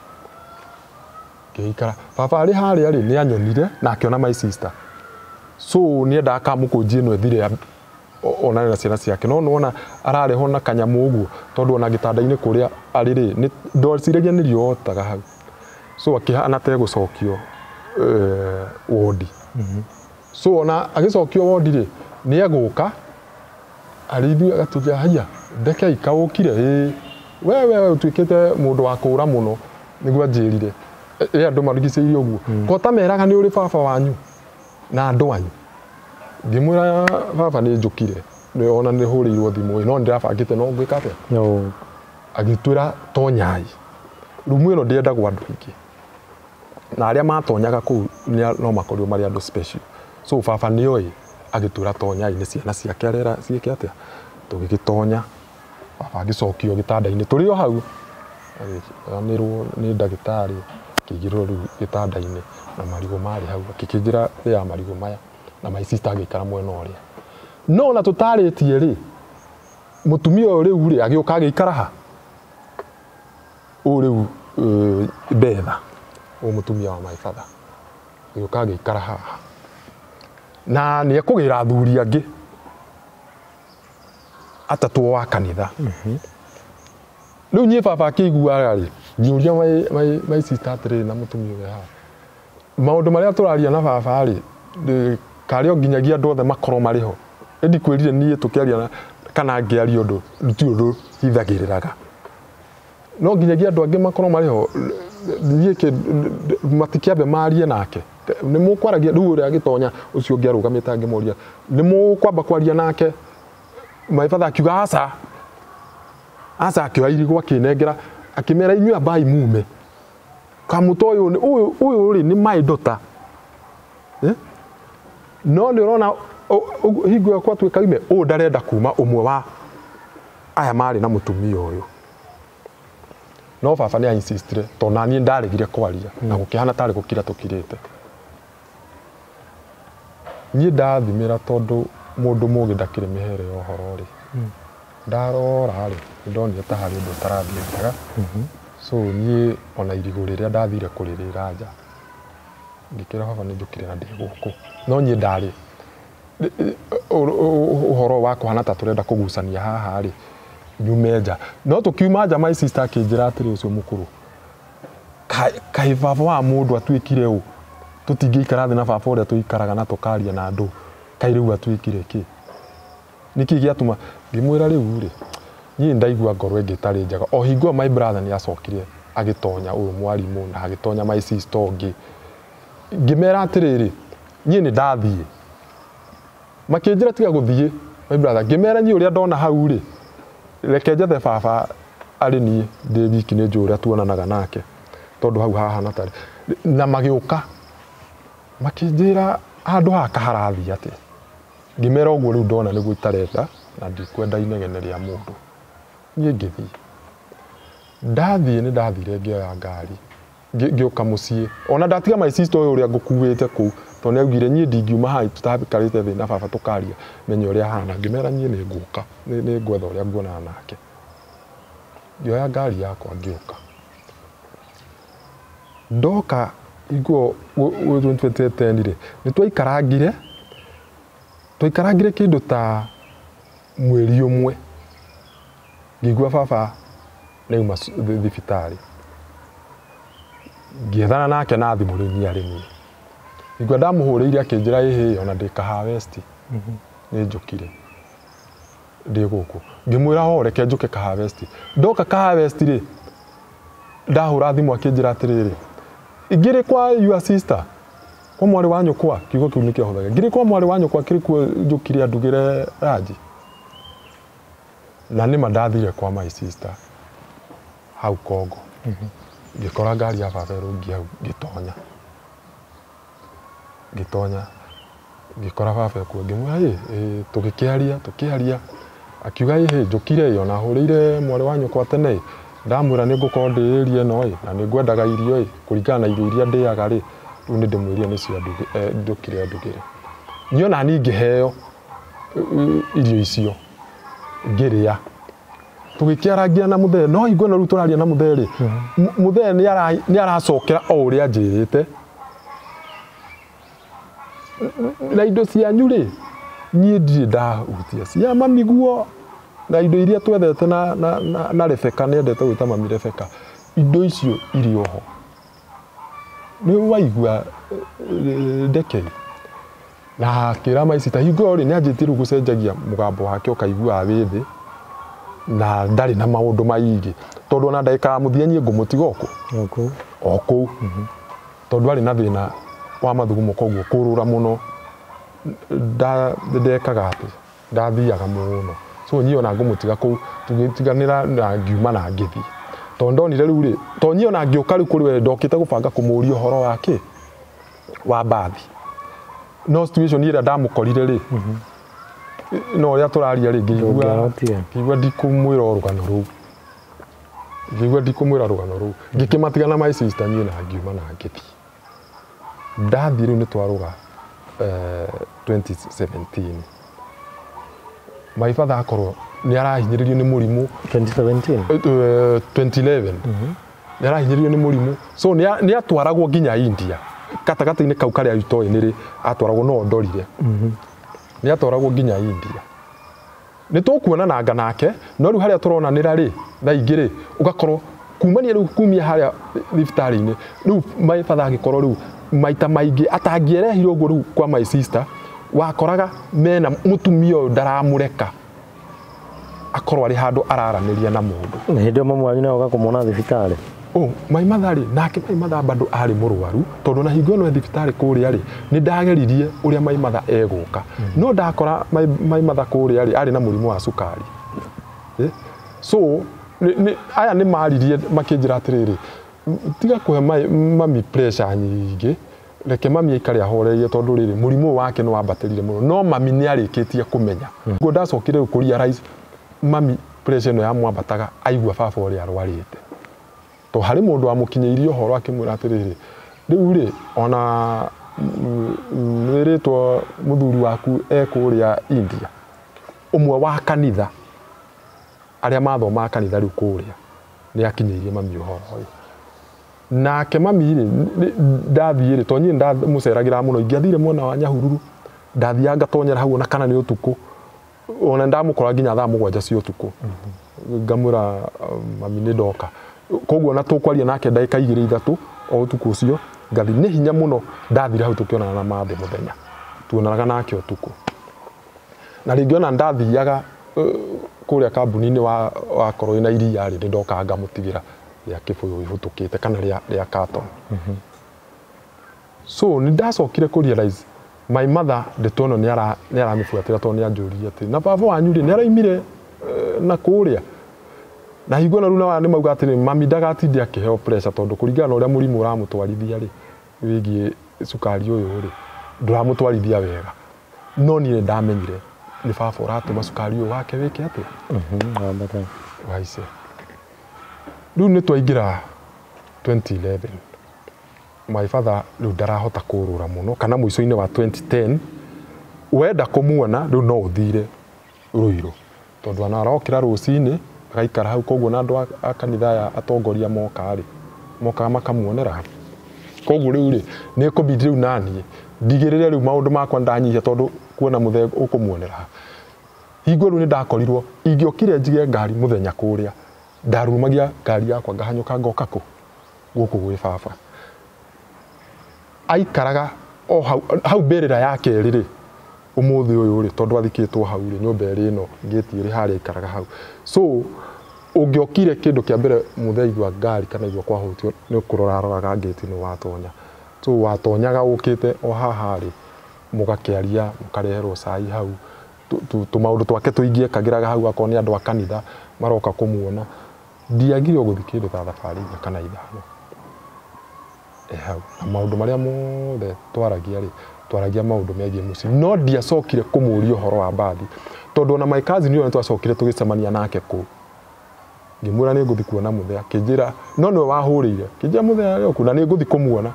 Ngĩikara baba arĩ harĩa rĩ nĩ anyonire na akĩona my sister so nĩ endaga kamũkũnji ĩno ĩthire onane na ciana ciake no nĩwona ararehwo na kanyamũ ũguo tondũ ona gĩtanda-inĩ kũrĩa arĩ rĩ ndociragia nĩ riũa otaga hau. So akĩhana ta egũcokio wodi. So ona agĩcokio wodi rĩ nĩ egũka arĩ ithuĩ agatũria haiya ndekei kaũkire ĩ we ũtuĩkĩte mũndũ wa kũũra mũno nĩguo anjĩrire ĩ andũ marigicĩirie ũguo kota meraga nĩ ũrĩ baba wanyu na andũ anyu. Ngĩmwĩra baba nĩ njũkire ona nĩ hũrĩirwo thimũ no ndĩrabangĩte no ngwĩka atĩa. Agĩtwĩra tonyai rumu ĩno ndĩendagwo andũ aingĩ na arĩa matonyaga kũu no makorirwo marĩ andũ special. So baba nĩoĩ agĩtwĩra tonyai nĩ ciana ciake arera ciĩke atĩa. Tũgĩgĩtonya baba agĩcokio gĩtanda-inĩ tũrĩ o hau agĩanĩrwo nĩ ndagĩtarĩ akĩigĩrĩrwo rĩu gĩtanda-inĩ na marigũ marĩ hau akĩkĩnjĩra ya marigũ maya na my sister agĩikara mwena ũrĩa. No ona tũtarĩtie rĩ mũtumia ũyũ rĩu rĩ agĩũka agĩikara ha ũyũ rĩu Betha ũyũ mũtumia wa my father agĩũka agĩikara haha na nĩ ekũgĩra athuri angĩ atatũ wa kanitha. Rĩu niĩ baba akĩiguaga rĩ ngĩũria my sister atĩrĩrĩ na mũtumia ũrĩa haha maũndũ marĩa tũraria na baba rĩ karĩ o nginyagia andũ othe makorwo marĩ ho. Ĩndi kwĩrire niĩ tũkĩaria kana ngĩaria ũndũ ti ũndũ hithagĩrĩraga no nginyagia andũ angĩ makorwo marĩ ho niĩ matikĩambe marie nake nĩ mũkwaragia rĩu ũrĩa agĩtonya ũcio ũngĩ arũgamĩte angĩmũria nĩ mũkwamba kwaria nake. My father akiuga aca aca akĩoya irigũ akĩnengera akĩmera inyuĩ ambai mume kamũtũ ũyũ ũyũ rĩ nĩ my daughter. No nĩ ũrona hingo ĩyo gwatuĩka ime ũyũ ndarenda kuma ũmwe wa aya marĩ na mũtumia ũyũ. No baba nĩ insistire tondũ naniĩ ndaregire kwaria na gũkĩhana tarĩ gũkira tũkirĩte. Niĩ ndathimĩra tondũ mũndũ mũgĩ ndakĩrĩ mĩhere ya ũhoro rĩ ndarora rĩ nĩndonire ta harĩ ũndũ ũtarathiĩ wega. So niĩ ona irigũ rĩrĩa ndathire kũrĩrĩra nja ngĩkĩra baba nĩ njũkire na ndĩ gũkũ no niĩ ndarĩ ũhoro wa kũhana ta tũrenda kũgucania haha rĩ nyume nja. No tũkiuma nja my sister akĩnjĩra atĩrĩ ũcio mũkũrũ Kaĩ baba wa mũndũ atuĩkire ũ tũtingĩikara thĩ na baba ũrĩa tũikaraga na tũkaria na andũ kaĩ rĩu atuĩkire kĩ nĩkĩ gĩatũma ngĩmwĩra rĩu rĩ niĩ ndaigua ngoro ĩngĩ ĩtarĩ njega o hingo my brother nĩ acokire agĩtonya ũyũ mwarimũ na agĩtonya my sister ũngĩ ngĩmera atĩrĩrĩ niĩ nĩ ndathiĩ makĩnjĩra tiga gũthiĩ my brother ngĩmera niĩ ũrĩa ndona hau rĩ reke njethe baba arĩ niĩ ndĩ wiki nĩ njũĩ ũrĩa tuonanaga nake tondũ hau hahana tarĩ na magĩũka makĩnjĩra handũ haha harathiĩ atĩa ngĩmera ũguo rĩu ndona nĩguo itarenda na ndikwenda inegene rĩa mũndũ niĩ ngĩthiĩ ndathiĩ nĩ ndathire ngĩoya ngari ngĩũka mũciĩ ona ndatiga my sister ũyũ ũrĩa ngũkuĩte kũu tondũ nĩ augire niĩ ndingiuma haha tũtakarĩte thĩ na baba tũkaria menye ũrĩa ahana ngĩmera niĩ nĩ ngũka nĩ ngwetha ũrĩa nguonana nake ngĩoya ngari yakwa ngĩũka ndoka iguo 2010 rĩ nĩ twaikarangire kĩndũ ta mweri ũmwe ngĩigua baba nĩauma thibitarĩ ngĩethana nake na thimũ rĩu niĩ arĩ niĩ ngĩigua ndamũhũrĩire akĩnjĩra ĩhĩ ona ndĩ Kahawa West nĩ njũkire ndĩ gũkũ ngĩmwĩra o reke njũke Kahawa West ndoka Kahawa West rĩ ndahũra thimũ akĩnjĩra atĩrĩrĩ ngĩrĩ kwa your sister kwa mwarĩ wa nyũkwa kiugo kĩu nĩkĩo ahũthagĩra ngĩrĩ kwa mwarĩ wa nyũkwa kĩrĩ kuo njũkire andugĩre ranji na nĩma ndathire kwa my sister hau Kongo ngĩkora ngari ya baba ĩrũngiĩ hau ngĩtonya ngĩkora baba ekuo ngĩmwĩra ĩ tũgĩkĩaria akiuga ĩhĩ njũkire ĩ ona hũrĩire mwarĩ wa nyũkwa tene ĩ ndamwĩra nĩ ngũkorwo ndĩ area ĩno ĩ na nĩ ngwendaga irio ĩ kũringana na irio iria ndĩaga rĩ rĩu nĩ ndĩmwĩrire nĩcio njũkire andugĩre niĩ ona niĩ ngĩheo irio icio ngĩrĩa tũgĩkĩarangia na mũthee no hingo ĩno rĩu tũraria na mũthee rĩ mũthee nĩ aracokera o ũrĩa anjĩrĩte na indo cianyu rĩ niĩ ndirĩ ndahutia cia mami guo na indo iria twethete na Rebecca nĩendete gwĩta mami Rebecca indo icio irĩ oho nĩ waigua ndekei na akĩra my sister hingo ĩyo rĩ nĩ anjĩtie rĩu gũcenjagia mũgambo wake ũkaigua wĩ thĩ na ndarĩ na maũndũ maingĩ tondũ ona ndagĩka ya mũthia niĩ ngũmũtiga o kũu tondũ arĩ na thĩna wa mathugumo koguo kũrũra mũno ndekaga atĩ ndathiaga mũno so niĩ ona ngũmũtiga kũu tũgĩtiganĩra na ngiuma na ngĩthiĩ tondũ ndonire rĩu rĩ tondũ niĩ ona ngĩũka rĩu kũrĩ we ndokĩte gũbanga kũmũũria ũhoro wa kĩ wa mbathi no situation ĩrĩa ndamũkorire rĩ no ũrĩa tũraria rĩ ngĩigua ndikũmwĩra rũgano rũu ngĩigua ndikũmwĩra rũgano rũu ngĩkĩmatiga na my sister niĩ na ngiuma na ngĩthiĩ ndathiĩ rĩu nĩ twarũga 2017 my father akorwo nĩ arahinyĩrĩrio nĩ mũrimũ 2017 2011 nĩ arahinyĩrĩrio nĩ mũrimũ so nĩ atwaragwo nginya India gatagatĩ-inĩ kau karĩa itoĩ nĩ rĩ atwaragwo no ndorire nĩ atwaragwo nginya India nĩ tũkuonananga nake no rĩu harĩa tũronanĩra rĩ thaa ingĩ rĩ ũgakorwo kumania rĩu kumia harĩa thibitarĩ-inĩ rĩu my father agĩkorwo rĩu maita maingĩ atangĩerehire ũguo rĩu kwa my sister wakoraga mena mũtumia ũyũ ndaramũreka akorwo arĩ handũ araranĩria na mũndũ na hĩndĩ ĩyo mamu wanyu nĩoka kũmwona thibitarĩ oh my mother rĩ nake my mother bado arĩ mũrwaru tondũ na hingo ĩno e thibitarĩ kũrĩa rĩ nĩ ndageririe ũrĩa my mother egũka no ndakora my mother kũrĩa rĩ arĩ na mũrimũ wa cukari so aya nĩ maririe makĩnjĩra atĩrĩrĩ tiga kũhe mami pressure nyingĩ reke mami aikare ahoreire tondũ rĩrĩ mũrimũ wake nĩ wambatĩrire mũno no mami nĩ arĩkĩtie kũmenya ũguo ndacokire rĩu kũ realize mami pressure ĩno yamwambataga aigua baba ũrĩa arwarĩte to harĩ mũndũ wamũkinyĩirie ũhoro akĩmwĩra atĩrĩrĩ rĩu rĩ ona nĩwĩrĩtwo mũthuri waku e kũrĩa India ũmwe wa kanitha arĩa mathomaga kanitha rĩu kũrĩa nĩ akinyĩirie mami ũhoro ũyũ nake mami rĩ ndathiĩ rĩ tondũ niĩ ndamũceragĩra mũno ingĩathire mwena wa Nyahururu ndathiaga ngatonyera hau ona kana nĩ ũtukũ ona ndamũkora nginya thaa 7 cia ũtukũ ngamwĩra mami nĩ ndoka Koguo na tũkwaria nake ndagĩka igĩrĩ ithatũ o ũtukũ ũcio ngathi nĩ hinya mũno ndathire hau tũkĩonana na mathe mũthenya tuonanaga nake ũtukũ na rĩngĩ ona ndathiaga kũrĩa kambuni-inĩ wakorwo wĩna iria rĩ nĩ ndokaga ngamũtigĩra rĩa kĩbũyũ ihũtũkĩte kana rĩa carton. So nĩ ndacokire kũ realize my mother ndeto ĩno nĩ aramĩbuatĩra tondũ nĩ anjũririe atĩ na baba wanyu rĩ nĩ araimire na kũrĩa na hingo ĩno rĩu na nĩ mauga atĩrĩ mami ndagatinde akĩheo pressure tondũ kũringana na ũrĩa mũrimũ ũramũtwarithia rĩ wĩgiĩ cukari ũyũ rĩ ndũramũtwarithia wega no niĩ ndamenyire nĩ baba ũratũma cukari ũyũ wake wĩke atĩa waice. Rĩu nĩ twaingĩra 2011 my father rĩu ndarahota kũrũra mũno kana mũico-inĩ wa 2010 wenda kũmuona rĩu no ũthire Ruiru tondũ ona arokĩra rũcinĩ agaikara hau koguo na andũ a kanitha aya atongoria moka rĩ mokaga makamuonera hau koguo rĩu rĩ nĩ kũbidi rĩu naniĩ ndigĩrĩre rĩu maũndũ makwa ndanyihia tondũ kuona mũthee ũkũmuonera hau. Hingo rĩu nĩ ndakorirwo ingĩokire njige ngari mũthenya kũrĩa ndarumagia ngari yakwa ngahanyũka ngoka kũ gũkũ gwĩ baba aikaraga o hau hau mbĩrĩra ya kerĩ rĩ ũmũthĩ ũyũ rĩ tondũ athikĩtwo hau rĩ nyũmba ĩrĩ ĩno ngĩti ĩrĩ harĩa aikaraga hau so ũngĩokire kĩndũ kĩa mbere mũthee igua ngari kana igua kwahutio nĩ kũrora aroraga ngĩti nĩ watonya so watonyaga ũkĩte o haha rĩ mũgakĩaria mũkareherwo cai hau tũmaũndũ twake tũingĩ ekagĩraga hau akorwo nĩ andũ a kanitha maroka kũmuona ndiagire gũthiĩ kĩndũ ta thabarĩ inya kana ithano hau na maũndũ marĩa mothe twaragia rĩ twaragia maũndũ megiĩ mũciĩ no ndiacokire kũmũria ũhoro wa mbathi tondũ ona my cousin ũyũ nĩtwacokire tũgĩcemania nake kũu ngĩmwĩra nĩ ngũthiĩ kuona mũthee akĩnjĩra no nĩwe wahũrĩire akĩnjĩra mũthee arĩ o kũu na nĩ ngũthiĩ kũmuona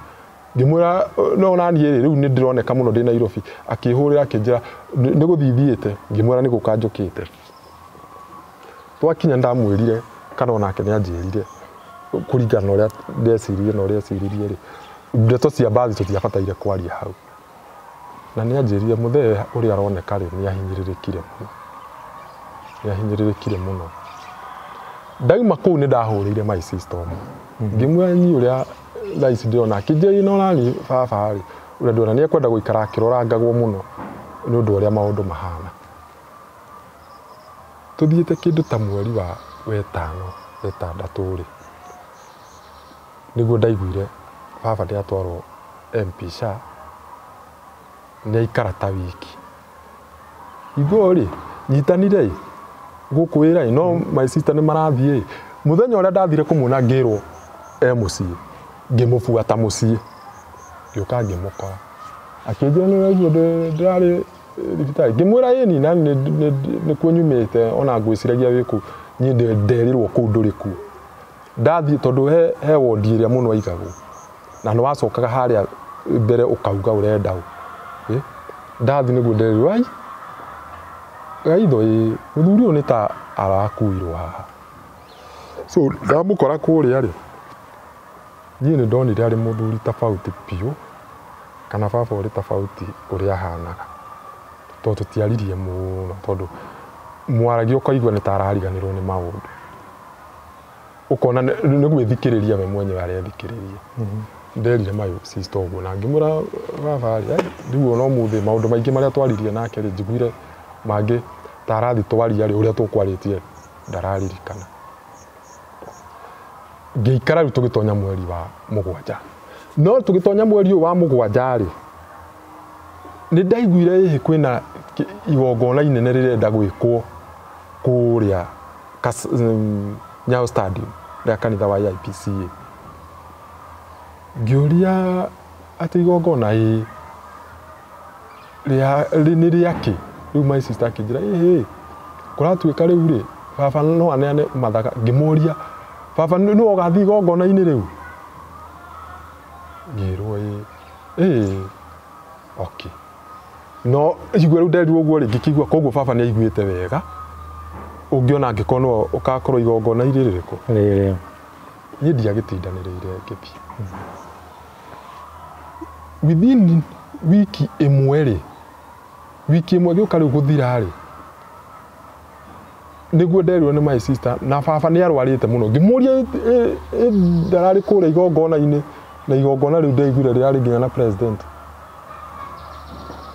ngĩmwĩra no naniĩ rĩ rĩu nĩ ndĩroneka mũno ndĩ Nairobi akĩhũrĩra akĩnjĩra nĩ gũthiĩ thiĩte ngĩmwĩra nĩ gũka njũkĩte twakinya ndamwĩrire kana onake nĩ anjĩrire kũringana na ũrĩa ndeciririe na ũrĩa eciririe rĩ ndeto cia mbathi tũtiabataire kwaria hau na nĩ anjĩrire mũthee ũrĩa aroneka rĩ nĩ ahinyĩrĩrĩkire mũno nĩ ahinyĩrĩrĩkire mũno ndauma kũu nĩ ndahũrĩire my sister ũmwe ngĩmwĩra niĩ ũrĩa thaa ici ndĩrona akĩnjĩra no nani baba rĩ ũrĩa ndĩrona nĩ ekwenda gũikara akĩrorangagwo mũno nĩ ũndũ ũrĩa maũndũ mahana tũthiĩte kĩndũ ta mweri wa wetano wetandatũ rĩ nĩguo ndaiguire baba nĩ atwarwo MP SHA nĩ aikara ta wiki hingo rĩ nyitanire gũkũ wĩra no my sister nĩ marathiĩ mũthenya ũrĩa ndathire kũmuona ngĩrwo e mũciĩ ngĩmũbuata mũciĩ ngĩũka ngĩmũkora akĩnjĩra nĩ ũraigua ndĩrarĩ thibitarĩ ngĩmwĩra ĩni na nĩkuo nyumĩte ona ngwĩciragia wĩ kũu niĩ nderirwo kũu ndũrĩ kuo ndathiĩ tondũ he wondi ĩrĩa mũno aigagwo na nĩ wacokaga harĩa mbere ũkauga ũrenda ũ ndathiĩ nĩguo nderirwo ai gaitho ĩ mũthuri ũyũ nĩ ta arakuirwo haha so ndamũkora kũrĩa rĩ niĩ nĩ ndonire arĩ mũthuri tofauti biũ kana baba ũrĩ tofauti ũrĩa ahanaga tondũ tũtiaririe mũno tondũ mwaragia ũkaigua nĩ ta arariganĩrwo nĩ maũndũ ũkona nĩ gwĩthikĩrĩria we mwenyewe arethikĩrĩria nderire my sister ũguo na ngĩmwĩra baba rĩ rĩu ona ũmũthĩ maũndũ maingĩ marĩa twaririe nake rĩ njiguire mangĩ ta arathi twaria rĩ ũrĩa tũkwarĩtie ndararirikana ngĩikara rĩu tũgĩtonya mweri wa mũgwanja no tũgĩtonya mweri ũyũ wa mũgwanja rĩ nĩ ndaiguire ĩhĩ kwĩna igongona inene rĩrenda gwĩkwo kũrĩa Nyayo Stadium rĩa kanitha wa AIPCA ngĩũria atĩ igongona ĩ nĩ rĩakĩ rĩu my sister akĩnjĩra ĩhĩ kũratuĩka rĩu rĩ baba no aneane mathaga ngĩmũria baba nĩ ũgathiĩ igongona-inĩ rĩu ngĩrwo ĩ okay no igua rĩu nderirwo ũguo rĩ ngĩkĩigua koguo baba nĩ aiguĩte wega ũngĩona angĩkorwo no ũgakorwo igongona-inĩ rĩrĩkũ rĩrĩ niĩ ndiagĩtindanĩrĩire ngĩthiĩ within wiki ĩmwe rĩ wiki ĩmwe gĩũka rĩu gũthira rĩ Nĩguo nderirwo nĩ my sister na baba nĩ arwarĩte mũno. Ngĩmũria ndararĩ kũrĩa igongona-inĩ, na igongona rĩu ndaiguire rĩrarĩ nginya na president.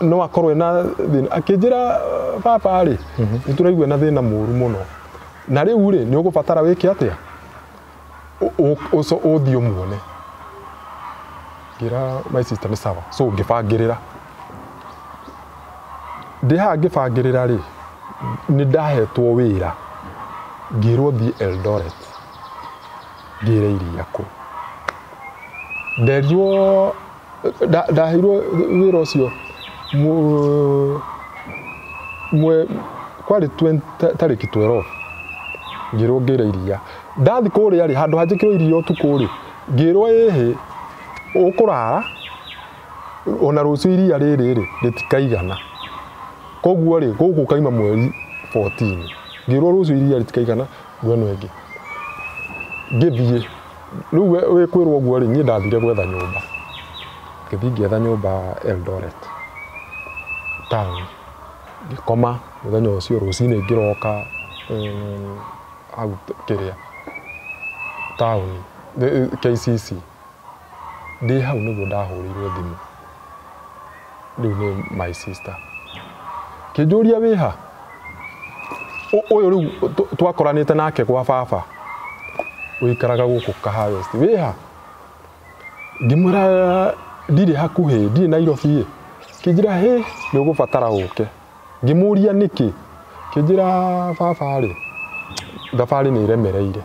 No akorwo ena thĩna. Akĩnjĩra baba rĩ, nĩ tũraigua ena thĩna mũru mũno. Na rĩu rĩ, nĩ ũgũbatara wĩke atĩa? Ũthiĩ ũmuone. Ngĩra my sister nĩ sawa. So ngĩbangĩrĩra. Ndĩ haha ngĩbangĩrĩra rĩ, nĩ ndahetwo wĩra. Ngĩrwo thiĩ Eldoret. Ngĩre iria kũu. Nderirwo, ndaheirwo wĩra ũcio kwarĩ tarĩki 12. Ngĩrwo ngĩre iria. Ndathi kũrĩa rĩ, handũ hanjĩkĩrwo iria ũtukũ rĩ, ngĩrwo ĩhĩ, ũkũrara, ona rũciũ iria rĩrĩ rĩ, rĩtikaigana. Koguo rĩ, gũkũ kaima mweri 14. Ngĩrwo rũciũ iria rĩtikaigana, ngwe ĩno ĩngĩ. Ngĩthiĩ. Rĩu wĩkwĩrwo ũguo rĩ, niĩ ndathire gwetha nyũmba. Ngĩthiĩ ngĩetha nyũmba Eldoret town. Ngĩkoma mũthenya ũcio, rũcinĩ ngĩroka hau kĩrĩa town, KCC. Ndĩ hau nĩguo ndahũrĩirwo thimũ. Rĩu nĩ my sister. Kĩnjũria wĩha? Ũyũ rĩu twakoranĩte nake gwa baba. Ũikaraga gũkũ Kahawa West. Wĩha? Ngĩmwĩra ndirĩ hakuhĩ, ndirĩ Nairobi. Kĩnjĩra hĩ, nĩ ũgũbatara ũke. Ngĩmũria nĩkĩ? Kĩnjĩra baba rĩ, thabarĩ nĩ ĩremereire.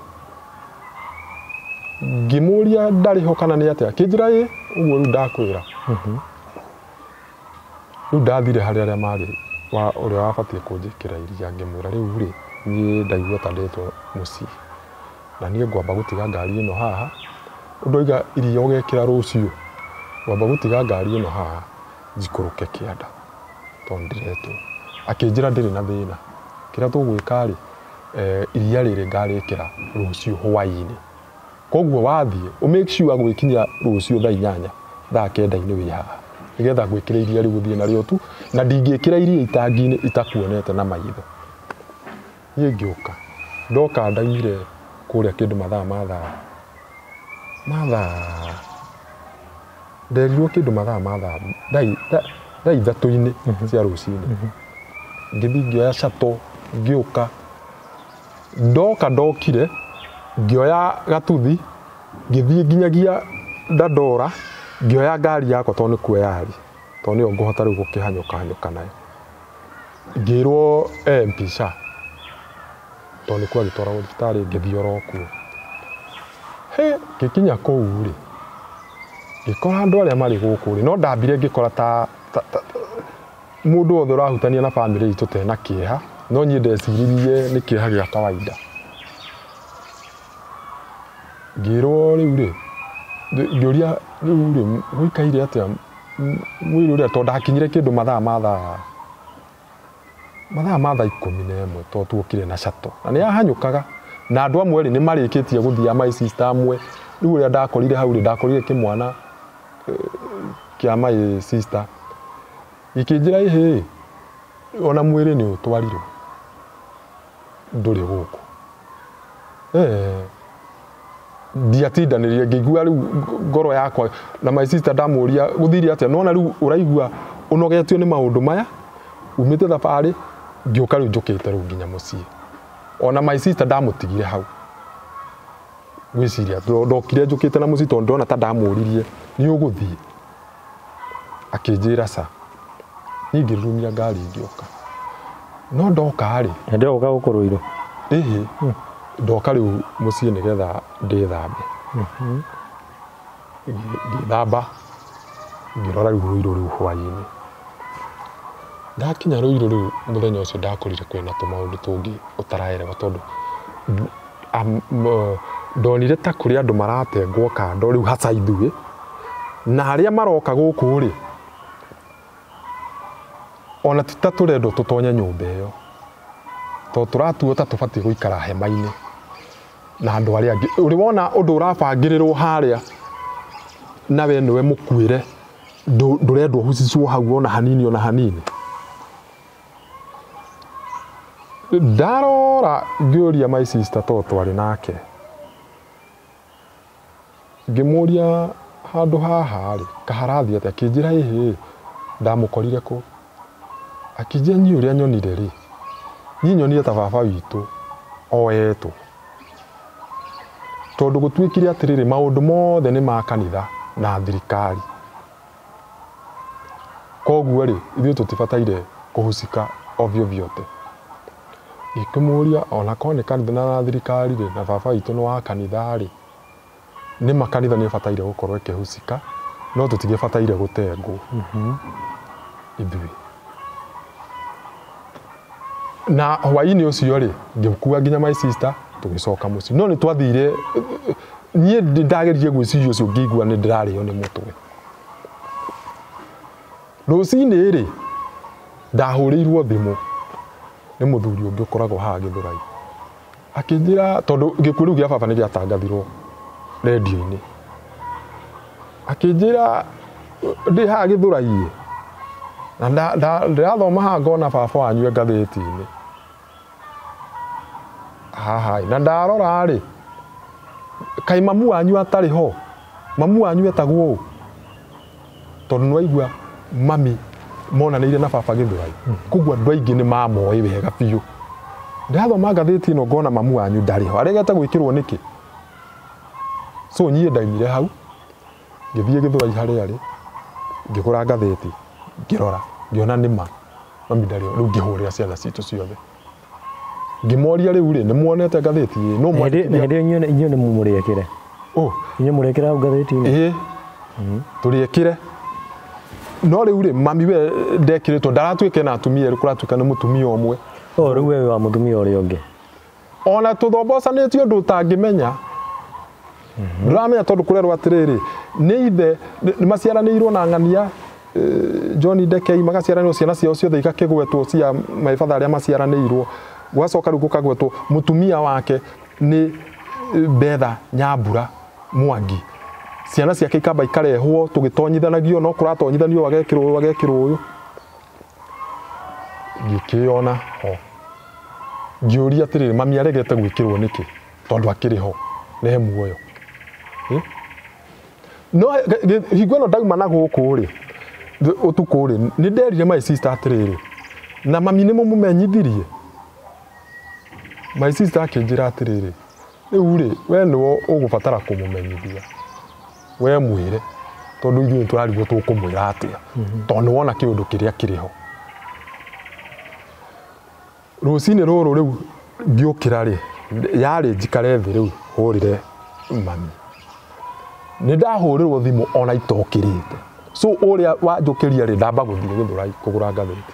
Ngĩmũria ndarĩ ho kana nĩ atĩa? Kĩnjĩra ĩ, ũguo rĩu ndakwĩra. Rĩu ndathire harĩ arĩa marĩ wa ũrĩa wabatiĩ kũnjĩkĩra iria, ngĩmwĩra rĩu rĩ, niĩ ndaigua ta ndĩtwo mũciĩ. Na niĩ ngwamba gũtiga ngari ĩno haha. Ũndũ oiga iria ũgekĩra rũciũ. Ngwamba gũtiga ngari ĩno haha njikũrũke kĩanda tondũ ndĩretwo. Akĩnjĩra ndĩrĩ na thĩna. Kĩrĩa tũgwĩka rĩ, iria rĩrĩ ngarĩkĩra rũciũ hwaĩ-inĩ. Koguo wathiĩ, ũ make sure gwĩkinyia rũciũ thaa inyanya, thaa kenda-inĩ wĩ haha. Nĩgetha ngwĩkĩre iria rĩu ũthiĩ narĩo tu, na ndingĩkĩra iria itangi-inĩ itakuonete na maitho. Niĩ ngĩũka. Ndoka ndaumire kũrĩa kĩndũ mathaa ma thaa mathaa nderirwo kĩndũ mathaa ma thaa thaa ithatũ-inĩ cia rũcinĩ. Ngĩthiĩ ngĩoya shuttle, ngĩũka. Ndoka ndokire, ngĩoya gatuthi, ngĩthiĩ nginyagia Dandora, ngĩoya ngari yakwa tondũ nĩkuo yarĩ, tondũ nĩyo ngũhota rĩu gũkĩhanyũka hanyũka nayo. Ngĩrwo MP SHA, tondũ nĩkuo agĩtwaragwo thibitarĩ, ngĩthiĩ oro kuo. Hĩ, ngĩkinya kũu rĩ, ngĩkora andũ arĩa marĩ gũkũ rĩ, no ndambire ngĩkora ta mũndũ wothe ũrahutania na bamĩrĩ itũ tena kĩeha, no niĩ ndeciririe nĩ kĩeha gĩa kawaida. Ngĩrwo rĩu rĩ, ngĩũria rĩu rĩ, gũikaire atĩa mwĩrĩ ũrĩa, tondũ ndakinyire kĩndũ mathaa ma thaa 11 tondũ tuokire na shuttle. Na nĩ yahanyũkaga. Na andũ amwe rĩ, nĩ marĩkĩtie gũthiĩ, my sister amwe. Rĩu ũrĩa ndakorire hau rĩ, ndakorire kĩmwana kĩa my sister. Gĩkĩnjĩra ĩhĩ, ona mwĩrĩ nĩ ũtwarirwo. Ndũrĩ gũkũ. Ndiatindanĩrire, ngĩigua rĩu ngoro yakwa na my sister ndamũria gũthire atĩa, nona rĩu ũraigua ũnogetio nĩ maũndũ maya, umĩte thabarĩ, ngĩũka rĩu njũkĩte rĩu nginya mũciĩ. Ona my sister ndamũtigire hau. Ngwĩciria ndokire njũkĩte na mũciĩ tondũ ndona ta ndamũririe nĩ ũgũthiĩ. Akĩnjĩra ca. Niĩ ngĩrurumia ngari ngĩũka. No ndoka rĩ, Hĩndĩ ĩyo ũka gũkũ Ruiru? Ĩhĩ, ndoka rĩu mũciĩ nĩgetha ndĩthambe. Ngĩthamba, ngĩrora rĩu Ruiru rĩu hwaĩ-inĩ. Ndakinya Ruiru rĩu mũthenya ũcio ndakorire kwĩna tũmaũndũ tũngĩ ũtaraerewa tondũ ndonire ta kũrĩ andũ maratengwo kando rĩu haca ithuĩ, na arĩa maroka gũkũ rĩ, ona ti ta tũrendwo tũtonye nyũmba ĩyo, tondũ tũratuo ta tũbatiĩ gũikara hema-inĩ na andũ arĩa angĩ. Ũrĩ wona ũndũ ũrabangĩrĩrwo harĩa na we nĩwe mũkuĩre, ndũrendwo ũhucicwo hau ona hanini ona hanini. Ndarora ngĩũria my sister to twarĩ nake, ngĩmũria handũ haha rĩ kaharathiĩ atĩa, akĩnjĩra ĩhĩ ndamũkorire kũ, akĩnjĩra niĩ ũrĩa nyonire rĩ, niĩ nyonire ta baba witũ oetwo, tondũ gũtuĩkire atĩrĩrĩ maũndũ mothe nĩ ma kanitha na thirikari, koguo rĩ ithuĩ tũtibataire kũhusika ovyo vyote. Ngĩkĩmũria ona korwo nĩ kanitha na thirikari rĩ, na baba witũ nĩ wa kanitha rĩ, nĩ ma kanitha nĩ ĩbataire gũkorwo ĩkĩhusika, no tũtigĩbataire gũtengwo ithuĩ. Na hwaĩ-inĩ ũcio rĩ ngĩkua nginya my sister tũgĩcoka mũciĩ, no nĩ twathire, niĩ ndageririe gwĩciria ũcio ngĩigua nĩ ndĩrarĩo nĩ mũtwe. Rũcinĩ rĩ ndahũrĩirwo thimũ nĩ mũthuri ũngĩ ũkoragwo haha Gĩthũrai, akĩnjĩra tondũ gĩkuũ rĩu gĩa baba nĩ gĩatangathirwo rendio-inĩ, akĩnjĩra ndĩ haha Gĩthũrai na ndĩrathoma haha ngona baba wanyu e ngathĩti-inĩ haha, na ndarora rĩ kaĩ mamu wanyu atarĩ ho, mamu wanyu etagwo ũũ, tondũ nĩwaigua mami monanĩire na baba Gĩthũrai, koguo andũ aingĩ nĩ mamoĩ wega biũ. Ndĩrathoma ngathĩti ĩno ngona mamu wanyu ndarĩ ho, aregete gwĩkĩrwo nĩkĩ? So niĩ ndaimire hau ngĩthiĩ Gĩthũrai harĩa arĩ, ngĩgũra ngathĩti, ngĩrora, ngĩona nĩ ma mami ndarĩ ho. Rĩu ngĩhũrĩra ciana citũ ciothe, ngĩmoria rĩu rĩ nĩ muonete ngathĩti ĩ, no mwandĩkithia hĩndĩ ĩyo inyuĩ nĩ mũrĩekĩre, inyuĩ mũrĩekĩre hau ngathĩti-inĩ? Ĩĩ tũrĩekĩre, no rĩu rĩ mami we ndekĩrĩtwo, ndaratuĩke na atumia erĩ, kũratuĩka nĩ mũtumia ũmwe. O rĩu we wa mũtumia ũrĩa ũngĩ, ona tũthombocanĩtio ũndũ ũtangĩmenya, ndũramenya tondũ kũrerwo atĩrĩrĩ nĩ ithe nĩ maciaranĩirwo na ng'ania John Ndekei, magaciaranĩrwo ciana ciao ciothe igakĩgwetwo cia maĩbatha arĩa maciaranĩirwo, gwacoka rĩu gũkagwetwo mũtumia wake nĩ Betha Nyambura Mwangi, ciana ciake ikamba ikarehwo tũgĩtonyithanagio, no kũratonyithanio agekĩrwo ũyũ agekĩrwo ũyũ. Ngĩkĩona ho ngĩũria atĩrĩrĩ mami aregete gwĩkĩrwo nĩkĩ tondũ akĩrĩ ho na e muoyo. No hingo ĩno ndauma na gũkũ rĩ ũtukũ rĩ nĩ nderire my sister atĩrĩrĩ na mami nĩ mũmũmenyithirie. My sister akĩnjĩra atĩrĩrĩ rĩu rĩ we nĩwe ũgũbatara kũmũmenyithia, we mwĩre tondũ ithuĩ tũrarigwo tũkũmwĩra atĩa, tondũ nĩwona kĩũndũ kĩrĩa kĩrĩ ho. Rũcinĩ rũrũ rĩu ngĩũkĩra rĩ yarĩ njikare thĩ rĩu hũrĩre mami, nĩ ndahũrĩrwo thimũ ona itokĩrĩte, so ũrĩa wanjũkĩria rĩ ndamba gũthiĩ Gĩthũrai kũgũra ngathĩti.